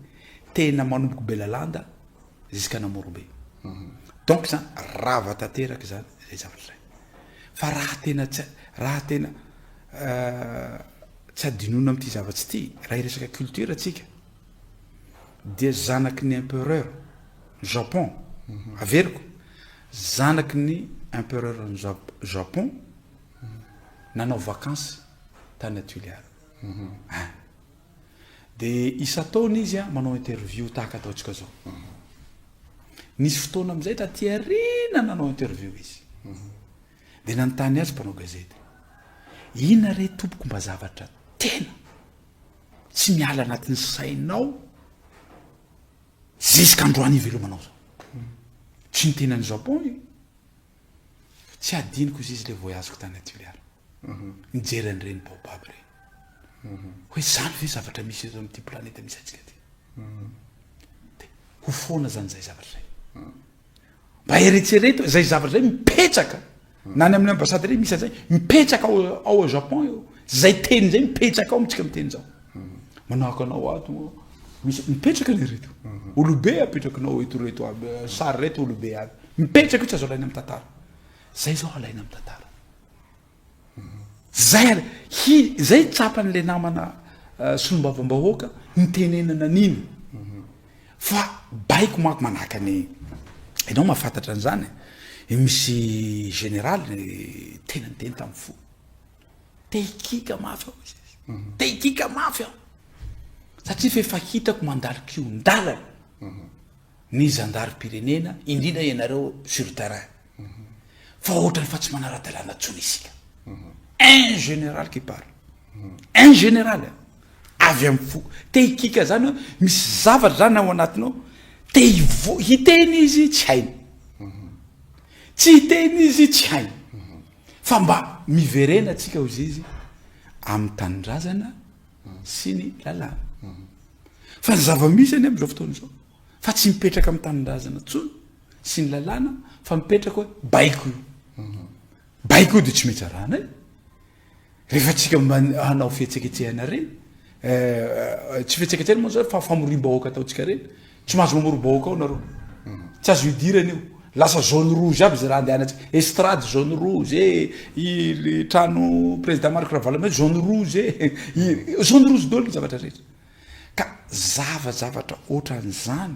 tena manomboka Belalanda jusqu'an'Amorombe. Donc zany rava tanteraka zany zay zavatra zay. Fa raha tena tsy raha tena tsy adinoina amin'ity zavatsy ity, raha hiresaka culture tsika, dia zanaky ny empereur Japon, averiko, zanaky ny empereur ny Japon nanao vacance tany Tuléar. Hein. De isan-taona izy manao interview tahaka ataontsika zao. Nisy fotoana amizay taty aoriana nanao interview izy. De nanontany azy mpanao gazety, inona re tompoko mba zavatra tena Tsy miala anatin'ny sainao zisk'androany ivelomanao zao. Tsy ny tenan'i Japon io. Tsy adinoko izy izy le voyage-ko tany Tuléar. Nijery an'ireny baobab ireny. Hoe zany ve zavatra misy eto amin'ity planeta misy antsika ty. De ho foana zany zay zavatra zay. Mba eretsereto izay zavatra zay mipetraka na any amin'ny ambassade reny misy an'izay mipetraka ao ao Japon io zay teny zay mipetraka ao amintsika miteny zao manahaka anao ato misy mipetraka le reto olobe apetrakinao eto reto aby sary reto olobe aby mipetraka io tsy azo alaina amin'ny tantara zay zao alaina amin'ny tantara Zay ary, hi, zay tsapan'le namana solombavambahoaka nitenenana an'iny. Fa baiko manko manahaka ny, ianao mahafantatra an'izany e, misy général tena niteny tamin'ny fo, te hikiaka mafy aho izy, te hikiaka mafy aho, satria f'efa hitako mandalo kihon-dalana ny zandarim-pirenena, indrindra ianareo sur terrain. Fa ohatrany fa tsy manara-dalàna tsony isika. Un général qui parle. Un général avy amin'ny fo. Te hikika zany hoe misy zavatra zany ao anatiny ao. Te hivo- hiteny izy tsy hainy. Tsy hiteny izy tsy hainy. Fa mba miverena tsika hozy izy amin'ny tanindrazana sy ny lalàna. Fa ny zava-misy anie amin'izao fotoana izao fa tsy mipetraka amin'ny tanindrazana tsony sy ny lalàna fa mipetraka hoe baiko io. Baiko io dia tsy maintsy arahana e. Rehefa tsika hanao fihetsiketsehana reny, Tsy fihetsiketsehana moa zany fa famoriam-bahoaka ataontsika ireny. Tsy mahazo mamory-bahoaka ao nareo. Tsy azo idirana io. Lasa zone rouge aby zay raha andehanantsika. Estrade zone rouge e, i trano président Marc Ravalomanana zone rouge e. Zone rouge daholo ny zavatra rehetra. Ka zavajavatra ohatran'izany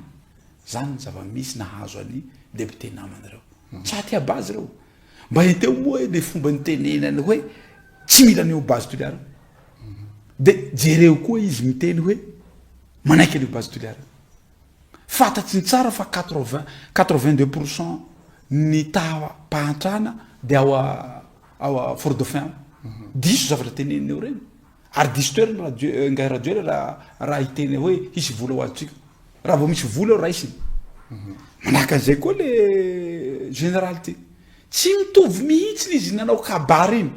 zany ny zava-misy nahazo an'i député namana ireo. Tsy aty à base ireo. Mba henteo moa hoe le fomba nitenenany hoe tsy mila an'io base Toliara. De jereo koa izy miteny hoe manaiky an'io base Toliara. Fantatry ny tsara fa 80 82 pour cent ny taha-pahantrana de ao ao Fort Dauphin ao. Diso zavatra teneniny eo reny. Ary diso toerana Rajoe Ingahy Rajoelina raha raha hiteny hoe hisy vola ho azontsika. Raha vao misy vola eo raisiny. Manahaka an'izay koa le général ty. Tsy mitovy mihitsy izy nanao kabary iny.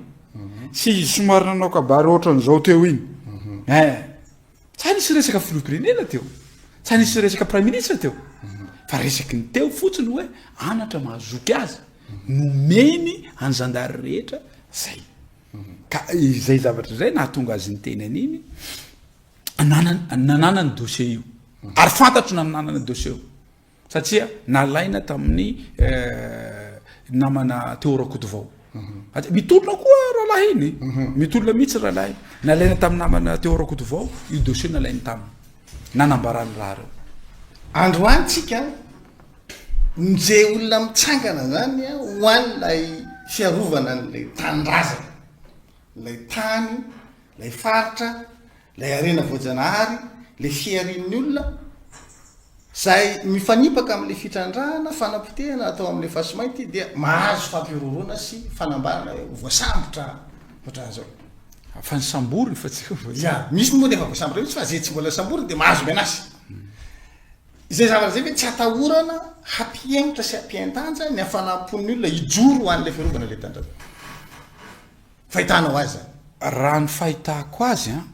Sy izy somary nanao kabary ohatran'izao teo iny. Eh. Tsa nisy resaka filoham-pirenena teo. Tsa nisy resaka praiminisitra teo. Fa resaky ny teo fotsiny hoe anatra mahazoky azy. Nomeny any zandary rehetra zay. Ka izay zavatra izay nahatonga azy niteny an'iny, nanana ny dossier io. Ary fantatro nanana ny dossier io. Satria nalaina tamin'ny eh, namana Théo Rakotovao. Mhm. Mitolona koa rahalahy iny. Mhm. Mitolona mihitsy rahalahy. Nalaina tamin'ny namana Théo Rakotovao io dossier nalainy taminy. Nanambarany raha reo.
Androany tsika Nje olona mitsangana zany ho an'ilay fiarovana an'ilay tanindrazana, ilay tany, ilay faritra, ilay harena voajanahary, ilay fiharian'ny olona, izay mifanipaka amin'ilay fitrandrahana, fanapotehana atao amin'ilay fasimainty dia mahazo fampihorohoroana sy fanambarana hoe voasambotra ohatran'izao.
Fa ny samboriny fa tsy
voasambotra. Ya, misy moa ny efa voasambotra mihitsy fa izay tsy mbola samboriny dia mahazo menace. Izay zavatra izay ve tsy atahorana hampihemotra sy hampihen-danja ny hafanam-pon'ny olona hijoro ho an'ilay fiarovana ilay tanindrazana? Fahitanao azy izany?
Raha ny fahitako azy an,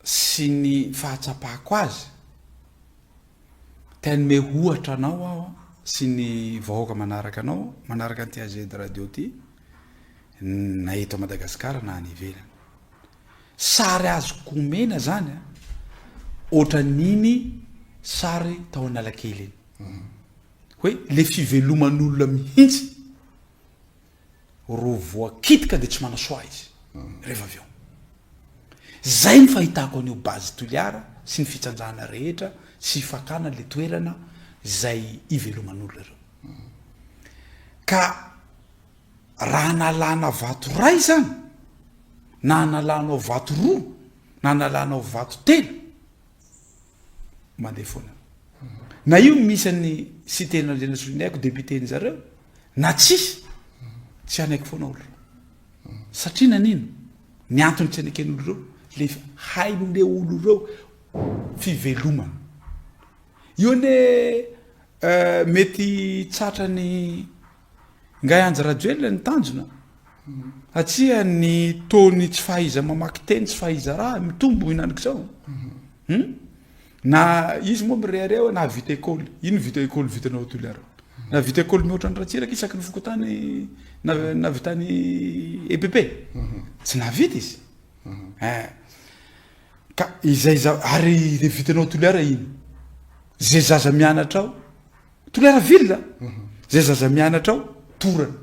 sy ny fahatsapako azy, te hanome ohatra anao aho sy ny vahoaka manaraka anao, manaraka an'ity AZ Radio ity, na eto Madagasikara na any ivelany. Sary azoko omena zany a, ohatran'iny sary tao Analakely iny. Hoe le fiveloman'olona mihitsy ro voakitika de tsy manasoa izy rehefa avy eo. Zay ny fahitako an'io base Toliara sy ny fitsanjahana rehetra sy fakana le toerana zay iveloman'olona ireo. Ka Raha analana vato iray izany, na analanao vato roa, na analanao vato telo, mandeha foana. Na io misy an'i Siteny Randrianasoloniaiko député-ny zareo, na tsisy, tsy hanaiky foana olo ireo. Satria nanino? Ny antony tsy haneken'olo ireo, le hain'le olo ireo fivelomana. Io anie mety tratran'ny Ngahy Andry Rajoelina ny tanjona satria ny taux ny tsy fahaiza mamaky teny tsy fahaiza raha mitombo hinanik'izao hum na izy moa mirehareha hoe nahavita école ino vita école vitanao ao Toliara nahavita école mihoatra ny Ratsiraka isaky ny fokontany nahavitany EPP tsy nahavita izy eh ka izay za ary le vitanao Toliara ino zay zaza mianatra ao Toliara ville zay zaza mianatra ao torana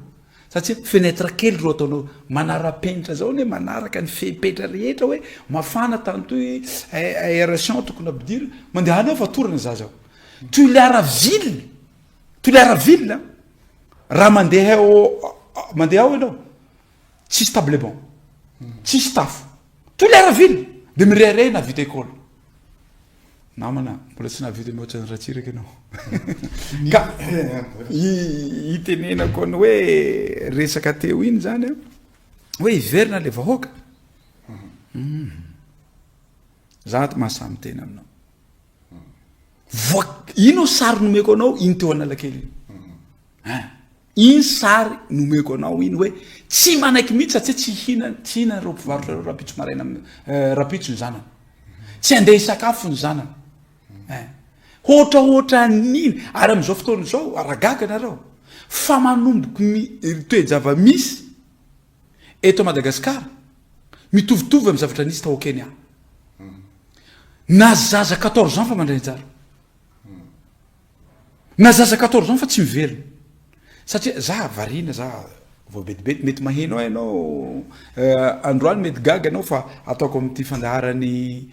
satria fenêtre kely ro ataonao manara-penitra zao anie manaraka ny fepetra rehetra hoe mafana tany toy aeration tokony ampidirina mandehana ao fa torana zaza ao Toliara ville Toliara ville raha mandeha ao mandeha ao ianao tsisy table banc tsisy tafo Toliara ville de mirehareha nahavita école Namana, mbola tsy nahavita mihoatra an'i Ratsiraka ianao. Ka itenenako ny hoe resaka teo iny zany an, hoe hiverina le vahoaka. Mhm. Za ato mahasahy miteny aminao. Voa, ino sary nomeko anao iny teo Analakely iny? Hein? Iny sary nomeko anao iny hoe tsy manaiky mihitsy satria tsy hihinana tsy hihinana ireo mpivarotra ireo rahampitso maraina eh, rahampitso ny zanany. Tsy handeha hisakafo ny zanany. Eh. Hotrahoatran'iny ary amin'izao fotoana izao raha gaga nareo fa manomboky mi toe-java-misy eto Madagasikara mitovitovy amin'ny zavatra nisy tao Kenya. Na zaza 14 ans fa mandray anjara. Na zaza 14 ans fa tsy miverina. Satria za variana za vao betibety mety maheno ahy ianao androany mety gaga ianao fa ataoko amin'ity fandaharan'i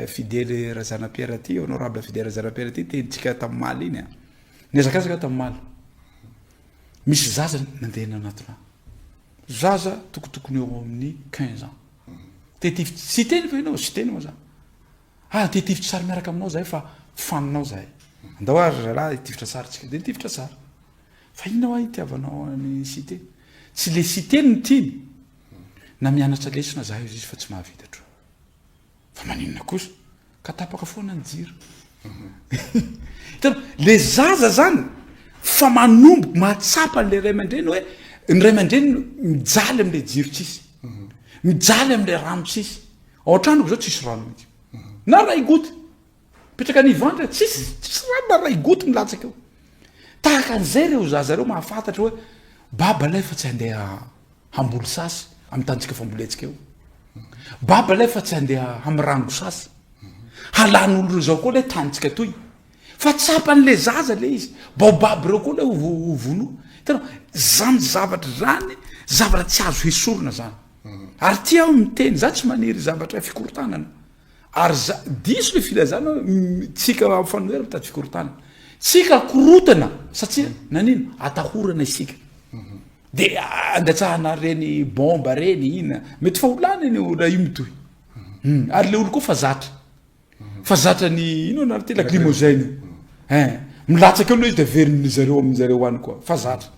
Fidèle Razanapiera ty, honorable Fidèle Razanapiera ty tenintsika tamin'ny omaly iny a. Nihazakazaka aho tamin'ny omaly. Misy zaza nandeha nanatona ahy. Zaza tokotokony eo amin'ny 15 ans. Te hitifitra, tsy hiteny ve ianao? Tsy hiteny moa za. Ah, te hitifitra sary miaraka aminao zahay fa faninao zahay. Andao ary ry zalahy hitifitra sary tsika. Dia nitifitra sary. Fa inona hoa itiavanao an'i Siteny? Tsy le Siteny no tiany. Na mianatra lesona zahay hozy izy fa tsy mahavita tro. Fa maninona kosa? Ka tapaka foana ny jiro. Hitanao, le zaza zany fa manomboka mahatsapa an'le ray aman-dreny hoe ny ray aman-dreny mijaly am'le jiro tsisy. Mijaly am'le rano tsisy. Ao an-tranoko zao tsisy rano mihitsy. Na ray goutte. Mipetraka any Ivandry aho, tsisy tsisy rano na ray goutte milatsaka eo. Tahaka an'izay ireo zaza ireo mahafantatra hoe baba lay fa tsy handeha hamboly sasy amin'ny tanintsika fambolentsika eo. Baba lay fa tsy handeha hamirango sasy. Halan'olo ireo zao koa lay tanintsika toy. Fa tsapan'le zaza le izy. Baobab ireo koa lay ho vonoa. Hitanao, zany zavatra zany, zavatra tsy azo hesorina zany. Ary ty aho miteny, za tsy maniry zavatra fikorontanana. Ary za, diso le filazana hoe tsika amin'ny fanoherana mitady fikorontanana. Tsika korotana satria nanino? Atahorana isika. De andatsahana reny bomba reny ina. Mety fa ho lany anie raha io mitohy. Ary le olo koa fa zatra. Fa zatra ny ino anareo ty lacrymogène. Hein, milatsaka eo aloha izy de averin'ny zareo amin'ny zareo any koa. Fa zatra.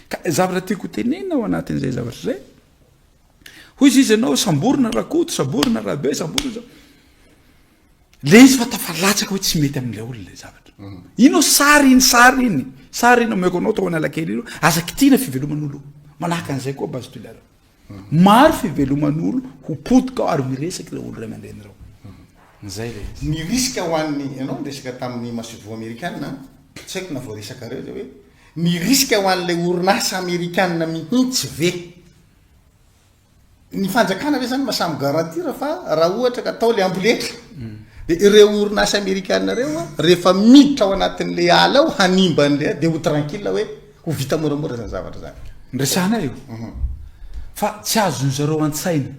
Ka zavatra tiako tenenina ao anatin'izay zavatra izay, hoy izy izy ianao samborina Rakoto, samborina Rabe, samborina zao. Le izy fa tafalatsaka hoe tsy mety amin'ilay olona ilay zavatra. Ino sary iny sary iny, sary iny omeko anao tao Analakely iny, aza kitihina fiveloman'olo. Manahaka an'izay koa Base Toliara. Maro fiveloman'olo ho potika ao ary miresaka ireo olo ray aman-dreny ireo. Zay le izy.
Ny risque ho an'ny, ianao niresaka tamin'ny masoivoho amerikana, tsy haiko na voaresakareo zay hoe, ny risque ho an'ilay orinasa amerikana mihitsy ve? Ny fanjakana ve zany mahasahy mi-garantir fa raha ohatra ka atao le amboletra de ireo orinasa amerikana ireo rehefa miditra ao anatin'le ala ao hanimba an'le de ho tranquille hoe ho vita moramora zany zavatra zany.
Resahana io fa tsy azon zareo an-tsaina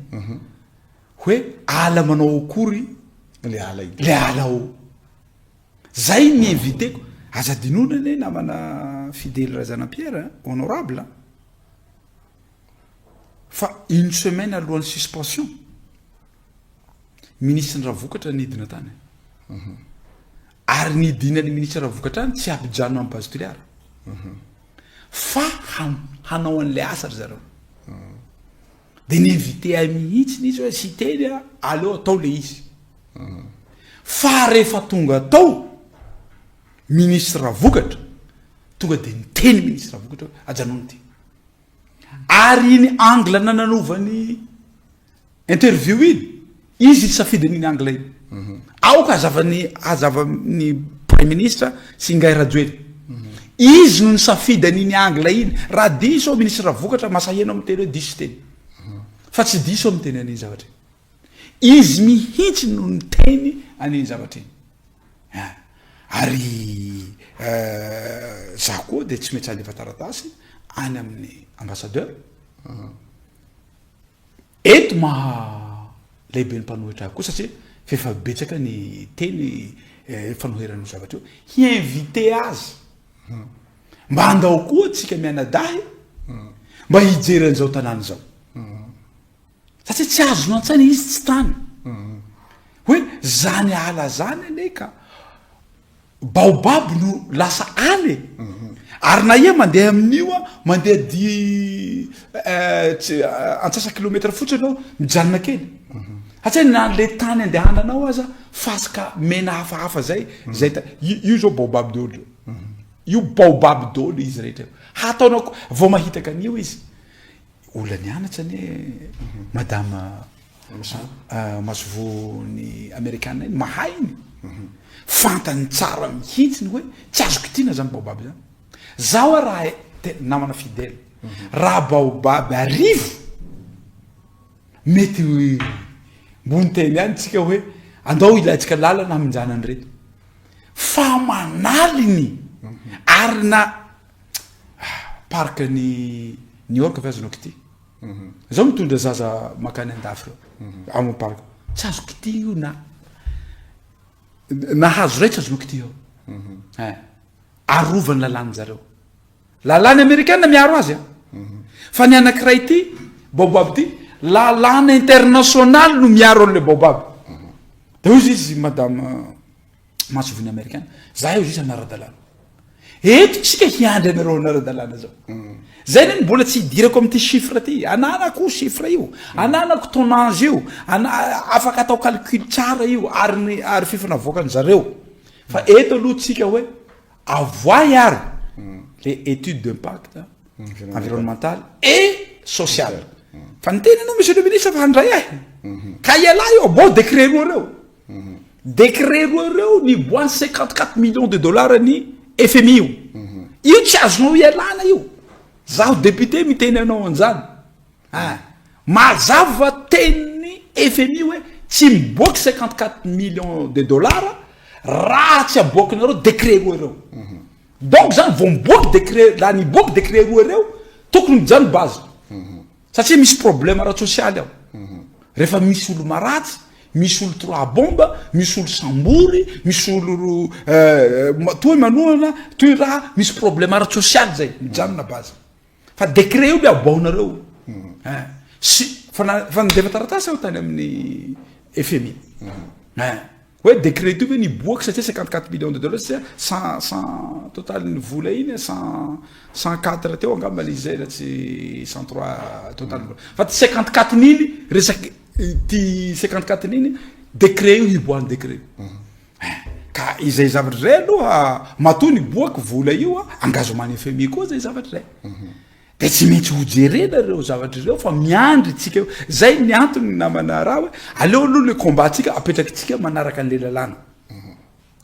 hoe ala manao akory
le ala io.
Le ala ao. Zay ny invité-ko. Aza adinoina anie namana Fidèle Razanampiera, honorable. Fa une semaine alohan'ny suspension, ministre ny Ravokatra nidina tany. Ary ny hidinan'ny ministre Ravokatra any tsy hampijanona amin'ny base Toliara. Fa hanao an'ilay asa ry zareo. De ni-invité ahy mihitsy izy hoe Siteny a, aleo atao le izy. Fa rehefa tonga tao ministre Ravokatra, tonga de niteny ministre Ravokatra hoe ajanony ity. Ary iny angle nananovany interview iny, izy nisafidy an'iny angle iny. Mhm. Aoka hazava ny hazava ny prime ministre sy Ingahy Rajoelina. Mhm. Izy no nisafidy an'iny angle iny. Raha diso aho ministre Ravokatra masahy enao miteny hoe diso teny. Mhm. Fa tsy diso aho miteny an'iny zavatra iny. Izy mihitsy no niteny an'iny zavatra iny. Ah. Ary za koa dia tsy maintsy handefa taratasy any amin'ny ambassadeur. Eto maha lehiben'ny mpanohitra ahy koa satria f'efa betsaka ny teny fanoherana io zavatra io, hi-inviter azy mba handao koa antsika mianadahy mba hijery an'izao tanàna izao. Satria tsy azony an-tsaina izy tsy tany. Hoe zany ala zany anie ka baobab no lasa ala e. Ary na ia mandeha amin'io a, mandeha di tsy antsasa kilometra fotsiny ianao mijanona kely. Satria na le tany andehananao aza fasika mena hafahafa zay, zay ta- io io zao baobab daholo io. Io baobab daholo izy rehetra io. Hataonao ko- vao mahitaka an'io izy. Olona nianatra anie madame masoivoho ny amerikana iny, mahay iny. Fantany tsara mihitsy ny hoe tsy azo kitiana zany baobab zany. Zaho a raha tena namana fidèle, raha baobab arivo mety mbo niteny ihany tsika hoe. Andao ilaintsika lalana haminjana an'ireto. Fa aman'aliny ary na parc ny New York ve azonao kity? Zaho mitondra zaza makany andafy reo ao am parc. Tsy azo kity io na na hazo iray tsy azonao kity ao. Eh. Arovany lalàna zareo. Lalàna amerikana miaro azy a. Fa ny anankiray ity, baobab ity, lalàna international no miaro an'ilay baobab. De hoy izy madame masoviny amerikana, za io izy hanara-dalàna. Eto tsika hiandry anareo hanara-dalàna zao. Zay neny mbola tsy hidirako amin'ity chiffre ty. Ananako chiffre io, ananako tonnage io, afaka atao calcul tsara io ary ny ary fifanavoakan zareo. Fa eto aloha tsika hoe Avoahy ary le étude d'impact environnemental et social. Fa niteny ianao monsieur le ministre fa handray ahy. Ka ialahy eo, bon décret roa reo. Décret roa reo niboahan'ny 54 millions de dollars ny FMI io. Io tsy azonao ialana io. Zaho député miteny anao an'izany. Ah! Mazava tenin'ny FMI hoe tsy miboaky 54 millions de dollars raha tsy aboakinareo décret roa ireo. Donc zany vao miboaky décret, raha niboaky décret roa ireo, tokony mijano base. Satria misy problème ara-tsosialy ao. Rehefa misy olo maratsy, misy olo trois bombe, misy olo sambory, misy olo toy manohana, toy raha, misy problème ara-tsosialy zay, mijanona base. Fa décret io le aboahonareo ein sy fa na fa nandefa taratasy aho tany amin'ny FMI ein hoe décret io ve niboaka satria 54 millions de dollars satria cent cent total ny vola iny cent 104 teo angamba le izy zay raha tsy 103 total vola fa ty 54 n'iny resaky ty 54 n'iny décret io hiboahan'ny décret io Ka izay zavatra izay aloha matoa niboaka vola io a, engagement ny FMI koa zay zavatra izay. De tsy maintsy ho jerena ireo zavatra ireo fa miandry tsika eo. Zay ny antony namana raha hoe aleo aloha le combat tsika apetrakitsika manaraka an'le lalàna.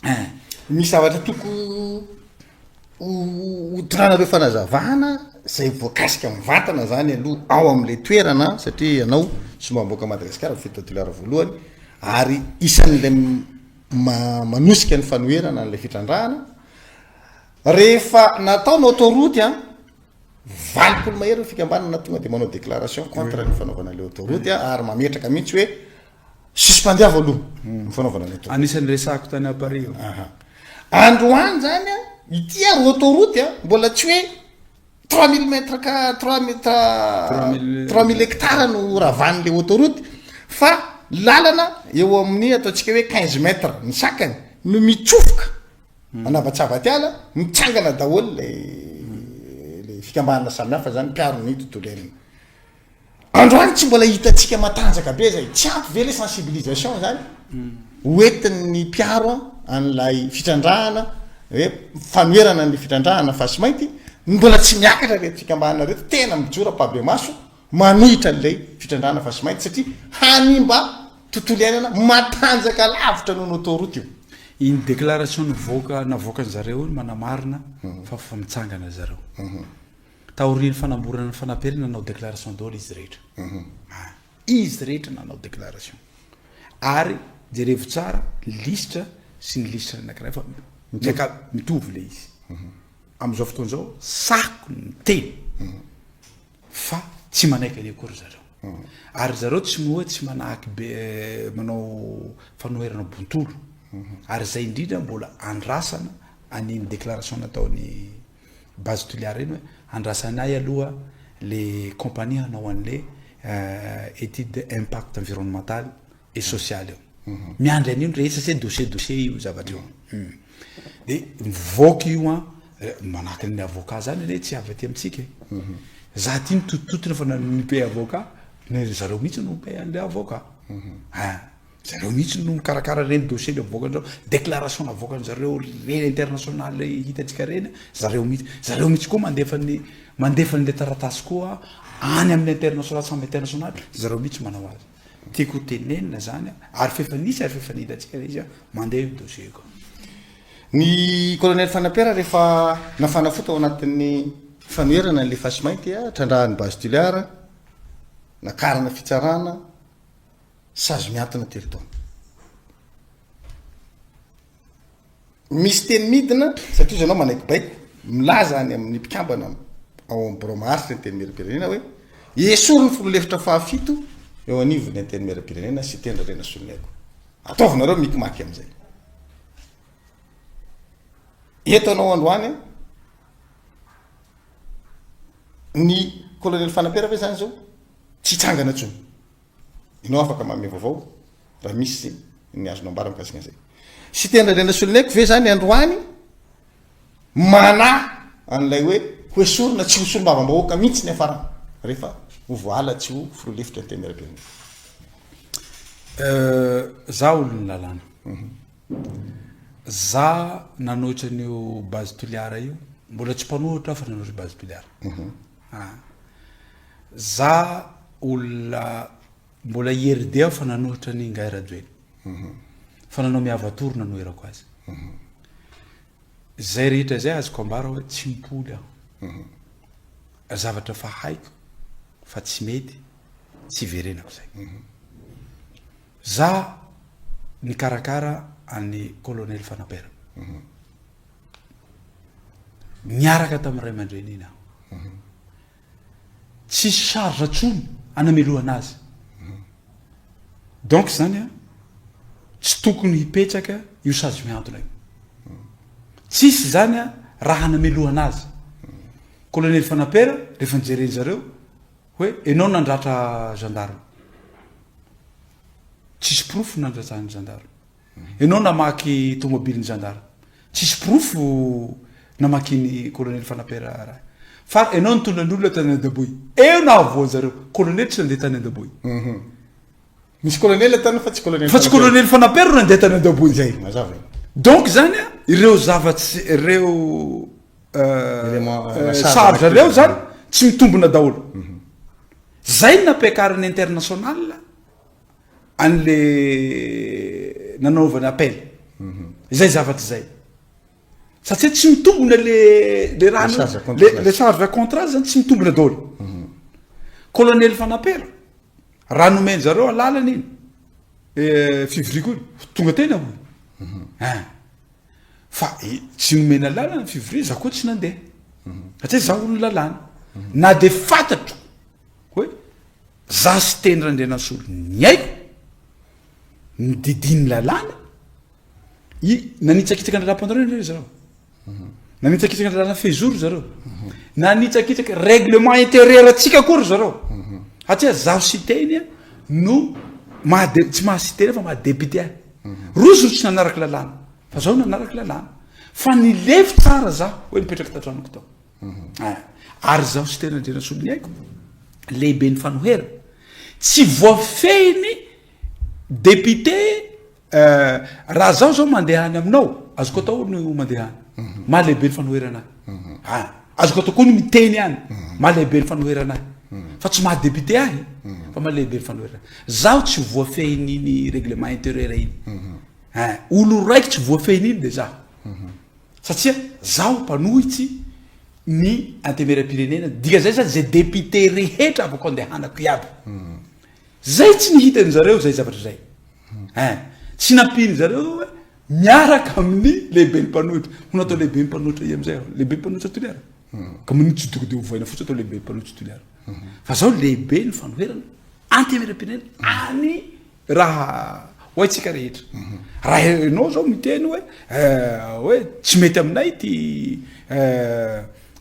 Ein. Misy zavatra tiako ho ho fanazavana zay voakasika mivantana zany aloha ao am'le toerana satria ianao solombavambahoaka Madagasikara voafidy tao Toliara voalohany ary isan'le manosika ny fanoherana an'ilay fitrandrahana rehefa natao ny autoroute an 80 mahery ny fikambanana tonga de manao déclaration contre ny fanaovana le autoroute an ary mametraka mihitsy hoe suspendiavo aloha ny fanaovana ny autoroute.
Anisan'ny resahako tany à Paris io.
Androany zany an ity ary autoroute an mbola tsy hoe 3000 mètres ka 3000 3000 hectares no ravan'le autoroute fa lalana eo amin'ny ataontsika hoe 15 mètres ny sakany no mitsofoka manavatsava atiala mitsangana daholo le le fikambanana samihafa zany mpiaro ny tontolo iainana. Androany tsy mbola hitantsika matanjaka be zay, tsy ampy ve le sensibilisation zany ho entin'ny mpiaro an'ilay fitrandrahana hoe fanoherana an'le fitrandrahana fasimainty, mbola tsy miakatra reto fikambanana reto, tena mijoro ampahibemaso manohitra an'ilay fitrandrahana fasimainty satria hanimba tontolo iainana matanjaka lavitra noho ny autoroute io.
Iny déclaration nivoaka navoakan-zareo iny manamarina fa fa mitsangana zareo. Taorian'ny fanamborana ny Fanaperina nanao déclaration daholo izy rehetra. Ah, izy rehetra nanao déclaration. Ary jerevo tsara ny lisitra sy ny lisitra anankiray fa miaka mitovy le izy. Amin'izao fotoana izao sahiko ny miteny fa tsy manaiky an'io akory zareo. Ary zareo tsy moa tsy manahaky be manao fanoherana bontolo. Ary izay indrindra mbola andrasana an'iny déclaration nataon'i Base Toliara iny hoe andrasanay aloha le compagnie hanao an'le étude impact environnemental et social io. Miandry an'io ny rehetra satria dossier dossier io zavatra io. De mivoaka io an, manahaka ny avocat zany anie tsy avy aty amintsika e. Za aty mitotototona fa ni-paye avocat, ry zareo mihitsy no mi-paye an'le avocat. Ein. Zareo mihitsy no mikarakara ireny dossier navoakan-dreo, déclaration navoakan-jareo reny international hitantsika reny, zareo mihitsy, zareo mihitsy koa mandefa ny mandefa an'ilay taratasy koa any amin'ny international samy international, zareo mihitsy manao azy. Tiako ho tenenina zany ary f'efa nisy ary f'efa nihitantsika ilay izy mandeha io dossier io ka.
Ny colonel Fanampera rehefa nafana fo tao anatin'ny fanoherana an'ilay fasimainty, trandrahan'ny base Tuléar, nakarina fitsarana, Sazy mihantona telo taona. Misy teny midina, satria izy ianao manaiky baiko, milaza any amin'ny mpikambana ao amin'ny birao maharitra ny Antenimierampirenena hoe esory ny filoha lefitra fahafito eo anivon'ny Antenimierampirenena sy Tendry Andrianasoloniaiko. Ataovinareo mikimaky amin'izay. Eto anao androany an, ny colonel Fanampera ve zany zao tsy hitsangana intsony? Ianao afaka manome vaovao raha misy ny azonao ambara mikasika an'izay. Siteny Randrianasoloniaiko ve zany androany manahy an'ilay hoe ho esorina tsy ho solombavambahoaka mihitsy ny hafarana rehefa ho voaala tsy ho filoha lefitry ny Antenimierampirenena?
Za olon'ny lalàna. Za nanohitra an'io base Toliara io, mbola tsy mpanohitra aho fa nanohitra base Toliara. Za olona mbola IRD aho fa nanohitra an'i Ingahy Rajoelina. Fa nanao miava-tory nanoherako azy. Zay rehetra zay azoko ambara hoe tsy mipoly aho. Zavatra fa haiko fa tsy mety, tsy iverenako zay. Za nikarakara an'i Colonel Fanampera. Niaraka tamin'ny ray aman-dreny iny aho. Tsisy charge tsony anamelohana azy. Donc zany an, tsy tokony hipetraka io sazy mihantona io. Tsisy zany an raha hanamelohana azy. Colonel Fanampera rehefa nijeren zareo hoe enao nandratra gendarme. Tsisy porofo nandratrany gendarme. Enao namaky tomobilin'ny gendarme. Tsisy porofo namakian'i colonel Fanampera raha. Fa enao nitondra ny olona tany Andaboy. Eo nahavoa zareo. Colonel tsy nandeha tany Andaboy.
Misy colonel tany fa tsy colonel
Fa tsy colonel Fanampera no nandeha tany Andaboy.
Zay, mazava io.
Donc zany a, ireo zavatsy ireo
Élément,
charge ireo zany tsy mitombina daholo. Zay no nampiakarin'ny international an'le nanaovany appel izay zavatra izay satria tsy mitombona le le raha le le charge contre azy zany tsy mitombona daholo colonel Fanampera raha nomen zareo alalana iny eh, fivoriako iny tonga tena hoy ah. fa tsy nomena alalana ny fivoria za koa tsy nandeha satria za olon'ny lalàna na de fantatro hoe Za sy Teny Randrianasolo ny aiko, ny didin'ny lalàna, i nanitsakitsaka ny lalàm-panorenana ry zareo, nanitsakitsaka ny lalàna fehizoro ry zareo, nanitsakitsaka règlement intérieur antsika koa ry zareo, satria zaho sy Teny no maha de- tsy maha sy Teny fa maha député ahy, rozy ro tsy nanaraka lalàna, fa zaho nanaraka lalàna, fa nilefy tsara zaho hoe nipetraka tan-tranoko tao. Eh, ary izaho sy tena Andrianasoloniaiko, lehiben'ny fanoherana, tsy voafehiny député eh, raha zaho zao mandeha any aminao, azoko atao ny mandeha any, mhm. maha lehiben'ny fanoherana ahy. Mhm. Ah, azoko atao koa ny miteny any, mhm. maha lehiben'ny fanoherana ahy. Fa tsy maha député ahy, fa maha lehiben'ny fanoherana. Zaho tsy voafehin'iny règlement intérieur iny. Eh, olo raiky tsy voafehin'iny de zaho. Satria zaho mpanohitsy ny antemieram-pirenena, dikan'izay zany zay député rehetra afaka andehanako iaby. Zay tsy nihitany zareo zay zavatra zay. Ein, tsy nampiany zareo hoe miaraka amin'ny lehiben'ny mpanohitra. Ho natao lehiben'ny mpanohitra ia amizay aho, lehiben'ny mpanohitra Toliara. Ka maninona tsy tonga de ovaina fotsiny atao lehiben'ny mpanohitra Toliara. Fa zaho lehiben'ny fanoherana antemieram-pirenena any Raha ho haintsika rehetra. Raha ianao zao miteny hoe hoe tsy mety aminay ity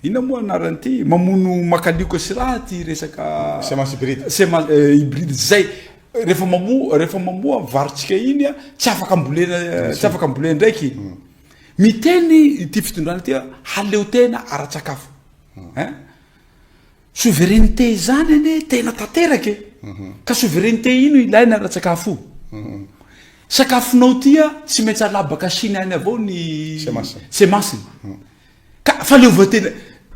inona moa anaran'ity mamono makalioka sy raha ty resaka
semence hybride.
Semence hybride zay rehefa mamoa rehefa mamoa varintsika iny a tsy afaka ambolena tsy afaka ambolena ndraiky. Miteny ity fitondrana ity haleo tena ara-tsakafo. Hein? Souveraineté izany anie tena tanteraka e! Ka souveraineté ino ilaina ara-tsakafo io? Sakafonao ty a tsy maintsy alabaka Chine any avao ny
Semence.
semence-ny. Ka fahaleovantena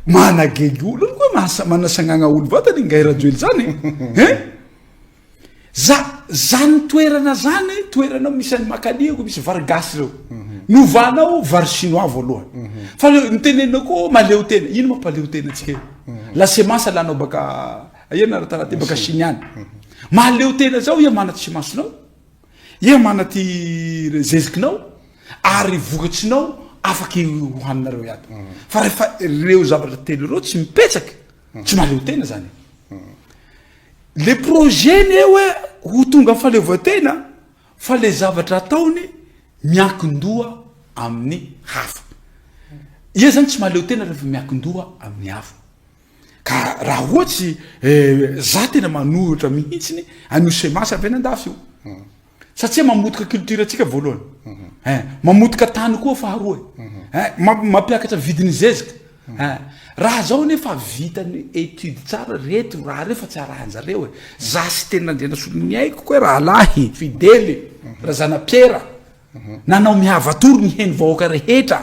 managegy olo io koa mahasa- manasagnagna olo vatany Ingahy Rajoely zany e! Hein? Za, zany toerana zany, toerana misy an'i Makaliako, misy vary gasy reo. Novanao vary chinois voalohany. Fa le nitenenina koa mahaleo tena. Ino mampaleo tena antsika io? La semence alanao baka aia na taraty baka Chine any. Mahaleo tena zao ia mana ty semence-nao, ia mana ty zezikinao, ary vokatsinao. afaky hohaninareo iaby. Fa rehefa ireo zavatra telo ireo tsy mipetraka, tsy mahaleo tena zany. Le projet ny hoe ho tonga amin'ny fahaleovantena fa le zavatra ataony miankin-doha amin'ny hafa. Ia zany tsy mahaleo tena rehefa miankin-doha amin'ny hafa. Ka raha ohatsy za tena manohitra mihitsiny an'io semence avy any andafy io. Satria mamotika culture antsika voalohany. Hein, mamotika tany koa faharoa. Hein, mampiakatra vidin'ny zezika. Hein, raha zao nefa vita ny étude tsara reto raha reo fa tsy arahan-jareo e. Za sy tena Andrianasoloniaiko koa rahalahy Fidely, Razanapiera. Nanao mihavatoro ny heno vahoaka rehetra.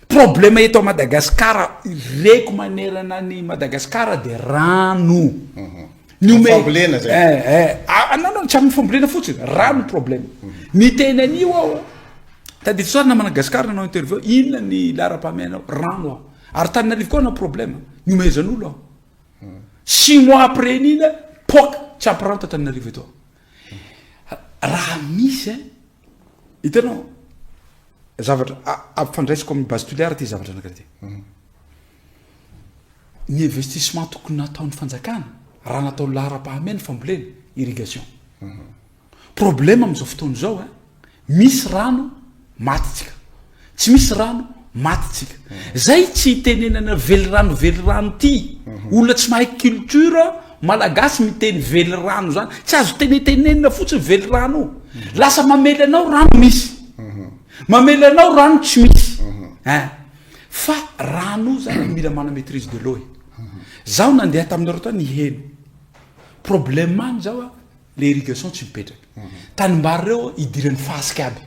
Problème eto Madagascar reko manerana ny Madagascar de rano.
Ny ome fambolena zay.
Eh eh ah, non non tsy amin'ny fambolena fotsiny, rano problème. Ny teny an'io aho. Tadidio tsara na Madagascar nanao interview, inona ny laharam-pahamehana rano aho. Ary Tananarivo koa nanao problème, nihomehezan'olo aho. Six mois après n'iny, poaka, tsy ampy rano Tananarivo eto. Raha misy eh, hitanao, zavatra ampifandraisiko amin'ny base Toliara ity zavatra anankiray ity. Ny investissement tokony nataon'ny fanjakana raha natao laharam-pahamehana ny fambolena, irrigation. Problème amin'izao fotoana izao eh, misy rano maty tsika, tsy misy rano maty tsika. Zay tsy itenenana velirano velirano ty, olona tsy mahay culture malagasy miteny velirano zany, tsy azo tenetenenina fotsiny velirano io. Lasa mamely anao rano misy, mamely anao rano tsy misy. Hein. Fa rano io zany mila mana maitrise de l'eau e. Zaho nandeha taminareo tany niheno. Problème any zao a, le irrigation tsy mipetraka. Tanimbary reo idiran'ny fasika aby.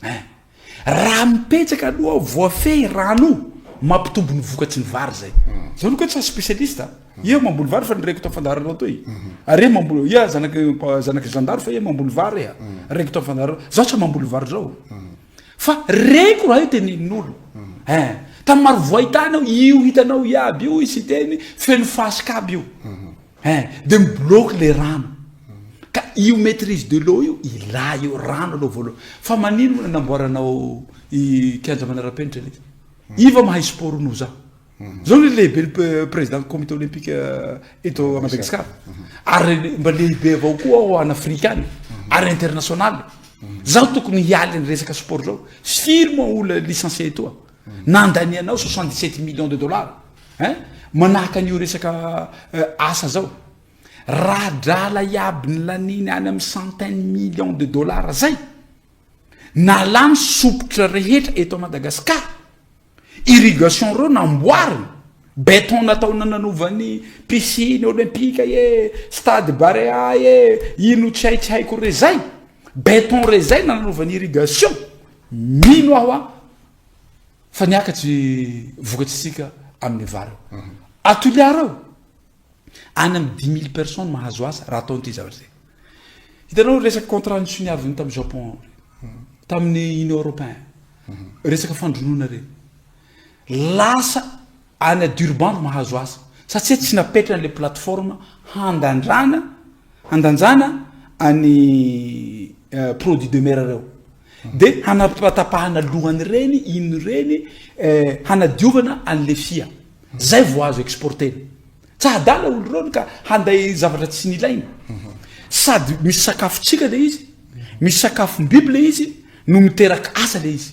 Hein. Raha mipetraka aloha voafehy rano io, mampitombo ny vokatry ny vary zay. Zao aloha koa tsy spécialiste a. Ia mamboly vary fa nireko tamin'ny fandaharanao toy. Ary ia mamboly, ia zanaky zanaky zandary fa ia mamboly vary ia. Reko tamin'ny fandaharanao. Zaho tsy mamboly vary zao. Fa reko raha io tenenin'olo. Hein. Tamin'ny Marovoay tany aho, io hitanao iaby io i Siteny, feno fasika aby io. Hein. De mi-bloque le rano. Ka io maitrise de l'eau io, ilay io rano aloha voalohany. Fa manino moa nanamboaranao i kianja manara-penitra ilay izy? Iva mahay sport noho zaho. Zao ny lehibe président comité olympique eto Madagascar. Ary mba lehibe avao koa aho en Afrique any. Ary international. Zaho tokony hialy ny resaka sport zao. Firy moa olona licencié etoa? Nandanianao 77 millions de dollars. Hein? Manahaka an'io resaka asa zao. Raha drala iaby ny laniny any amin'ny centaine millions de dollars zay. Nalany sopotra rehetra eto Madagascar. Irrigation reo namboarina, beton natao nananovany piscine olympique e, stade Barea e, ino tsy hay tsy haiko re zay, beton re zay nananovany irrigation, mino aho a fa niakatry vokatritsika amin'ny vary io. A Toliara ao, any amin'ny dix mille personnes mahazo asa raha ataony ity zavatra ity. Hitanao resaka contrat nisoniaviny tamin'ny Japon, tamin'ny Union européen, resaka fandronoana ireny. Lasa any Durban no mahazo asa satria tsy napetrany le plateforme handandrana handanjana any euh, produit de mer reo. De hanapatapahana lohan'ireny ino ireny eh, hanadiovana an'le fia. Zay vao azo exporter-na. Tsy adala olo ireo ka handay zavatra tsy nilaina. Sady misy sakafontsika le izy, misy sakafom-biby le izy, no miteraka asa le izy.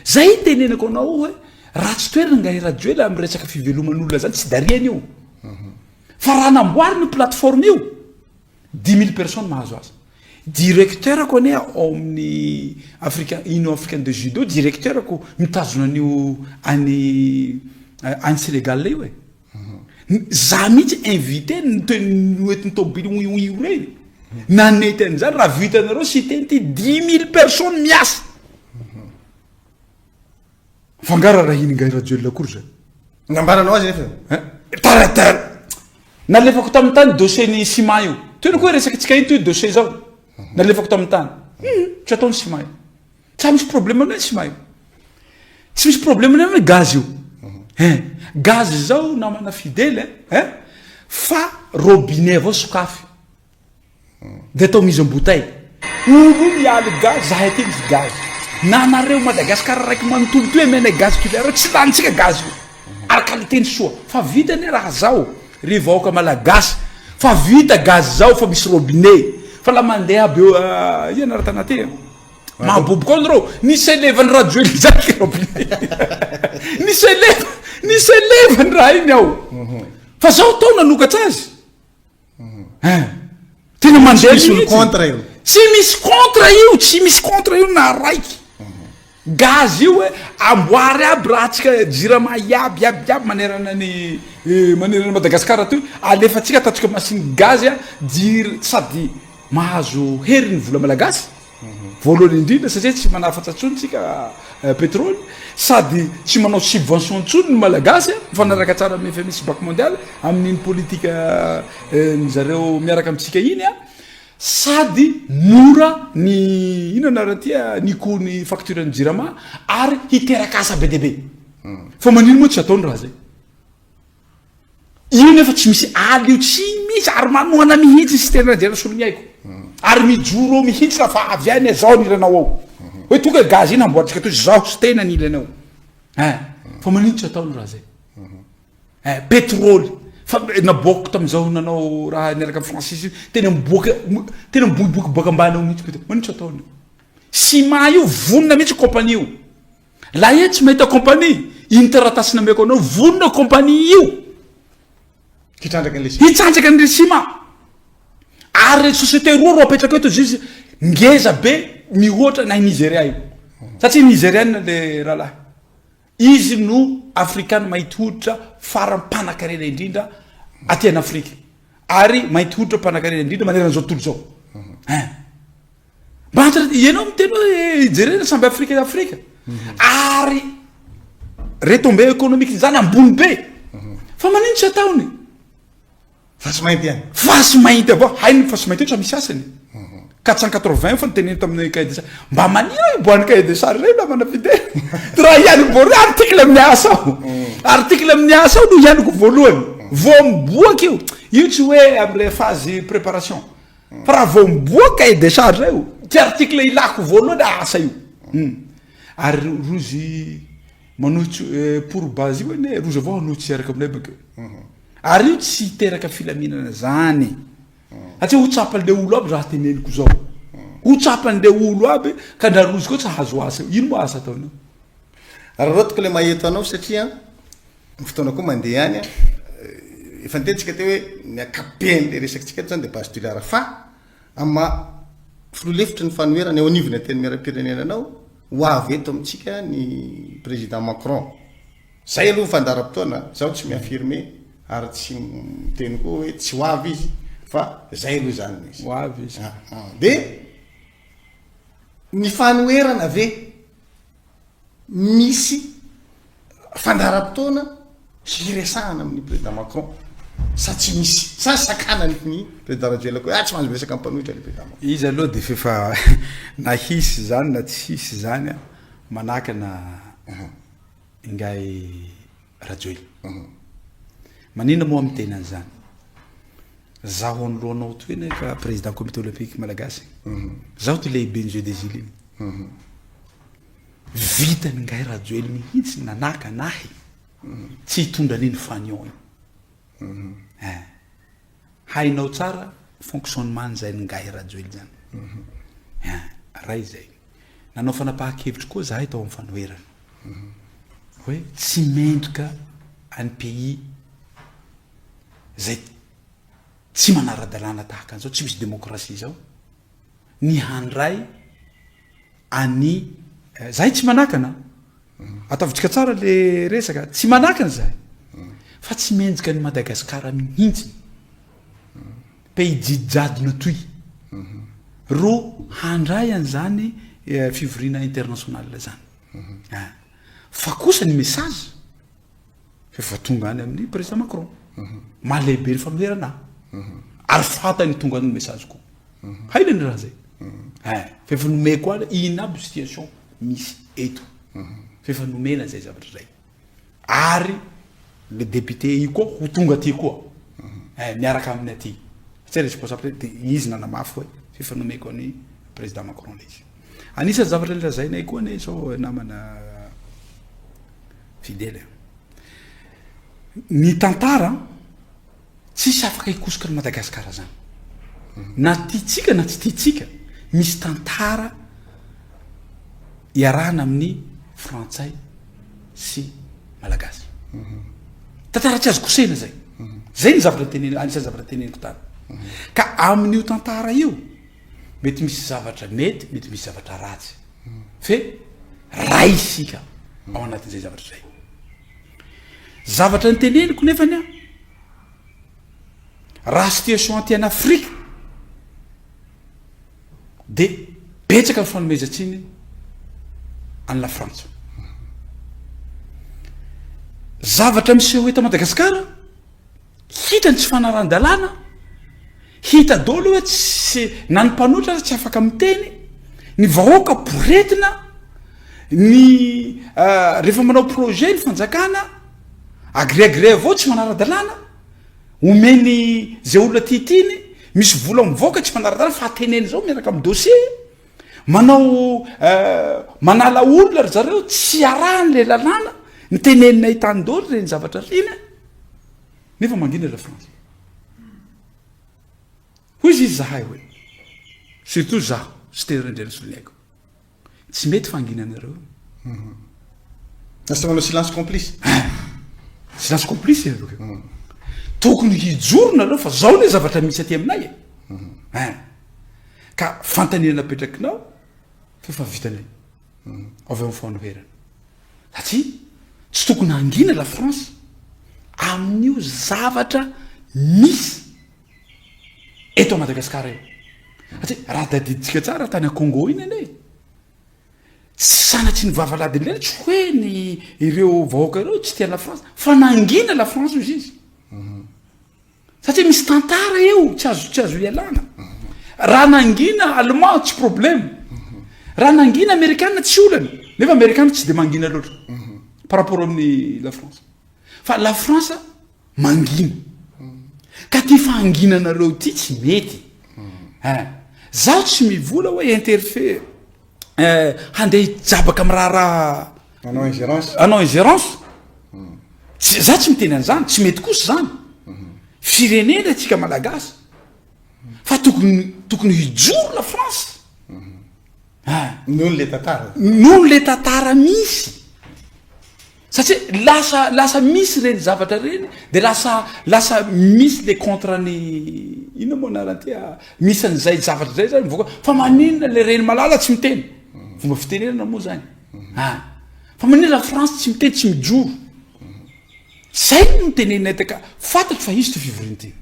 Zay itenenako anao hoe ratsy toerana ngahy Rajoelina amin'ny resaka fiveloman'olona zany, tsy dariany io. Fa raha namboarina io plateforme io, Dix mille personnes mahazo azy. Directeur-ko anie ao amin'ny Africa, Union Africaine de Judo, directeur-ko mitazona an'io any any Sénégal io e. Za mihitsy invité noentin'ny tômôbily oioio ireny. Nanety an'izany raha vitanareo cité ity dix mille personnes miasa. Fa nga rarahin'i Ngahy Rajoelina akory zay?
Nambaranao azy nefa.
Hein? Tara tara. Nalefako tamin'ny tany dossier ny ciment io. Toy ny koa resaka tsika ito dossier zao. Nalefako tamin'ny tany. Hum, tsy atao ny ciment io. Tsy misy problème aminay ny ciment io. Tsy misy problème aminay ny gaz io. Hein? Gaz zao namana fidèle, hein? Fa robinet avao sokafy. De atao mise en bouteille. Olo io mialy gaz, zahay aty misy gaz. Na nareo Madagascar raiky manontolo toy amenay gaz Toliara tsy lanintsika gaz io. Ary qualité ny soa. Fa vita anie raha zao ry vahoaka malagasy fa vita gaz zao fa misy robinet. Fa la mandeha aby eo ia anara tana ty Mahaboboka ao nareo. Nisy elevany Rajoelina zany ke robinet. Nisy eleva nisy elevany raha iny ao. Fa zao tao nanokatra azy. Hein. Tena mandeha
Tsy misy olo contre io.
Tsy misy contre io, tsy misy contre io na raiky. Gaz io hoe amboary aby raha tsika jirama iaby iaby iaby manerana ny eh, manerana Madagascar toy, alefatsika ataontsika machine gaz a, jir sady mahazo hery ny vola malagasy. Voalohany indrindra satria tsy manafatra intsony tsika petrole sady tsy manao subvention intsony ny malagasy mifanaraka tsara amin'ny FMI sy Banque mondiale amin'iny politique ny zareo miaraka amintsika iny a sady mora ny inona anarany ity a ny coût ny facture ny jirama ary hiteraka asa be dia be fa manino moa tsy ataony raha zay. Io nefa tsy misy aly io, tsy misy ary manohana mihitsy Siteny Randrianasoloniaiko. Ary mijoro eo mihitsy raha fa avy any zao ny ilanao ao. Hoe tonga gaz iny hamboarintsika toy zaho Siteny ny ilany ao. Hein, fa manino tsy ataony raha zay? Hein, petrole fa naboakiko tamin'izao nanao raha niaraka amin'ny Francis io, tena miboaka tena miboiboiky boaka ambany ao mihitsy petrole. Manino tsy ataony io? Ciment io vonona mihitsy compagnie io. Lahy tsy mahita compagnie, iny taratasy nameko anao, vonona compagnie io.
Hitrandraka an'ilay ciment.
Hitrandraka an'ilay ciment. Ary société roa ro apetraka eto izy ngeza be mihoatra na i Nigeria io. Satria Nigerian le rahalahy. Izy no Afrikana mahity hoditra farany mpanakarena indrindra aty an'Afrika. Ary mainty hoditra mpanakarena indrindra manerana izao tontolo izao. Hein. Mba entre ianao miteny hoe jerena samby Afrika Afrika. Ary retombée économique izany ambony be. Fa manino tsy ataony?
Fasy mainty ihany.
Fasy mainty avao, hainy fasy mainty io tsy misy asany. 480 fa niteneno tamin'ny cahier de charge. Mba manino iboahan'ny cahier de charge reny namana fidèle. Raha ihany voalohany article amin'ny asa ao. Article amin'ny asa ao no ihaniko voalohany. Vao miboaka io. Io tsy hoe amin'ilay phase préparation. Fa raha vao miboaka cahier de charge io, ty article ilako voalohany asa io. Ary rozy manohitsy pour base io anie, rozy avao hanohitsy hiaraka aminay bakeo. Ary io tsy hiteraka filaminana zany. Satria ho tsapan'le olo aby raha teneniko zao. Ho tsapan'le olo aby ka ndra rozy koa tsy hahazo asa eo. Ino moa asa ataony eo?
Araraotiko le maheto anao satria ny fotoana koa mandeha any an, efa niteny tsika teo hoe ny ankapoben'le resakitsika eto zany de base Toliara fa amin'ny maha filoha lefitry ny fanoherana eo anivon'ny antenimierampirenena anao, ho avy eto amintsika ny président Macron. Zay aloha ny fandaharam-potoana, zaho tsy mi-affirmer ary tsy miteny koa hoe tsy ho avy izy fa zay aloha zany no izy.
Ho avy izy.
De ny fanoherana ve misy fandaharam-potoana hiresahana amin'ny président Macron sa tsy misy? Sa sakanany ny président Rajoelina koa hoe ah tsy mahazo miresaka amin'ny mpanohitra le président Macron.
Izy aloha de f'efa na hisy zany na tsy hisy zany an, manakana Ingahy Rajoelina. Maninona moa miteny an'izany? Zaho anoloanao toy anie ka président comité olympique malagasy. Zaho ty lehiben'ny jeux des îles iny. Vitan'ingahy Rajoelina mihitsy nanakana ahy tsy hitondra an'iny fanion iny. Eh. Hainao tsara fonctionnement n'izay n'ingahy Rajoelina zany. Eh, ray izay. Nanao fanapahan-kevitry koa zahay tao amin'ny fanoherana. Hoe tsy mendrika any pays zay tsy manara-dalàna tahaka an'izao, tsy misy démocratie zao, ny handray an'i zahay tsy manakana, ataovintsika tsara le resaka, tsy manakana zahay, fa tsy mendrika an'i Madagasikara mihitsy, pays jijadona toy, ro handray an'izany fivoriana international zany. Fa kosa ny message efa tonga any amin'ny président Macron. Maha lehibe ny fanoherana ahy. Ary fantany tonga any ny message ko. Hainy ny raha zay. Eh, fa efa nomeko ahy ina aby situation misy eto. Fa efa nomena zay zavatra zay. Ary le député io koa ho tonga aty koa. Eh, miaraka aminy aty. Satria responsable de izy nanamafy hoe fa efa nomeko an'i président Macron le izy. Anisan'ny zavatra nolazainay koa anie izao namana Fidèle. Ny tantara tsisy afaka hikosoka an'i Madagasikara zany. Na tiantsika na tsy tiantsika, misy tantara iarahana amin'ny frantsay sy malagasy. Tantara tsy azo kosehina zay. Zay ny zavatra teneniko, anisan'ny zavatra teneniko tany. Ka amin'io tantara io, mety misy zavatra mety, mety misy zavatra ratsy. Fe ray isika ao anatin'izay zavatra izay. Zavatra niteneniko nefany an, raha situation aty an'Afrika de betsaka ny fanomezan-tsiny an'i la Frantsa. Zavatra miseho eto Madagasikara, hita ny tsy fanarahan-dalàna, hita daholo hoe tsy, na ny mpanohitra aza tsy afaka miteny, ny vahoaka poretina, ny rehefa manao projet ny fanjakana, agré agré avao tsy manara-dalàna, omeny zay olona tiatiany, misy vola mivoaka tsy manara-dalàna fa teneny zao miaraka amin'ny dossier, manao manala olona ry zareo tsy arahany le lalàna, ny teneninay tany daholo reny zavatra reny, nefa mangina la France. Hoy izy zahay hoe, surtout zaho sy Telo Randrianasoloniaiko. Tsy mety fahanginanareo.
Lasa manao silence complice.
Silence complice e aloha. Mm. Tokony hijoro nareo fa zao ne zavatra misy aty aminay e. Mm. Hein. Ka fantaniana napetrakinao fa efa vitanay. Mm. Avy eo amin'ny fanoherana. Satria tsy tokony hangina la France amin'io zavatra misy eto Madagasikara io. Satria raha tadidintsika tsara tany Congo iny anie, tsy sanatria ny vavaladin'ny lela, tsy hoe ny ireo vahoaka ireo tsy tia la France, fa nangina la France ozy izy. Satria misy tantara eo, tsy azo tsy azo ialana. Raha nangina allemand tsy problème. Raha nangina amerikana tsy olana, nefa amerikana tsy de mangina loatra par rapport amin'ny la France. Fa la France Mangina. Ka ty fahanginanareo ty tsy mety. Ein. Zaho tsy mivola hoe interfe eh, handeha hijabaka am raharaha.
Hanao ingérence.
Hanao ingérence. Tsy, za tsy miteny an'izany, tsy mety kosa zany. Firenena tsika malagasy. Fa tokony tokony hijoro la France.
Ein. Noho le tantara.
Noho le tantara misy. Satria lasa lasa misy ireny zavatra ireny de lasa lasa misy le contre ny inona moa anarany ty ah, misy an'izay zavatra zay zany mivoaka fa maninona le reny malala tsy miteny fomba fitenenana moa zany ah fa maninona la France tsy miteny tsy mijoro zay no tenenina eto ka fantatro fa hisy ty fivoriana ty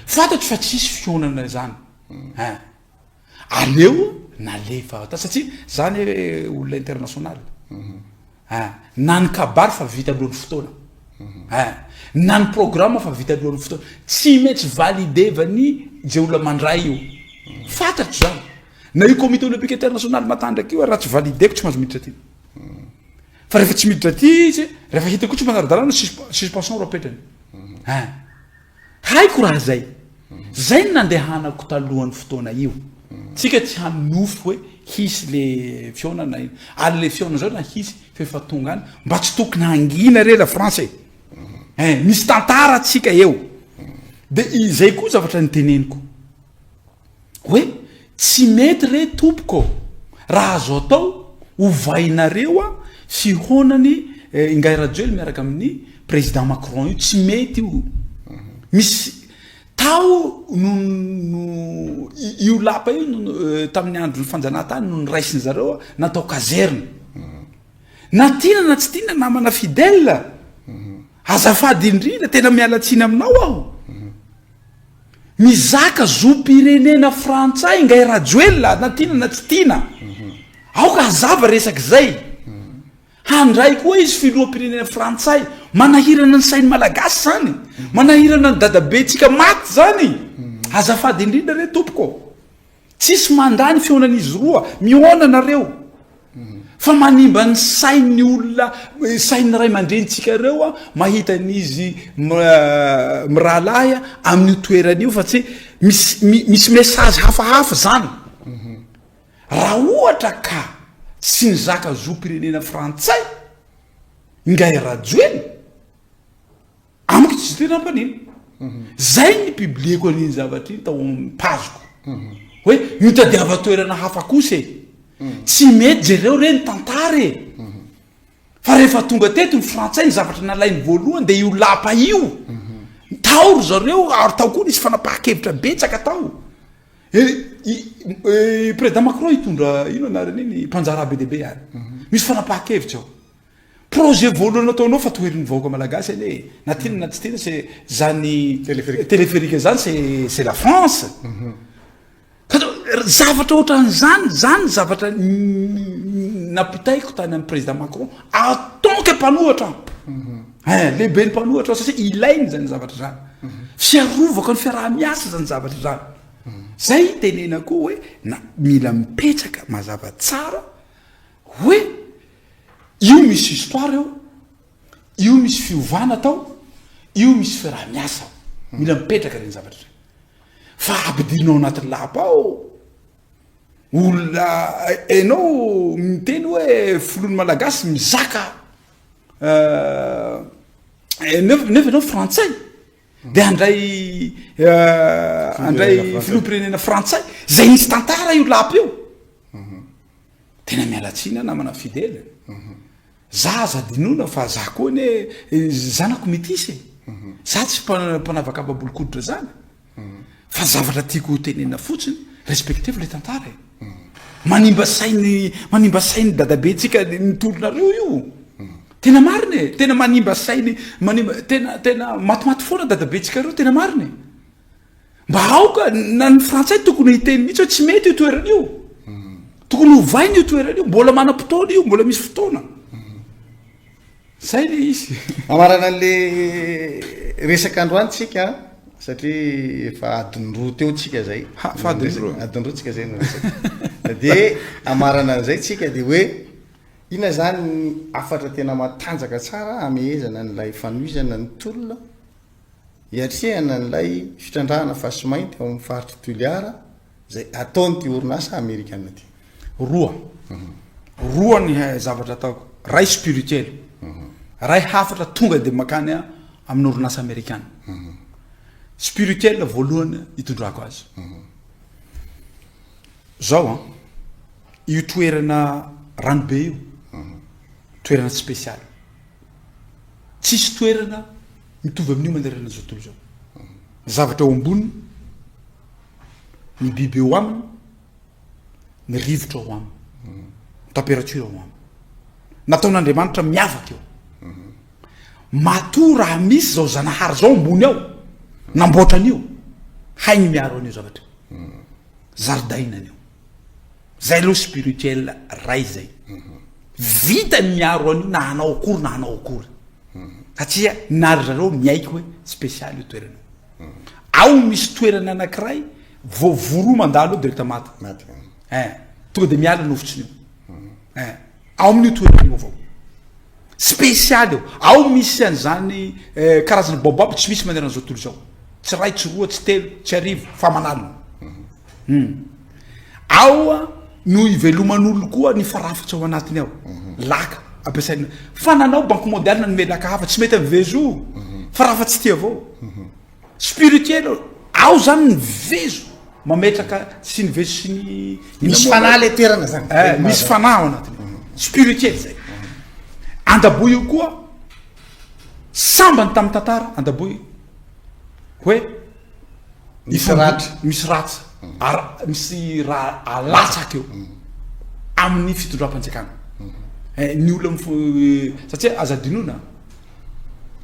fantatro fa tsy hisy fihaonana zany ah Aleo nalefa tao satria za anie olona international ah, na ny kabary fa vita alohan'ny fotoana ah, na ny programme fa vita alohan'ny fotoana, tsy maintsy validevany ze olona mandray io, fantatro zany, na io comité olympique international matanjaka io ary raha tsy valideko tsy mahazo miditra aty, fa rehefa tsy miditra aty izy, rehefa hitako tsy manara-dalàna suspension ro apetrany ah. Haiko raha zay. Zay no nandehanako talohan'ny fotoana io. Tsika tsy hanonofy hoe hisy le fihaonana io. Ary le fihaonana zao na hisy fa efa tonga any. Mba tsy tokony hangina re la France e. Eh, misy tantara tsika eo. De izay koa zavatra niteneniko. Hoe tsy mety re tompoko ô! Raha azo atao, ovainareo a fihaonany Ingahy Rajoely miaraka amin'ny Président Macron io, tsy mety io. Misy tao no no io lapa io no tamin'ny andron'ny fanjanahantany no noraisin'ny zareo natao caserne. Na tiana na tsy tiana namana fidèle, azafady indrindra, tena miala tsiny aminao aho. Mizaka zom-pirenena frantsay ngay Rajoelina na tiana na tsy tiana. Aoka hazava resaka izay. Handray koa izy filoham-pirenena frantsay. Manahirana ny sain'ny Malagasy zany. Manahirana ny dadabentsika maty zany. Azafady indrindra re tompoko. Tsisy mandà ny fihaonan'izy roa, mihaona nareo. Fa manimba ny sain'ny olona, sain'ny ray aman-drenintsika ireo a, mahita an'izy mirahalahy amin'io toerana io fa tsy misy misy message hafahafa zany. Raha ohatra ka tsy nizaka zom-pirenena frantsay Ingahy Rajoelina, amiko tsy tena nampanino. Zay ny publieko an'iny zavatra iny tao amin'ny page-ko. Hoe mitadiava toerana hafa kosa e. Tsy mety jereo re ny tantara e. Fa rehefa tonga teto ny frantsay ny zavatra nalainy voalohany dia io lapa io. Tao ry zareo ary tao koa nisy fanapahan-kevitra betsaka tao. I président Macron hitondra ino anarany iny mpanjara be dia be ary. Misy fanapahan-kevitra ao. Projet voalohany nataonao fa toherin'ny vahoaka malagasy anie e. Na tiana na tsy tiana c'est zany téléphérique zany c'est c'est la France. Zavatra ohatran'izany, zany zavatra nampitaiko tany amin'ny président Macron en tant que mpanohatra aho. Hein, lehiben'ny mpanohatra aho satria ilainy zany zavatra zany. Fiarovako ny fiaraha-miasa zany zavatra zany. Zay itenenako hoe na mila mipetraka mazava tsara hoe io misy histoire eo, io misy fiovana atao, io misy fiaraha-miasa ao. Mila mipetraka ireny zavatra ireny. Fa ampidirina ao anatin'ny lapa ao olona enao miteny hoe filohan'ny malagasy mizaka nefa nefa enao frantsay de handray handray filoham-pirenena frantsay zay nisy tantara io lapa io. Tena miala tsiny aho namana Fidèle. Za aza adinoina fa za koa anie zanako metisy e. Za tsy mpanavakava-bolon-koditra zany. Fa zavatra tiako ho tenenina fotsiny, respectez le tantara e. Manimba sainy, manimba sainy dadabentsika ny tolonareo io. Tena marina e, tena manimba sainy, manimba, tena, tena matimaty foana dadabentsika reo, tena marina e. Mba aoka na ny frantsay tokony hiteny mihitsy hoe tsy mety io toerana io. Tokony hovaina io toerana io, mbola manam-potoana io, mbola misy fotoana. Zay le izy.
Mamarana an'le resaka androany tsika satria efa adiny roa teo tsika zay.
Ha, fa adiny roa.
Adiny roa tsika zay no resaka. De amarana an'izay tsika de hoe inona zany ny hafatra tena matanjaka tsara hamehezana an'ilay fanohizana ny tolona Hiatrehana an'ilay fitrandrahana fasimainty ao amin'ny faritr'i Toliara izay ataon'ity orinasa amerikana ity.
Roa. Roa ny zavatra ataoko. Ray spirituel. Ray hafatra tonga dia makany amin'ny orinasa amerikana. Spirituel voalohany itondrako azy. Zao an, io toerana ranobe io, toerana spesialy. Tsisy toerana mitovy amin'io manerana an'izao tontolo izao. Ny zavatra ao amboniny, ny biby eo aminy, ny rivotra ao aminy, ny température ao aminy. Nataon'Andriamanitra miavaka eo. Matoa raha misy zao Zanahary zao ambony ao, namboatra an'io, hainy miaro an'io zavatra io. Zaridaina an'io. Zay aloha spirituel ray zay. Vita ny miaro an'io na hanao akory na hanao akory. Satria na ry zareo miaiky hoe spécial io toerana io. Ao misy toerana anankiray vao voa roa mandalo eo direct maty.
Maty.
Eh, tonga de miala nofotsiny io. Eh, ao amin'io toerana io avao. Spécial io. Ao misy an'izany eh, karazana baobab tsy misy manerana izao tontolo izao. Tsy ray, tsy roa, tsy telo, tsy arivo, fa aman'alina. Hum. Ao no iveloman'olo koa ny farafatsy ao anatiny ao. Laka ampiasaina. Fa nanao banque mondiale nanome laka hafa tsy mety amin'ny vezo. Farafatsy ty avao. Spirituel ao zany ny vezo mametraka sy ny vezo sy ny
Misy fanahy le toerana zany.
Eh, misy fanahy ao anatiny. Spirituel zay. Andaboy io koa sambany tamin'ny tantara Andaboy hoe
Misy ratra.
Misy ratra. Ary misy raha alatsaka eo amin'ny fitondram-panjakana. Eh, ny olona mifo- satria aza adinoina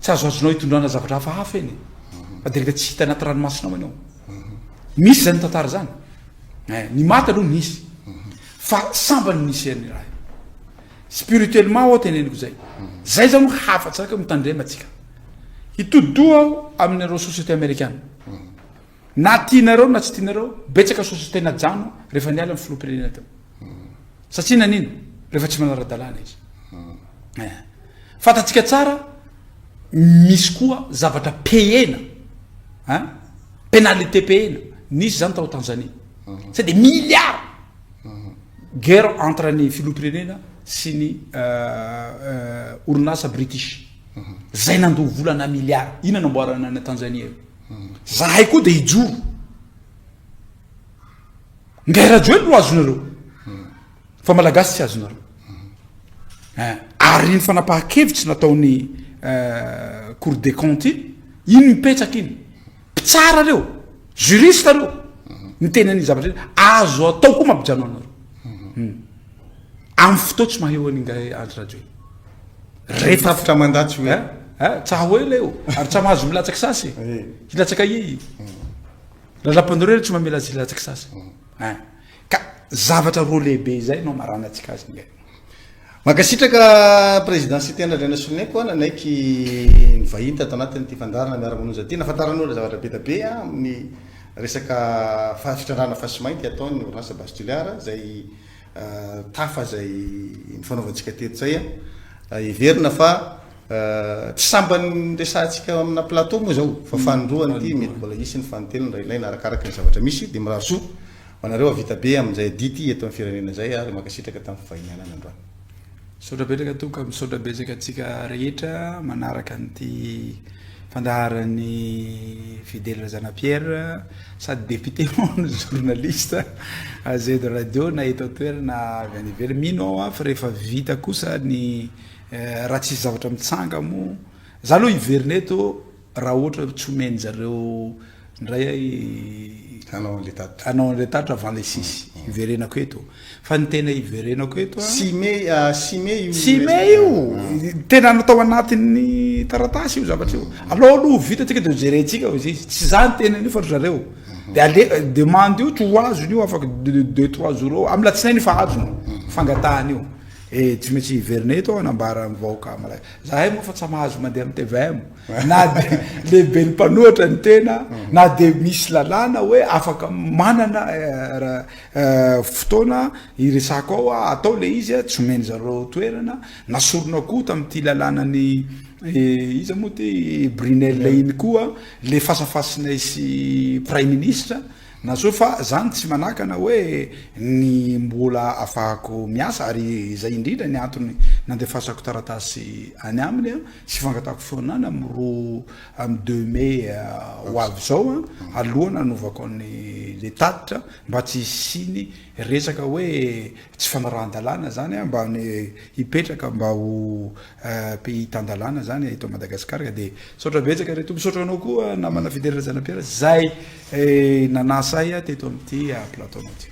tsy azoazonao itondrana zavatra hafahafa eny. Fa direct tsy hita anaty ranomasina ao ianao. Misy zany tantara zany. Eh, ny maty aloha nisy. Fa sambany nisy an'ny raha io. Spirituellement aho teneniko zay. Zay zany hafa tsara mitandrema tsika. Hitodi-doha aho aminareo société amerikana. Na tianareo na tsy tianareo, betsaka société najano rehefa niala ny filoham-pirenena teo. Satria nanino? Rehefa tsy manara-dalàna izy. Eh. Fantatsika tsara misy koa zavatra payena, hein? Pénalité payena. Nisy zany tao Tanzanie. C'est des milliards. Guerre entre ny filoham-pirenena sy ny orinasa british. Zay nandoa vola ana milliard. Inona namboarana any Tanzania io? Zahay koa de hijoro. Ngay Rajoelina no azonareo. Fa Malagasy tsy azonareo. Eh, ary iny fanapahan-kevitsy nataon'ny eh, Cour des comptes iny, iny mipetraka iny. Mpitsara reo, juriste reo, miteny an'iny zavatra iny, azo atao koa mampijano anareo. Hmm. Amin'ny fotoa tsy maha eo an'ingahy Andry Rajoelina.
Rehefa tapitra mandat tsy ho
ela. Eh, eh, tsa ho ela io. Ary tsa mahazo milatsaky sasy. Eh. Hilatsaka ie. Lalam-panorenana tsy mamela azy hilatsaky sasy. Eh. Ka zavatra roa lehibe izay no amaranantsika azy ingahy.
Mankasitraka Président Siteny Randrianasoloniaiko a, nanaiky nivahiny tato anatin'ity fandaharana Miara-mononja ity. Nahafantaran'olona zavatra be dia be amin'ny resaka fitrandrahana fasimainty ataon'ny orinasa Base Toliara izay tafa izay nifanaovantsika teto izay. Heverina fa tsy sambany niresahantsika amina plateau moa izao fa fanindroany ity, mety mbola hisy ny fanintelony raha ilaina arakaraka ny zavatra misy dia mirary soa. Ho anareo hahavita be amin'izay adidy eto amin'ny firenena izay ary mankasitraka tamin'ny fivahinianana androany.
Misaotra betsaka tompoko, misaotra betsaka antsika rehetra manaraka an'ity fandaharan'i Fidèle Razanapierre sady député moa no journaliste AZ radio na eto an-toerana na avy any ivelany. Mino aho fa rehefa vita kosa ny raha tsisy zavatra mitsanga moa, za aloha hiverina eto Raha ohatra tsy omen zareo ndray ahy
Hanao an'le tatitra.
Hanao an'le tatitra avant le six. Hiverenako eto. Fa ny tena hiverenako eto a.
Six mai, ah, six mai io.
Six mai io. Tena natao anatin'ny taratasy io zavatra io. Alao aloha ho vita tsika de ho jerentsika hozy izy. Tsy za niteny an'io fa ry zareo. De ale, demande io tsy ho azony io afaka deux trois jours eo. Amin'ny latsinainy efa azony fangatahana io. Eh, tsy maintsy hiverina eto aho hanambara amin'ny vahoaka malagasy. Zahay moa fa tsa mahazo mandeha amin'ny tvm na de lehiben'ny mpanohatra ny tena na de misy lalàna hoe afaka manana fotoana hiresako ao aho, atao le izy tsy omeny zareo toerana, nasorina koa tamin'ity lalànan'i iza moa ty Brunelle iny koa le fasafasinay sy praiminisitra. Nazoa fa zany tsy manakana hoe ny mbola afahako miasa ary izay indrindra ny antony nandefasako taratasy any aminy sy fangatahako fihaonana amin'ny roa amin'ny deux mai ho avy izao aloha nanovako an'ny le tatitra mba tsy hisiany resaka hoe tsy fanarahan-dalàna zany mba ny hipetraka mba ho pays tan-dalàna zany eto Madagascar ka de misaotra betsaka ry Tompo, misaotra anao koa namana Fidèle Razanapiera zay nanasa ahy teto amin'ity plateau nao ity.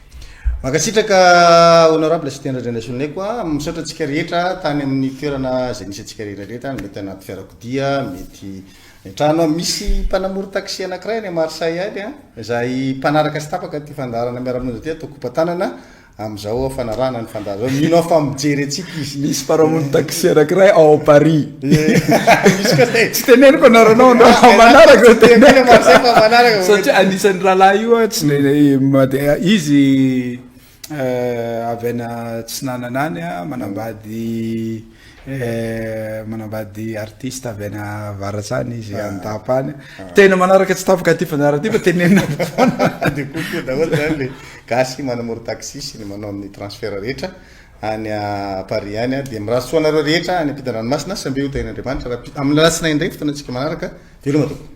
Mankasitraka Honorable Siteny Randrianasoloniaiko a, misaotra antsika rehetra tany amin'ny toerana izay nisy antsika rehetra rehetra, mety anaty fiarakodia, mety any an-trano, misy mpanamory taxi anankiray any Marseille any a, izay mpanaraka sy tapaka ity fandaharana miara-monja ity atao kopa-tanana, Amin'izao fanarahana ny fandaharana izao, mino aho fa mijery antsika izy.
Misy mparamono taxi anankiray ao Paris.
Misy koa zay.
Tsy teneniko anaranao anao fa manaraka
Tsy teneniko Marseille fa manaraka.
Satria anisan'ny rahalahy io a, tsy ne- made- izy avy any Atsinanana any a, manambady Manambady artiste avy any avaratra any izy Andapa any. Tena manaraka tsy tapaka ity fandaharana ity fa tenenina
foana. Dia coucou daholo zany le gasy manamory taxi sy ny manao ny transfert rehetra any Paris any. Dia mirary soa anareo rehetra any ampitan-dranomasina. Samia ho tahian'Andriamanitra raha amin'ny alatsinainy indray fotoanantsika manaraka. Veloma tompoko.